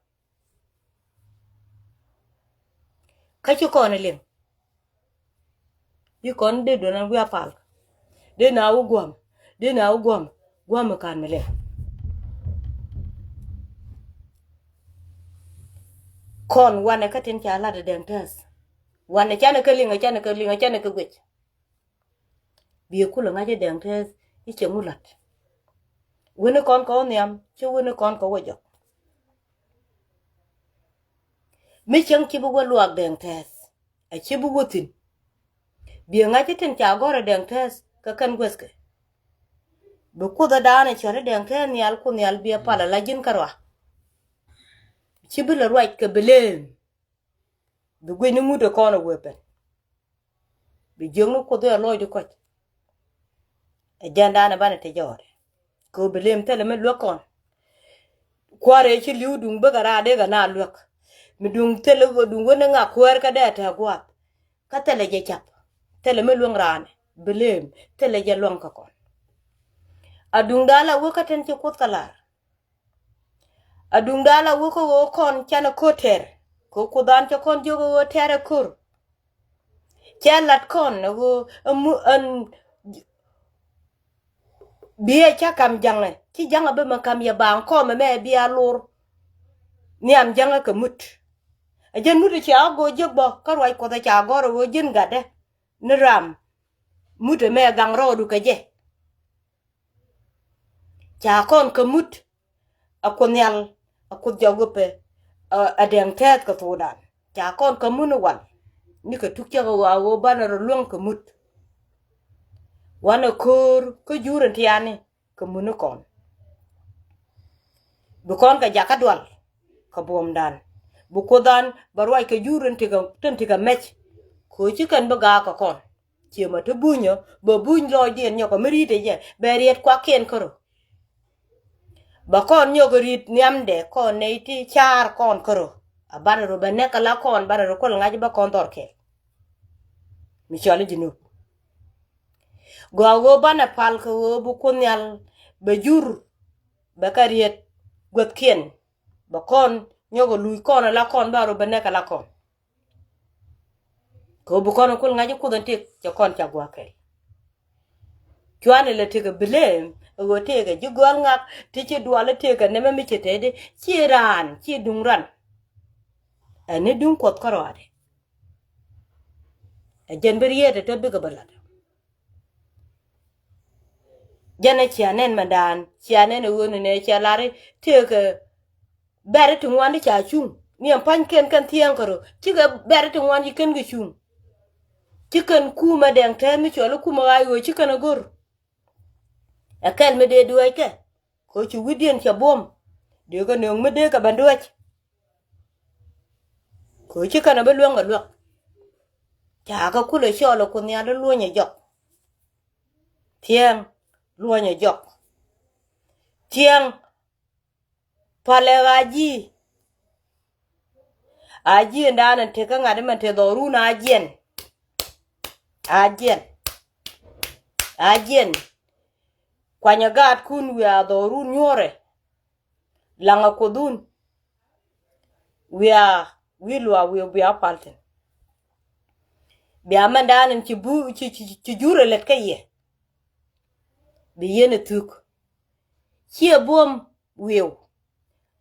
Kä ci kɔn iliŋ. Yi kɔn dee duɔ̱n an wi̱i̱ apal. Dee na wä gua̱m. Dee na wä gua̱m. Gua̱m mi ka̱n mi liŋ. Kɔn wanɛ kä tin ca lat ɛ Dɛŋ Tɛth. Wanɛ canɛ kä liŋ, canɛ kä liŋ, canɛ kä guic. Biɛ kulɛ ŋa̱c ɛ Dɛŋ Tɛth i̱ cɛ ŋu la̱t. Wen i̱ kɔn kɛ wä nhiam cɛ wen i̱ kɔn kɛ wä jɔk. Mi cäŋ ci bi wä luaak Dɛŋ Tɛth a ci bi wä thi̱n. Biɛ ŋa̱c i̱ tin ca gɔ̱r ɛ Dɛŋ Tɛth kɛ kɛn guäthkɛ. Bi Kuoth ɛ daanɛ cɔl i̱ Dɛŋ Tɛth nhial Kuoth Nhial biɛ pal ala ji̱n kärɔa. Ci bi lɛ ruac kɛ bi leem. Bi guic ni ŋut ɛ kɔn ɛ wee pɛn. Bi jiök ni Kuoth ɛ lɔcdi kɔc. Ɛ jɛn daanɛ banɛ te jɔɔt. Kɛ ɣöö bi lem thilɛ mi luäk kɔn. Kua̱r ëë ci li̱w duŋ bikɛ raar dee kɛ na luäk. Mi duŋ thilɛ duŋ wen ni ŋak kuäär kä dee tɛ̈ gua̱a̱th. Kä thilɛ jɛ cap. Thilɛ mi luäŋ raanɛ bi lem thilɛ jɛ luäŋ kä kɔn. A duŋ da̱a̱n la wek kä tin ci Kuoth kɛ la̱r. A duŋda la wek kä ɣöö kɔn canɛ ko̱r tɛr kɛ Kuoth an cɛ kɔn jiök ɣöö tɛr ɛ ko̱r. Cɛ lat kɔn ɛ ɣöö ɛmu ɛn biɛ ca kam jaŋɛ ci jaŋɛ bä mɛ kam yɛ baaŋ kɔmɛ mɛ bia lor. Nhiam jaŋɛ kɛ mut. Ɛ jɛn mut ɛ cia ɣä go̱o̱ jiök bä kä ruac Kuɔth ɛ ca gɔ̱r ɛ ɣöö ji̱n gatdɛ ni ram. Mut ɛ mɛ gaŋ rɔɔdu kɛ jɛ. Ca kɔn kä mut a Kuoth Nhial a Kuoth jɔk wepɛ a Dɛŋ Tɛth kɛ thokdan. Ca kɔn kä mut ni wal ni kɛ tuk cäkä ɣɔaa ɣöö banɛ rɔ luäŋ kɛ mut. Wanɛ ko̱o̱r kä jur in tiani kɛ mut ni kɔn. Bi kɔn kɛ jakä dual kɛ buɔ̱mdan. Bi Kuothdan bɛ ruac kɛ jur in tikɛ tin tikɛ mɛc. Kɛ ɣöö ci kɛn bi gaak kɛ kɔn. Ciɛ mɔ te bunyä bɛ buny lɔɔcdiɛn nyɔkɔ mi ri̱t ɛ jɛ bɛ riɛt kuakiɛn kärö. Bɛ kɔn nyɔk ri̱t nhiamdɛ kɔn nɛy ti ca̱a̱r kɔn kärö. A banɛ rɔ bɛ nɛk kɛ la kɔn banɛ rɔ kuäl ŋa̱c bä kɔn dhɔr kɛɛl. Mi cɔl i̱ Jinub gɔaa ɣöö banɛ pal kɛ ɣöö bi Kuoth Nhial bɛ jur bɛ kɛ riet guäthkiɛn. Bɛ kɔn nyɔk ɛ luc kɔn ala kɔn ba rɔ bɛ nɛk ala kɔn. Kɛ ɣöö bi kɔn ɛ kul ŋa̱c i̱ Kuoth ɛn tëk cɛ kɔn ca gua̱a̱k kɛl. Cuanɛ lɛ tëkɛ bi leem ɛ ɣöö tëkɛ ji̱ gɔ̱a̱l ŋak ti ci dual i̱ tëkɛ nɛmɛ mi ci tɛtdi ci raan ci duŋ ran. Ɛn i̱ duŋ Kuɔth kärɔaadɛ. Ɛ jɛn bi riet ɛ tɔ bikɛ bä lat. Jɛn ɛ cia nɛn mɛndan cia nɛn ɛ ɣöö ni nɛ cia lar i̱ tëëkɛ bɛ̈ri ti ŋuan ti ca cuŋ ni ɛn pa̱nykiɛn kɛn thiɛɛŋ kärö cikɛ bɛ̈ri ti ŋuan ci kɛn kɛ cuŋ. Ci kɛn kumɛ Dɛŋ Tɛth mi cuɔl i̱ kumɛ ɣaac ɣöö ci kɛn ɛ go̱r. Ɛ kɛl mi dee dueec kɛ. Kɛ ɣöö ci wi̱cdiɛn cɛ buɔ̱m. Dee kɛ nööŋ mi dee kɛ ben dueec. Kɛ ɣöö ci kɛn ɛ bi luäŋ kɛ luäk. Ca kɛ kulɛ cɔɔl ɛ Kuoth Nhial i̱ luɔ̱nyɛ jɔk. Thiɛŋ, luɔ̱nyɛ jɔk. Thiɛŋ, palɛ ɣaa ji̱. A ji̱ in daanɛ tekä ŋa̱t imɛ te dhɔrun a jiɛn. A jiɛn. A jiɛn. Kuanyɛ gaatkun wiaa dhɔrun nyuɔrɛ. Laŋɛ Kuothun. Wiaa wi̱i̱ luaak wi̱i̱ bia pal thi̱n. Bia mɛn daanɛ ci bu ci ci ci jurɛ lät kä yɛ. Bi yɛn ɛ thuk. Ciɛ buɔ̱m wi̱i̱w.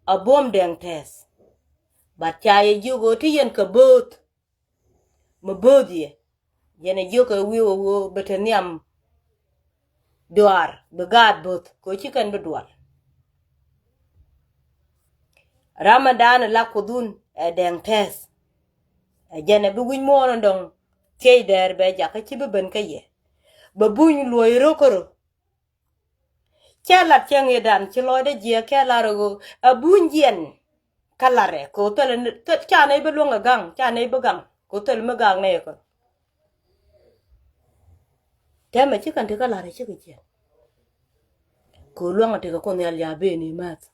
A buɔ̱m dɛŋ tɛth. But ca yɛ jiök ɣöö ti yɛn kɛ bööth. Mi bööth yɛ. Yɛn ɛ jiök ɛ wi̱i̱ ɣöö bɛ te nhiam. Duaar bi gaat bööth kɛ ɣöö ci kɛn bi dual. Ram ɛn daanɛ la Kuothun ɛ dɛŋ tɛth. Ɛ jɛn ɛ bi wi̱c muɔɔn ɛn dɔ̱ŋ thiec dɛɛr bɛ jakä ci bi ben kä yɛ. Bɛ buny luɔ̱c ro̱k kärö. Cɛ lat cäŋ i̱dan ci lɔcdä jiɛk kɛ lar ɣöö a buny jiɛn. Kä larɛ kɛ ɣöö thilɛ ca nɛy bi luäŋ ɛ gaŋ ca nɛy bi gaŋ kɛ ɣöö thilɛ mi gaŋ nɛy ɛ kɔn. Tɛmɛ ci kɛn ti kä larɛ cikɛ jiɛn. Kɛ ɣöö luäŋ ɛ tekɛ Kuoth Nhial ya ben i̱ mɛth.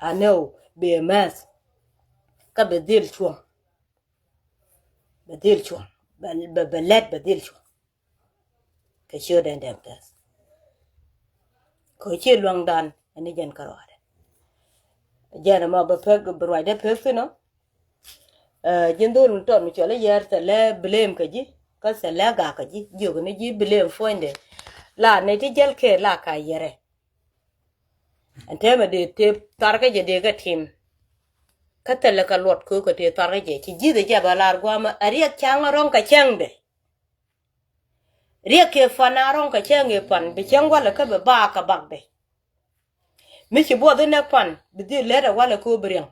A nɛw bɛ mɛth. Kä bɛ dhil cuɔ̱ŋ. Bɛ dhil cuɔ̱ŋ bɛ bɛ lɛt bɛ dhil cuɔ̱ŋ. Kɛ ciötdɛ dɛm tɛth. Kɛ ci luaŋdan ɛn ni jɛn kärɔadɛ. Jɛn ɛmɔ bɛ pek bɛ ruacdɛ pek thi̱n ɔ. Ji̱n dhol mi tɔt mi cɔl i̱ yɛr thilɛ blame kɛ ji̱ kä thilɛ gak kɛ ji̱ jiök ni ji̱ blame puɔ̱nydɛ. La ni ti jäl kɛ la ka yɛrɛ. Ɛn tɛmɛ dee tëë tharkɛ jɛ dee kɛ tim. Kä thilɛ kɛ luɔt köökɛ tëë tharkɛ jɛ ci ji̱thɛ jɛ bɛ lar guamɛ a riɛk ca̱ŋ a rɔ̱ŋ kɛ cäŋdɛ. Riɛk kɛ pan a rɔ̱ŋ kɛ cäŋ ëë pan bi cäŋ walɛ kä bi baak kɛ bakdɛ. Mi ci buɔth inɛ pan bi dhil lät ɛ walɛ kɛ ɣöö bi riɛŋ.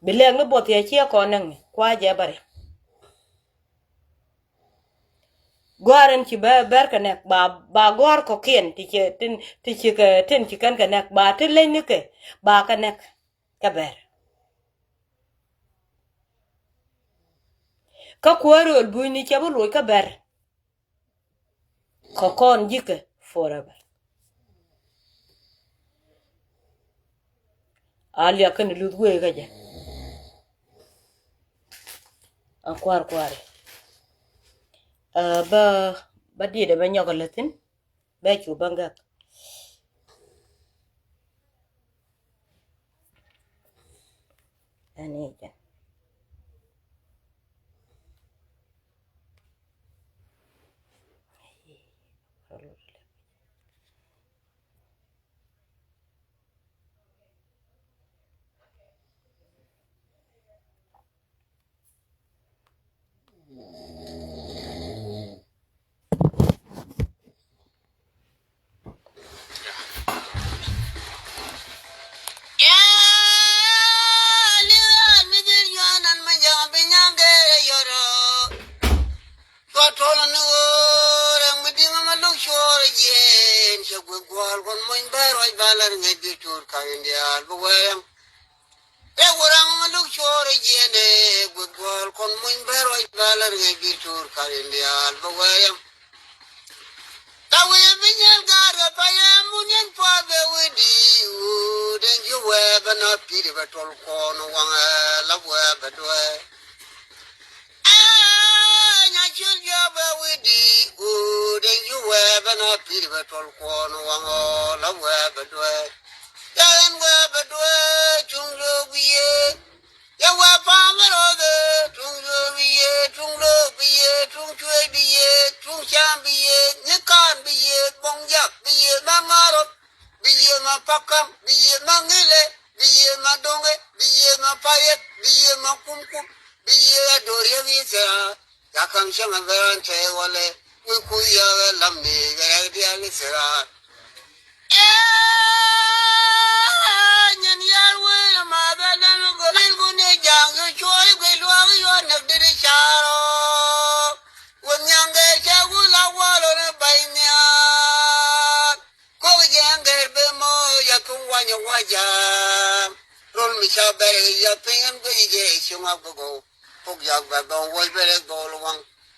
Bi lɛɛk ni buɔth yɛ ciɛ kɔn näŋ ni kua jɛ bä riɛŋ. Gɔ̱a̱r in ci bɛ bɛr kɛ nɛk ba ba gɔ̱a̱r kɔkiɛn ti ci tin ti ci kɛ tin ci kɛn kɛ nɛk ba ti leny ni kɛ ba kɛ nɛk kɛ bɛr. Kä kuäär rööl bunyni cɛ bi luɔc kä bɛr. Kɛ kɔn ji̱kɛ forever. A liak kä ni luth wee kä jɛ. A kua̱r kua̱ri. Ɛ bä bä diet ɛ bä nyɔk ɛ läthin. Bɛ cu bä gak. Ɛn i̱ jɛn. Ɛ wä raŋ mi luk cuɔɔr jiɛn ɛ guic guɔ̱ɔ̱l kɔn muny bɛ ruac bä lär ŋäc bi tuur kar in diaal bä wee yam. La wee bi nyɛl gaat rɛ pay ɛ mun yɛn puath bɛ wee di wu den ji̱ wee bä na pi̱i̱t bɛ tɔl kɔn waŋ ɛ la wee bɛ duee. Ɛ nya ciöl jiɔ bɛ wee di wu den ji̱ wee bä na pi̱i̱t bɛ tɔl kɔn waŋ ɔ la wee bɛ duee. Yɛ ɣän wee bɛ duee cuŋ lo̱o̱k bi yee. Yɛ wee pa̱a̱m bä ro̱o̱dhe cuŋ lo̱o̱k bi yee cuŋ lo̱o̱k bi yee cuŋ cueec bi yee cuŋ cam bi yee nikaan bi yee bo̱ŋ jak bi yee ma ŋa̱rɔp bi yee ma pakaŋ bi yee ma ŋilɛ bi yee ma do̱ŋɛ bi yee ma payɛt bi yee ma kumkum bi yee a do̱r yɛ wi̱i̱ thɛra. Ca ka̱m cäŋ a bɛ raan cɛ walɛ wi̱i̱ kui̱ yɛ ɣä lam ni bɛ rɛk diaal ni thɛra. Nyin yar wee ma bɛ lɛn gɔ lil gu ni jaŋ yu cuɔy gui luak yu a näk dit i̱ carɔ. Wä nyaŋ gɛ Ya piny ɛn guic jɛ cuŋ a bä gɔw. Pok jak bɛ bɛ wuɔc bɛ rɛk dhɔl waŋ.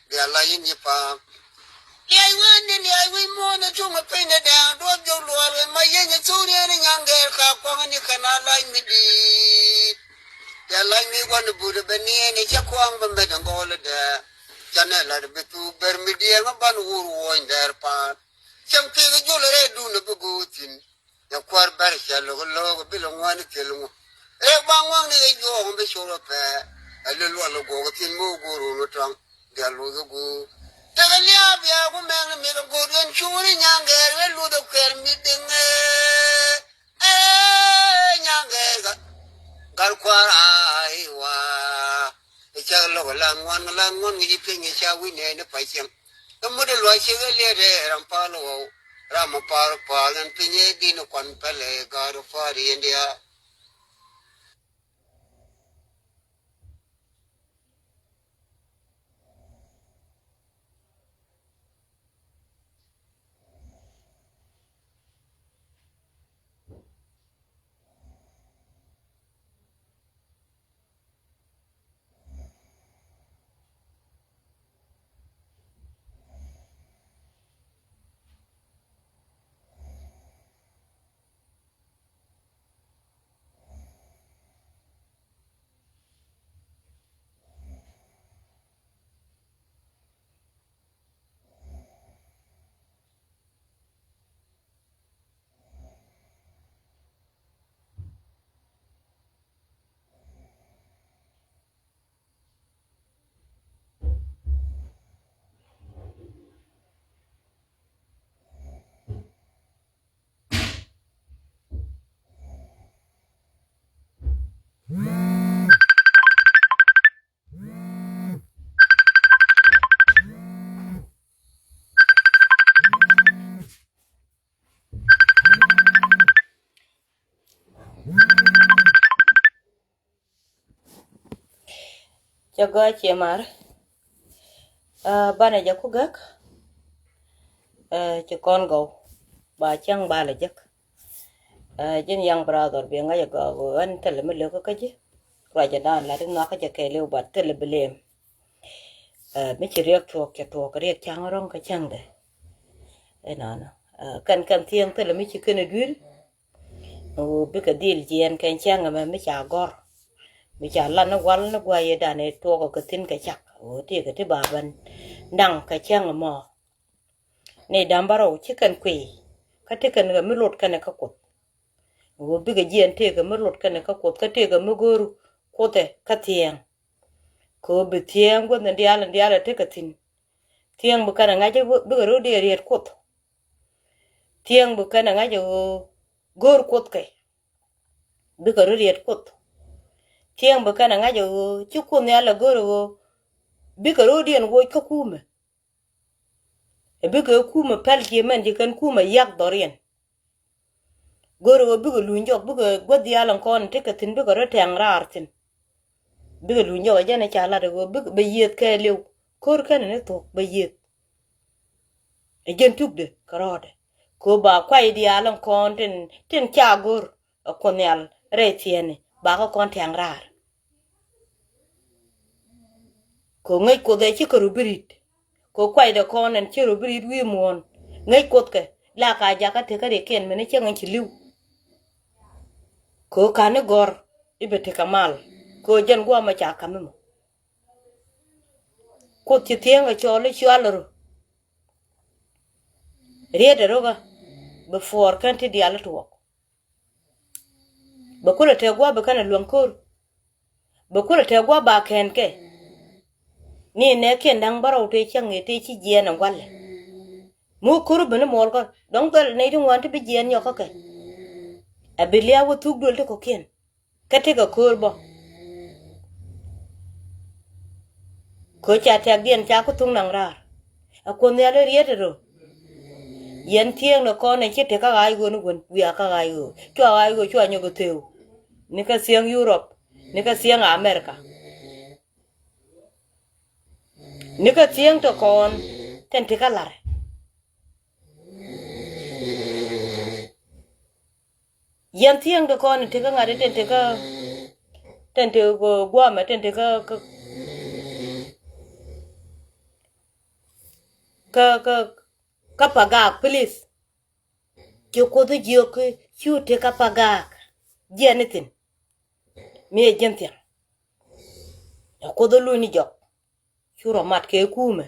Bia la yin yi paam. Liac wen ni liac wi̱i̱ muɔ̱ɔ̱n ni cuŋ a piny ni dɛŋ duɔp jok luɔl wen ma yeny a thuk ni ɛn nyaŋ gɛɛr ka kuaŋ ni kɛn a lac mi di̱i̱t. Bia lac mi gua̱n ni but bɛ ni ɛn cɛ kuaŋ bɛ mɛt ɛn gɔl dɛ. Canɛ lat bi thuk ber mi diɛŋ a ban wur wuɔny dɛr paan. Cɛm kek jol rɛɛ dun a bi go̱o̱ thi̱n. Nya kuäär bɛr cɛ lo̱k lo̱k bi lɛ ŋuan kɛl ŋu. Rɛk ba ŋuaŋ ni kɛ juɔk bi cor pɛ. Ɛ lil lual guɔk thi̱n mi wä go̱o̱r wun wä tɔŋ. Bia luth wä go̱o̱r. Tekɛ lia̱a̱ bia ku mɛŋ ni mi̱th go̱o̱r yɛn cuŋ ni nyaŋ gɛɛr wä luth wä kuɛɛr mi diŋ ɛ. Ɛ nyaŋ gɛɛr gat. Gat kuäär a i̱ wa. I̱ cak lo̱k lan ŋuan lan ŋuan ŋi̱ci pi̱ny i̱ ca wi̱n ɛ ni pa̱c cieŋ. Kä mut i̱ luac ciek i̱ liet ɛ ram pal ɣɔw. Ram mi par pal ɛn piny i̱ di̱n i̱ kuan pɛl ɛ gaat i̱ pa̱a̱r i̱ ɛn diaal. Cɛ gɔaa ciɛ mar. Aa, banɛ jɛ ku gäk. Aa, ci kɔn gɔw ba cäŋ ba lɛ jek. Aa, ji̱n young brother bi ŋa̱c ɛ gɔaa ɣöö ɣän thilɛ mi lök kä ji̱. Ruacɛ naan lat in nhɔakä jɛ kɛɛliw bat thilɛ bi lem. Aa, mi ci riɛk tuɔɔk cɛ tuɔɔk kɛ riɛk ca̱ŋ rɔ̱ŋ kä cäŋdɛ. Inɔnɔ. Aa, kɛn kɛn thiäŋ thilɛ mi ci kɛn ɛ dui̱r. Ɣöö bikɛ dhil jiɛɛn kɛn cäŋ ɛmɛ mi ca gɔ̱r. Mi ca lan ni wal ni gua̱a̱c yɛ dan ɛ tuɔɔk ɛ kɛ thi̱n kɛ cak. Ɣöö tëëkɛ ti ba ben da̱ŋ kɛ cäŋ ɛmɔ. Ni da̱ŋ bärɔw ci kɛn kuiy. Kä ti kɛn kɛ mi lot kɛn ɛ kä Kuoth. Ɣöö bikɛ jiɛɛn tëëkɛ mi lot kɛn ɛ kä Kuoth kä tëëkɛ mi go̱o̱r Kuoth ɛ kä thiɛɛŋ. Kɛ ɣöö bi thiɛɛŋ guäth ni diaal ni diaal ɛ tekɛ thi̱n. Thiɛɛŋ bi kɛn ɛ ŋa̱c bikɛ rɔ̱ diɛ riet Kuoth. Thiɛɛŋ bi kɛn ɛ ŋa̱c ɛ ɣöö go̱o̱r Kuoth kɛ. Bikɛ rɔ̱ riet Kuoth. Thiɛɛŋ bi kɛn ɛ ŋa̱c ɛ ɣöö ci Kuoth Nhial ɛ go̱o̱r ɛ ɣöö bikɛ rɔ̱diɛn woc kä kumɛ. Ɛ bikɛ kumɛ päl ciɛ mɛn ci kɛn kumɛ yak dhɔriɛn. Go̱o̱r ɛ ɣöö bikɛ luny jɔk bikɛ guäth diaal ɛn kɔn tekɛ thi̱n bikɛ rɔ̱ tɛŋ raar thi̱n. Bikɛ luny jɔk ɛ jɛn ɛ ca lat ɛ ɣöö bikɛ bɛ yiëth kɛɛliw ko̱r kɛn ni thuɔ̱k bɛ yiëth. Ɛ jɛn tukdɛ kɛ rɔɔdɛ kɛ ɣöö ba kuay diaal ɛn kɔn tin tin ca go̱o̱r. Ɛ Kuoth Nhial rɛy thiɛɛni bakä kɔn tiaŋ raar. Kɛ ŋäc Kuoth ɛ cikɛ rɔ bi ri̱t. Kɛ kuacdɛ kɔn ɛn ci rɔ bi ri̱t wi̱i̱ muɔ̱ɔ̱n. Ŋäc Kuoth kɛ la ka jakä tekä riɛkiɛn mɛn cäŋ ɛn ci li̱w. Kɛ ka̱n i̱ gɔ̱r i̱ bɛ tekɛ mal kɛ jɛn guamɛ ca ka̱m imɔ. Kuoth ci thiäŋ ɛ cɔl i̱ cual rɔ. Riet ɛ rɔ kä bɛ puɔr kɛn ti diaal i̱ tuɔɔk. Bɛ kulɛ tɛk gua̱a̱p bi kɛn ɛ luäŋ ko̱r. Bɛ kulɛ tɛk gua̱a̱p ba kɛn kɛ. Ni nɛ kiɛn da̱ŋ bärɔw tëë cäŋ ëë tëë ci jiɛɛn ɛ gua̱lɛ. Mi wä ko̱r bi ni muɔl kä dɔ̱ŋ dhɔl nɛy ti ŋuan ti bi jiɛɛn nyɔk kä kɛ. Ɛ bi lia̱a̱ wä thuk duël ti kɔ̱kiɛn. Kä tekɛ ko̱r bä. Ko̱ ca tɛkdiɛn ca ku thuŋ naŋ raar. A Kuoth Nhial i̱ riet ɛ rɔ. Yɛn thieŋ ni kɔn ɛ ci te kä ɣaac ɣöö ni wän wiaa kä ɣaac ɣöö cua ɣaac ɣöö cua nyɔk ɛ theu. Ni kä thieŋ Yurop ni kä thieŋ Amerika. Ni kä thieŋ te kɔn tɛn te kä la̱r. Yɛn thieŋ te kɔn in tekä ŋa̱t in tekä Tɛn te guamɛ tɛn te kä kä kä kä kä Pagak, please. Ci Kuoth jiök ci wä te kä Pagak. Jiɛn ni thin mi ɛ jiɛn thiaŋ. Ɛ Kuoth luny ni jɔk. Cu rɔ mat kɛ kumɛ.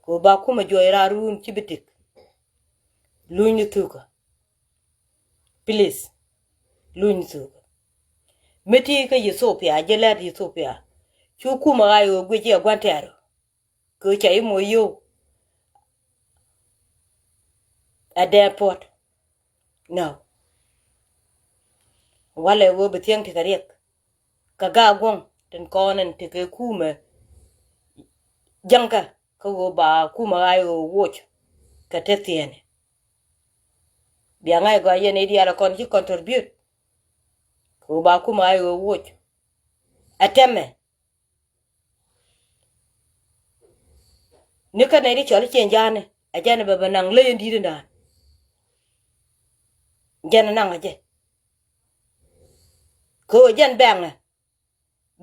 Kɛ ba kumɛ juɔc raar run ci bi tik. Luny ni thukä. Please. Luny ni thukä. Mi ti kä Ethiopia, jɛ lɛt Ethiopia. Cu kumɛ ɣa̱c ɣöö guic iɛ gua̱n tɛɛr. Kɛ ca imɔ yio̱w. Ɛ dee puɔt. No. Walɛ ɣöö bi thiäŋ ti kɛ riɛk. Kɛ gaak guɔ̱ŋ tin kɔn in ti kɛ kumɛ jäŋkä kä ɣöö ba kumɛ ɣa̱c ɣöö woc kɛ te thiɛɛni. Bia ŋa̱c gɔaa yɛn i̱ diaal kɔn ci contribute kɛ ɣöö ba kumɛ ɣa̱c ɣöö woc. Ɛ tɛmɛ. Ni kä nɛy ti cɔl i̱ ciɛn ja̱a̱ni ɛ jɛn bɛ bɛ naŋ ley in di̱t in da̱a̱n. Jɛn naŋ ɛ jɛ. Kɛ ɣöö jɛn bɛŋɛ.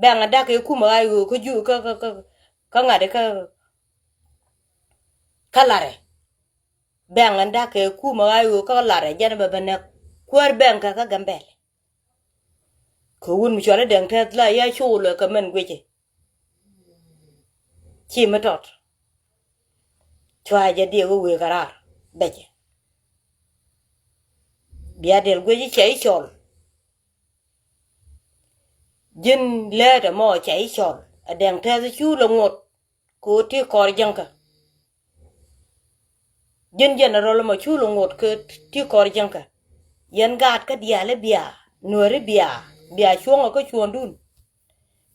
Bɛŋɛ da̱k kɛ kumɛ ɣa̱c ɣöö kä ju kä kä kä kä ŋa̱t kä kä larɛ. Bɛŋɛ da̱k kɛ kumɛ ɣa̱c ɣöö kä larɛ jɛn bɛ bɛ nɛ kuäär bɛŋ kɛ kä Gambɛl. Kɛ wun mi cuali dɛŋ tɛth la ya col kɛ mɛn guici. Ci mi tɔt. Cua jɛ diɛ wee wee kɛ raar bɛcɛ. Bia diɛl guici cɛ i̱ cɔl. Ji̱n lɛɛt ɛmɔ cɛ i̱ cɔl ɛ dɛŋ tɛth cu lɛ ŋot. Kɛ ɣöö ti kɔr jäŋkä. Ji̱n general mɔ cu lɛ ŋot kɛ ti kɔr jäŋkä. Yɛn gaat kä diaal i̱ bia nuääri bia bia cuɔ̱ŋä kä cuɔ̱ndun.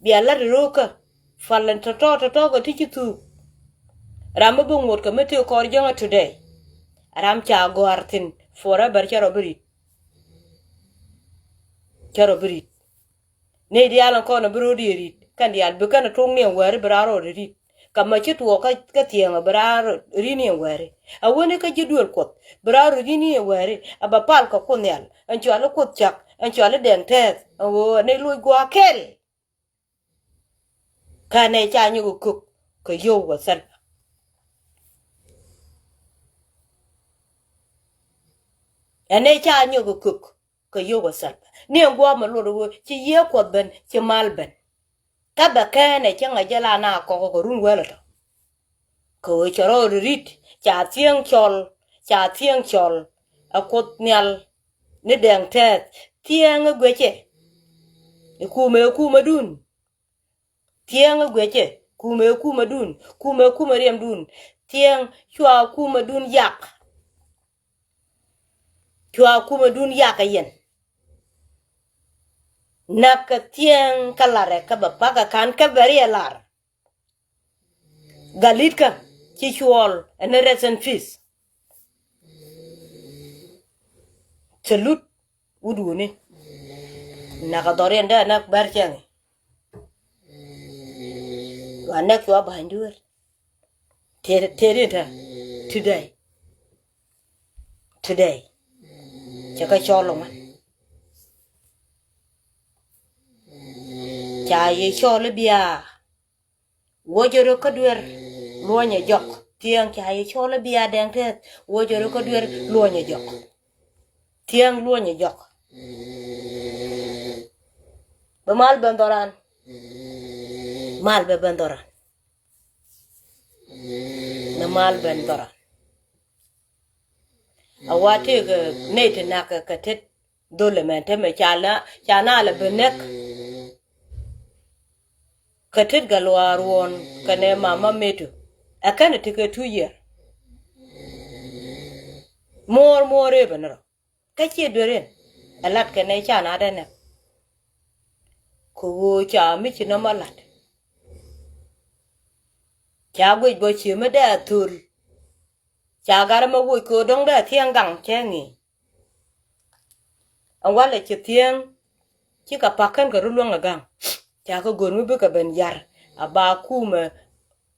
Bia la̱t ro̱o̱kä. Fal in tɔ̱tɔ̱ tɔ̱tɔ̱ kɛ ti ci thuuk. Ram mi bi ŋot kɛ mi ti kɔr jäŋä today. Ram ca gɔ̱a̱r thi̱n forever cä rɔ bi ri̱t. Cä rɔ bi ri̱t. Nɛy diaal in kɔn bi ro̱o̱diɛn ri̱t kɛn diaal bi kɛn tok niɛn wäri bi raan rɔɔdɛ ri̱t. Kä mɛ ci tuɔɔk kä thiɛɛŋä bi raan ri̱t niɛn wäri. A wäni kä ji̱ duël Kuɔth bi raan rɔɔdɛ ri̱t niɛn wäri. A bɛ pal kɛ Kuoth Nhial ɛn cuali Kuoth cak ɛn cuali dɛŋ tɛɛth ɛn ɣöö ɛn nɛy loc gua̱a̱ kɛl. Kä nɛy ca nyɔk kɛ kök kɛ yio̱w kɛ thɛl. Ɛn nɛy ca nyɔk kɛ kök kɛ yio̱w kɛ thɛl. Ni ɛn gua̱a̱p mɛ luɔt ɣöö ci yiëë Kuɔth ben ci mal ben. Kä bɛ kɛɛnɛ cäŋ a jɛ la na kɔk kɛ run wälä tɔ. Kɛ ɣöö cɛ rɔɔdɛ ri̱t ca thiäŋ cɔl ca thiäŋ cɔl. Ɛ Kuoth Nhial ni dɛŋ tɛɛth thiäŋ ɛ guecɛ. Ɛ kumɛ ɛ kumɛdun. Thiäŋ ɛ guecɛ kumɛ ɛ kumɛdun kumɛ ɛ kumɛ riɛmdun. Thiäŋ cua kumɛdun yak. Cua kumɛdun yak ɛ yɛn. Nak kɛ thiäŋ kä larɛ kä bɛ pak ɛ ka̱n kä bɛ riɛ lar. Galitka ci cuɔl ɛn rest in peace. Cɛ lut wut wuni. Nak a dhɔriɛn dee a nak bär cɛŋ. Wa nɛk cua ba̱ny duer. Teri teri ta today. Today. Cɛ kä cɔl ŋuan. Ca yɛ cɔl i̱ bia. Wuɔcɛ rɔ kä duer luɔnyɛ jɔk. Thiäŋ ca yɛ cɔl i̱ bia dɛŋ tɛth. Wuɔcɛ rɔ kä duer luɔnyɛ jɔk. Thiäŋ luɔnyɛ jɔk. Bɛ mal ben dhɔran. Mal bɛ ben dhɔran. Bɛ mal ben dhɔran. A wa tëëkɛ nɛy ti nak kɛ tet. Dhol ɛmɛn temɛ ca na ca na lɛ ben näk. Kɛ tet Gatluak Ruɔ̱n kɛnɛ Mama Metu. Ɛ kɛn ɛ tekɛ two year. Muɔɔr muɔɔr ëë ben rɔ kä ciɛ duer in. Ɛ lat kɛnɛ ca na dee näk. Kɛ ɣöö ca mi ci nɔmɔ lat. Ca guic bä cië mi dee a thöl. Ca gat ɛmɛ woc kɛ ɣöö dɔ̱ŋ dee a thiäŋ gaŋ cɛ ŋi̱i̱c. Ɛn walɛ ci thiäŋ cikɛ pak kɛn kɛ rut luäŋ ɛ gaŋ. Ca kɛ go̱r mi bikɛ ben yar a ba kumɛ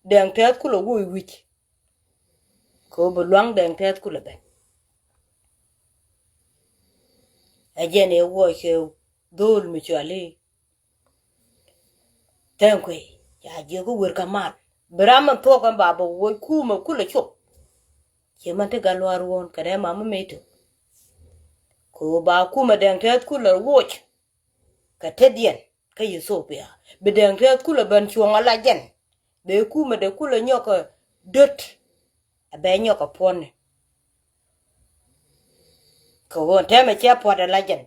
dɛŋ tɛth kulɛ woc wi̱c. Kɛ ɣöö bi luaŋ dɛŋ tɛth kulɛ ben. Ɛ jɛn ëë wuɔc kɛ dho̱o̱l mi cuali Tɛŋ kuey ca jiök i̱ wër kä mal. Bi ram min thuɔ̱k ɛn ba bɛ woc kumɛ kulɛ cop. Ciɛ man ti gal luaar wuɔ̱ɔ̱n kɛ dee mam mi mëë tok. Kɛ ɣöö ba kumɛ Dɛŋ Tɛth kulɛ woc kɛ tetdiɛn kä Ethiopia. Bi Dɛŋ Tɛth kulɛ ben cuɔ̱ŋ ala jɛn. Bɛ kumɛ dee kulɛ nyɔk kɛ döt. Ɛ bɛ nyɔk kɛ puɔ̱ni. Kɛ ɣöö tɛmɛ cɛ puɔ̱t ala jɛn.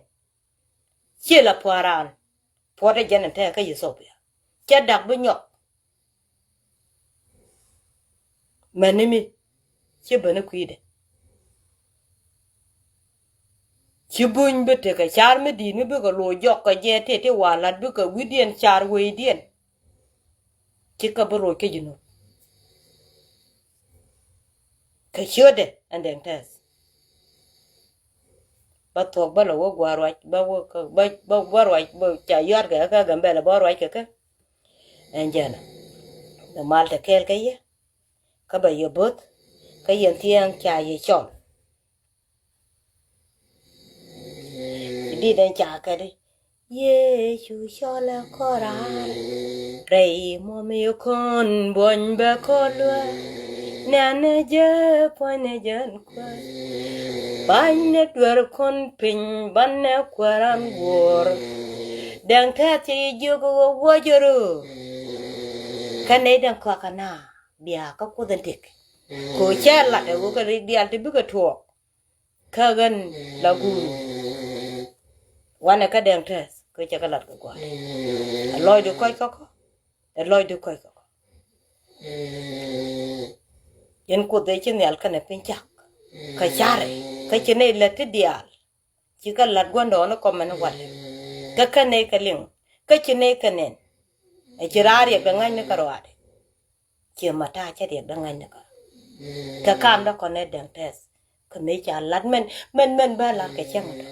Ciɛ la pua̱a̱r raan puɔ̱t ɛ jɛn ɛn tɛɛ kä Ethiopia. Cɛ dak bi nyɔk. Mɛni mi ci ben i̱ kui̱dɛ. Ci buny bi tekɛ car mi di̱i̱t mi bikɛ loc jɔk kɛ jɛ tëë ti wa̱a̱ la̱t bikɛ wi̱cdiɛn car wecdiɛn. Ci kä bi roc kä Junub. Kɛ ciötdɛ ɛn Dɛŋ Tɛth. Bä thuɔ̱k bä lɛ wä gua̱a̱r ruac bä wä kä bä bä gua̱a̱r ruac bä ca yua̱t kɛ kä Gambɛla bä ruac kɛ kä. Ɛn jɛn ɛ mal te kɛɛl kä yɛ. Kä bɛ yɛ bo̱th kä yɛn thiɛŋ ca yɛ cɔl. Ti dit ɛn ca kɛ di Yecu cɔlɛ kɔran. Rɛy mɔmi kɔn buɔny bɛ kɔn luɛ. Nɛnɛ jɛ puɔ̱nynɛ jɛn kuɛ. Banynɛ duer kɔn piny banɛ kuɛran guɔr. Dɛŋ tɛth cɛ jiök wä wuɔcɛru. Kä nɛy Dɛŋ kɔakä na bia kä Kuoth in tëk. Kɛ cɛ lat ɛ wä kɛ rik diaal ti bikɛ tuɔɔk. Kä ɣän la guur. Wanɛ kä Dɛŋ tɛth kä cɛ kɛ lat kɛ gua̱a̱r. Ɛ lɔcdu kɔc kɔkɔ. Ɛ lɔcdu kɔc kɔkɔ. Yɛn Kuoth ëë ci nhial kɛnɛ piny cak. Kä carɛ kä ci nɛy lät ti diaal. Ci kä lat gua̱ndɔɔŋni kɔmɛ ni walɛ. Kä kä nɛy kɛ liŋ kä ci nɛy kɛ nɛn. Ɛ ci raar yɛ bɛ ŋa̱cni kä ruaadɛ. Ciɛ ma ta̱a̱ cä riɛk dä ŋa̱cni kä. Kɛ kaam dä kɔn ɛ Dɛŋ tɛth. Kä mëë ca lat mɛn mɛn mɛn bä lat kɛ cäŋ dä.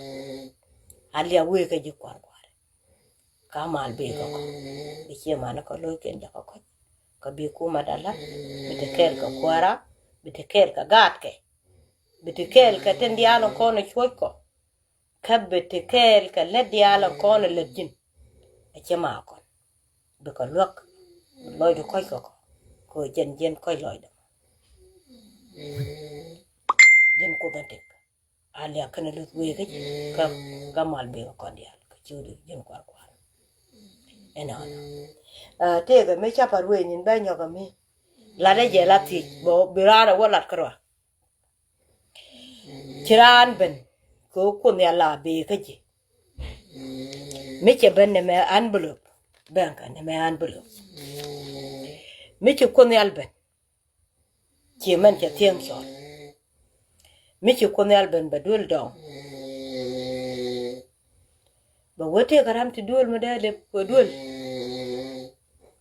A liak wëë kä ji̱ kua̱r kua̱r. Ka mal bëë kä kɔn bi ciɛ man kä lo̱ckiɛn jakä kɔc. Kä bi kumɛ dä lat bi te kɛɛl kɛ kuäärä bi te kɛɛl kɛ gaatkɛ. Bi te kɛɛl kɛ tin diaal in kɔn cuɔ̱c kɔ. Kä bi ti kɛɛl kɛ lät diaal in kɔn lät ji̱n. Ɛ cɛ ma kɔn bikɛ luäk. Lɔcdu kɔc kɛ kɔ kɛ jɛn jiɛn kɔc lɔcdɛ. Ji̱n Kuoth in tëk. A liak kɛn luth wëë kä ji̱ kä kä mal bikɛ kɔn diaal kɛ ciötdu ji̱n kuar kuar. Ɛnɔ tëëkɛ mi capar wëë nyin bɛ nyɔkɛ mi. Latdä jɛ la thiec bɛ bi raan ɛ wä lat kärɔa. Ci raan ben kɛ ɣöö Kuoth Nhial la bëë kä ji̱. Mi cɛ ben nɛmɛ envelope bɛnkɛ nɛmɛ envelope. Mi ci Kuoth Nhial ben ciɛ mɛn cɛ thiäŋ cɔl. Mi ci Kuoth Nhial ben bɛ duel dɔŋ. Bɛ wä tëëkɛ ram ti duel mi dee lep kɛ duel.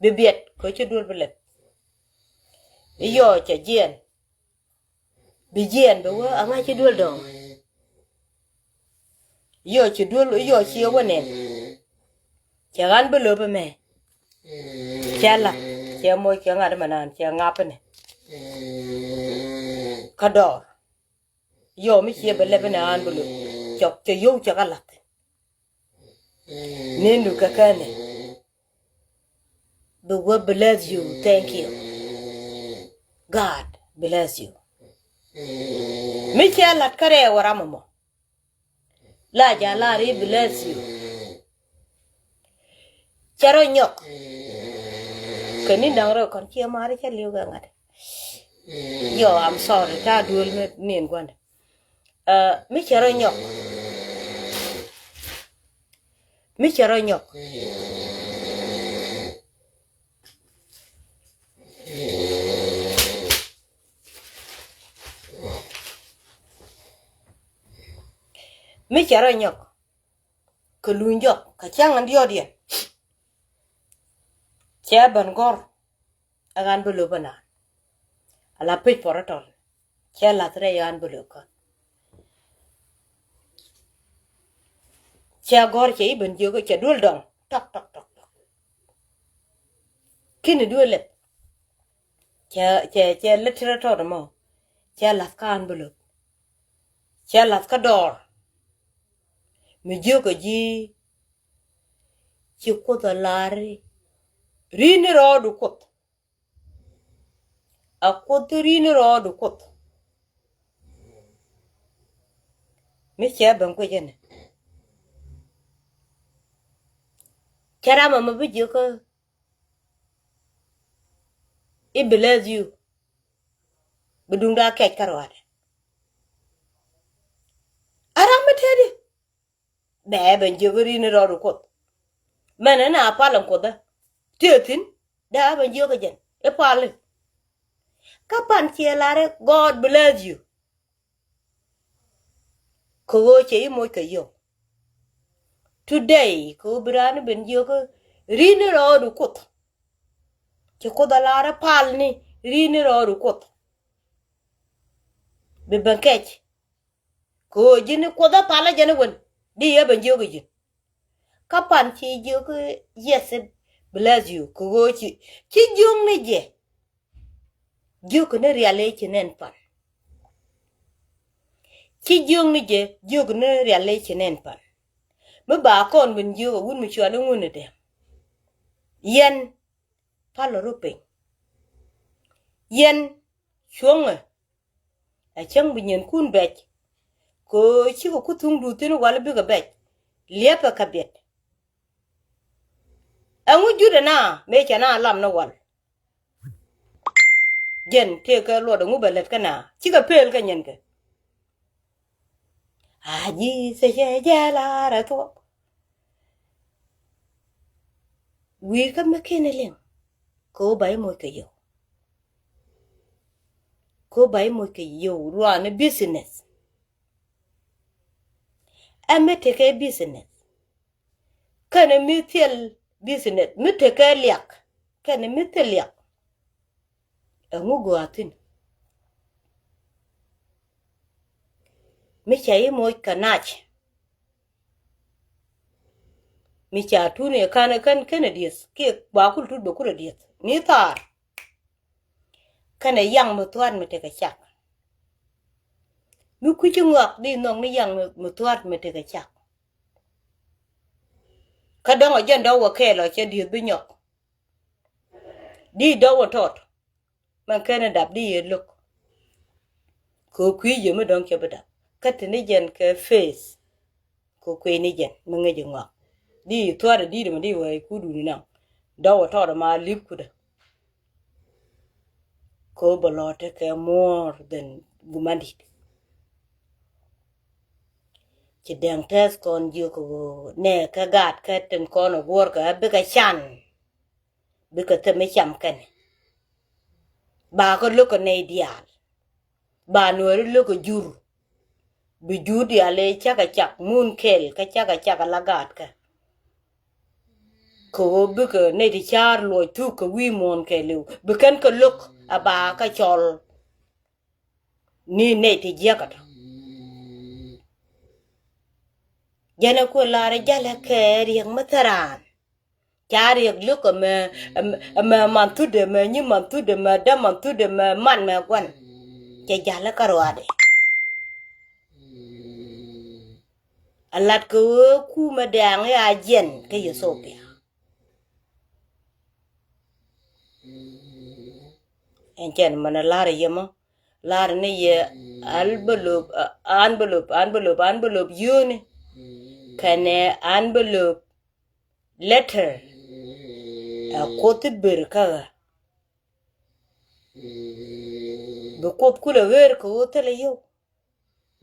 Bi biɛt kɛ ci duel bi lep. Iyɔɔ cɛ jiɛn. Bi jiɛn bɛ wä aŋa ci duel dɔŋ. Iyɔɔ ci duel iyɔɔ ci wä nɛn. Cɛ ɣan bi löp ɛmɛ. Cɛ lath cɛ moc kɛ ŋa̱t mɛ naan cɛ ŋap inɛ. Kä dɔɔr. Iyɔɔ mi ciɛ bɛ lɛp inɛ ɣan bi löp cɛ cɛ yio̱w cɛ kä lath. Nenu kɛ kɛnɛ. The word bless you. Thank you. God bless you. Mi cɛ lat kärɛ wä ram mɔ. La ja la ri bless you. Cɛ rɔ nyɔk. Kɛ ni daŋ rɔ kɔn ciɛ mari cɛ liw kɛ ŋa̱t. Yo, I'm sorry. Ta duel mi nin gua̱n. Mi cɛ rɔ nyɔk. Mi cɛ rɔ nyɔk. Mi cɛ rɔ nyɔk. Kɛ luny jɔk kɛ cäŋ in diɔt yɛn. Cɛ ben gɔr. Ɛ ɣän bi löp ɛ naan. Ala pec pɔrä tɔl. Cɛ lath rɛy ɣän bi löp kä. Cɛ gɔr cɛ i̱ ben jiök cɛ duel dɔŋ tɔk tɔk tɔk tɔk. Kini duel lɛp. Cɛ cɛ cɛ lät ti rɔ tɔt mɔ. Cɛ lath kä ɣän bi löp. Cɛ lath kä dɔɔr. Mi jiök ɛ ji̱. Ci Kuoth ɛ lar i̱ Ri̱n ni rɔɔdu Kuoth. A Kuoth ri̱n ni rɔɔdu Kuoth. Mi cɛ ben kuec ɛnɛ. Cɛ ram ɛmɔ bi jiök kä i̱ bless you. Bi duŋda kɛc kä ruaadɛ. A ram mi tëëdi. Dee ben jiök ri̱n ni rɔɔdu Kuoth. Mɛn ɛn a pal ɛn Kuoth ɛ. Tiee thi̱n. Dee ben jiök ɛ jɛn i̱ pali. Kä pan ciɛ lar i̱ God bless you. Kɛ ɣöö cɛ i̱ moc kɛ yio̱w. Today kɛ ɣöö bi raan i̱ ben jiök ri̱n ni rɔɔdu Kuoth. Ci Kuoth a lar i̱ pal ni ri̱n ni rɔɔdu Kuoth. Bi ben kɛc. Kɛ ɣöö ji̱n Kuoth ɛ palä jɛn ɛ wen di yɛ ben jiök i̱ ji̱n. Kä pan ci jiök i̱ yes, bless you kɛ ɣöö ci ci jiök ni jɛ. Jiök ni rial i̱ ci nɛn pan. Ci jiök ni jɛ jiök ni rial i̱ ci nɛn pan. Mi ba kɔn ben jiök ɛ wut mi cual i̱ ŋun i̱ dee. Yɛn palä rɔ piny. Yɛn cuɔ̱ŋɛ. Ɛ cäŋ bi nyienkun bɛc. Kɛ ɣöö cikɛ ku thuŋdu thi̱n wal bikɛ bɛc. Liɛpɛ kɛ biɛt. Ɛŋu jut ɛna mëë cɛ na lam ni wal. Jɛn tëëkɛ luɔt ɛŋu bɛ lät kä na cikɛ pëël kä nyienkɛ. A ji̱ thecɛ jɛ lar ɛ thuɔk. Wi̱i̱ kä mi ken ɛ liŋ. Kɛ ɣöö ba i̱ moc kɛ yio̱w. Kɛ ɣöö ba i̱ moc kɛ yio̱w ruaani business. Ɛ mi tekɛ business. Kɛnɛ mi thil business mi tekɛ liak. Kɛnɛ mi thil liak. Ɛŋu gɔaa thi̱n. Mi ca i̱ moc kɛ nac. Mi ca tuni ɛ ka̱n ɛ kän känɛ dieth kiɛ ba kul tut bɛ kul ɛ dieth mi thaar. Kɛnɛ yaŋ mi thua̱a̱t mi tekɛ cak. Mi kui̱ci ŋɔak di nhɔk ni yaŋ mi thua̱a̱t mi tekɛ cak. Kä dɔ̱ŋ ɛ jɛn dɔ̱k wä kɛɛl ɔ cɛ dieth bi nyɔk. Di dɔ̱k wä tɔt. Mɛn kɛn ɛ dap di yɛ lo̱k. Kɛ kui̱ yɛ mi dɔ̱ŋ cɛ bi dap kä te ni jɛn kɛ faith. Kɛ kui̱ ni jɛn mi ŋäc ɛ ŋɔak di thua̱t ɛ di̱t ɛmɛ di wä i̱ kudun inaŋ. Dɔ̱k wä tɔt ɛma li̱p kudä. Kɛ bɛ lɔt tekɛ more than gumandit. Ci dɛŋ tɛth kɔn jiök kɛ ɣöö nɛ kɛ gaat kɛ tin kɔn ɛ guɔ̱r kɛ bikɛ can. Bikɛ thɛm mi cam kɛn. Ba kä lo̱k kɛ nɛy diaal. Ba nuɛɛri lo̱k kɛ jur. Bi jur diaal ëë cakɛ cak mun kɛl kä cakɛ cak ala gaatkɛ. Kɛ ɣöö bikɛ nɛy ti ca̱a̱r luɔc thuk kɛ wi̱i̱ muɔ̱ɔ̱n kɛɛliw bi kɛn kɛ lo̱k a ba kä cɔl. Ni nɛy ti jiäkä tɔ. Jɛn ɛ kuɛ lar ɛ jalɛ kɛ riɛk mi thäraan. Ca riɛk liök ɛmɛ, ɛmɛ, ɛmɛ man thut ɛmɛ nyi man thut ɛmɛ däm man thut ɛmɛ man mɛ gua̱n. Cɛ ja̱l kä ruaadɛ. A lat kɛ ɣöö kumɛ dɛ̈ɛ̈ŋ i̱ a jiɛn kä Ethiopia. Ɛn cɛn mɛn a lar yɛ mɔ lar ni yɛ envelope, envelope, envelope, envelope yio̱o̱ni kɛnɛ envelope letter. Ɛ Kuoth i̱ ber kä ɣä. Bi Kuoth kulɛ ɣer kɛ ɣöö thilɛ yio̱w.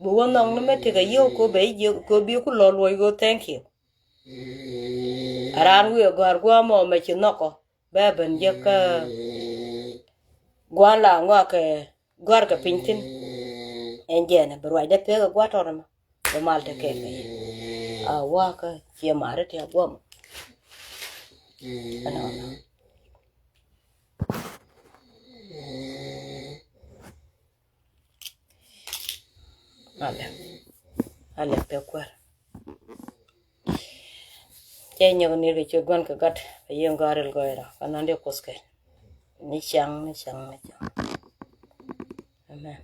Bi wä nhɔk ni mɛ tekɛ yio̱w kɛ ɣöö bɛ i̱ jiök kɛ ɣöö bi ku lɔ luɔc ɣöö thank you. A raan wi̱i̱ ɛ gɔ̱a̱r gua̱a̱mɔ mɛ ci nhɔkɔ bɛ ben jek kä gua̱a̱n la ŋɔakɛ gɔ̱a̱r kɛ piny thi̱n. Ɛn jɛɛnɛ bi ruacdɛ pek ɛ gua̱a̱r tɔt ɛmɛ bi mal te kɛɛl kɛ yɛ. A wakä ciɛ ma̱a̱ri ti a gua̱a̱mɔ. Ɛnɔnɔ. Alɛ. Alɛ pek kuäär. Cɛ nyɔk ni ri ci gua̱n kɛ gat a yieŋ gɔ̱a̱r il gɔ̱a̱r ira kɛ nɔn di Kuoth kɛ. Ni caŋ, ni caŋ, ni caŋ. Amen.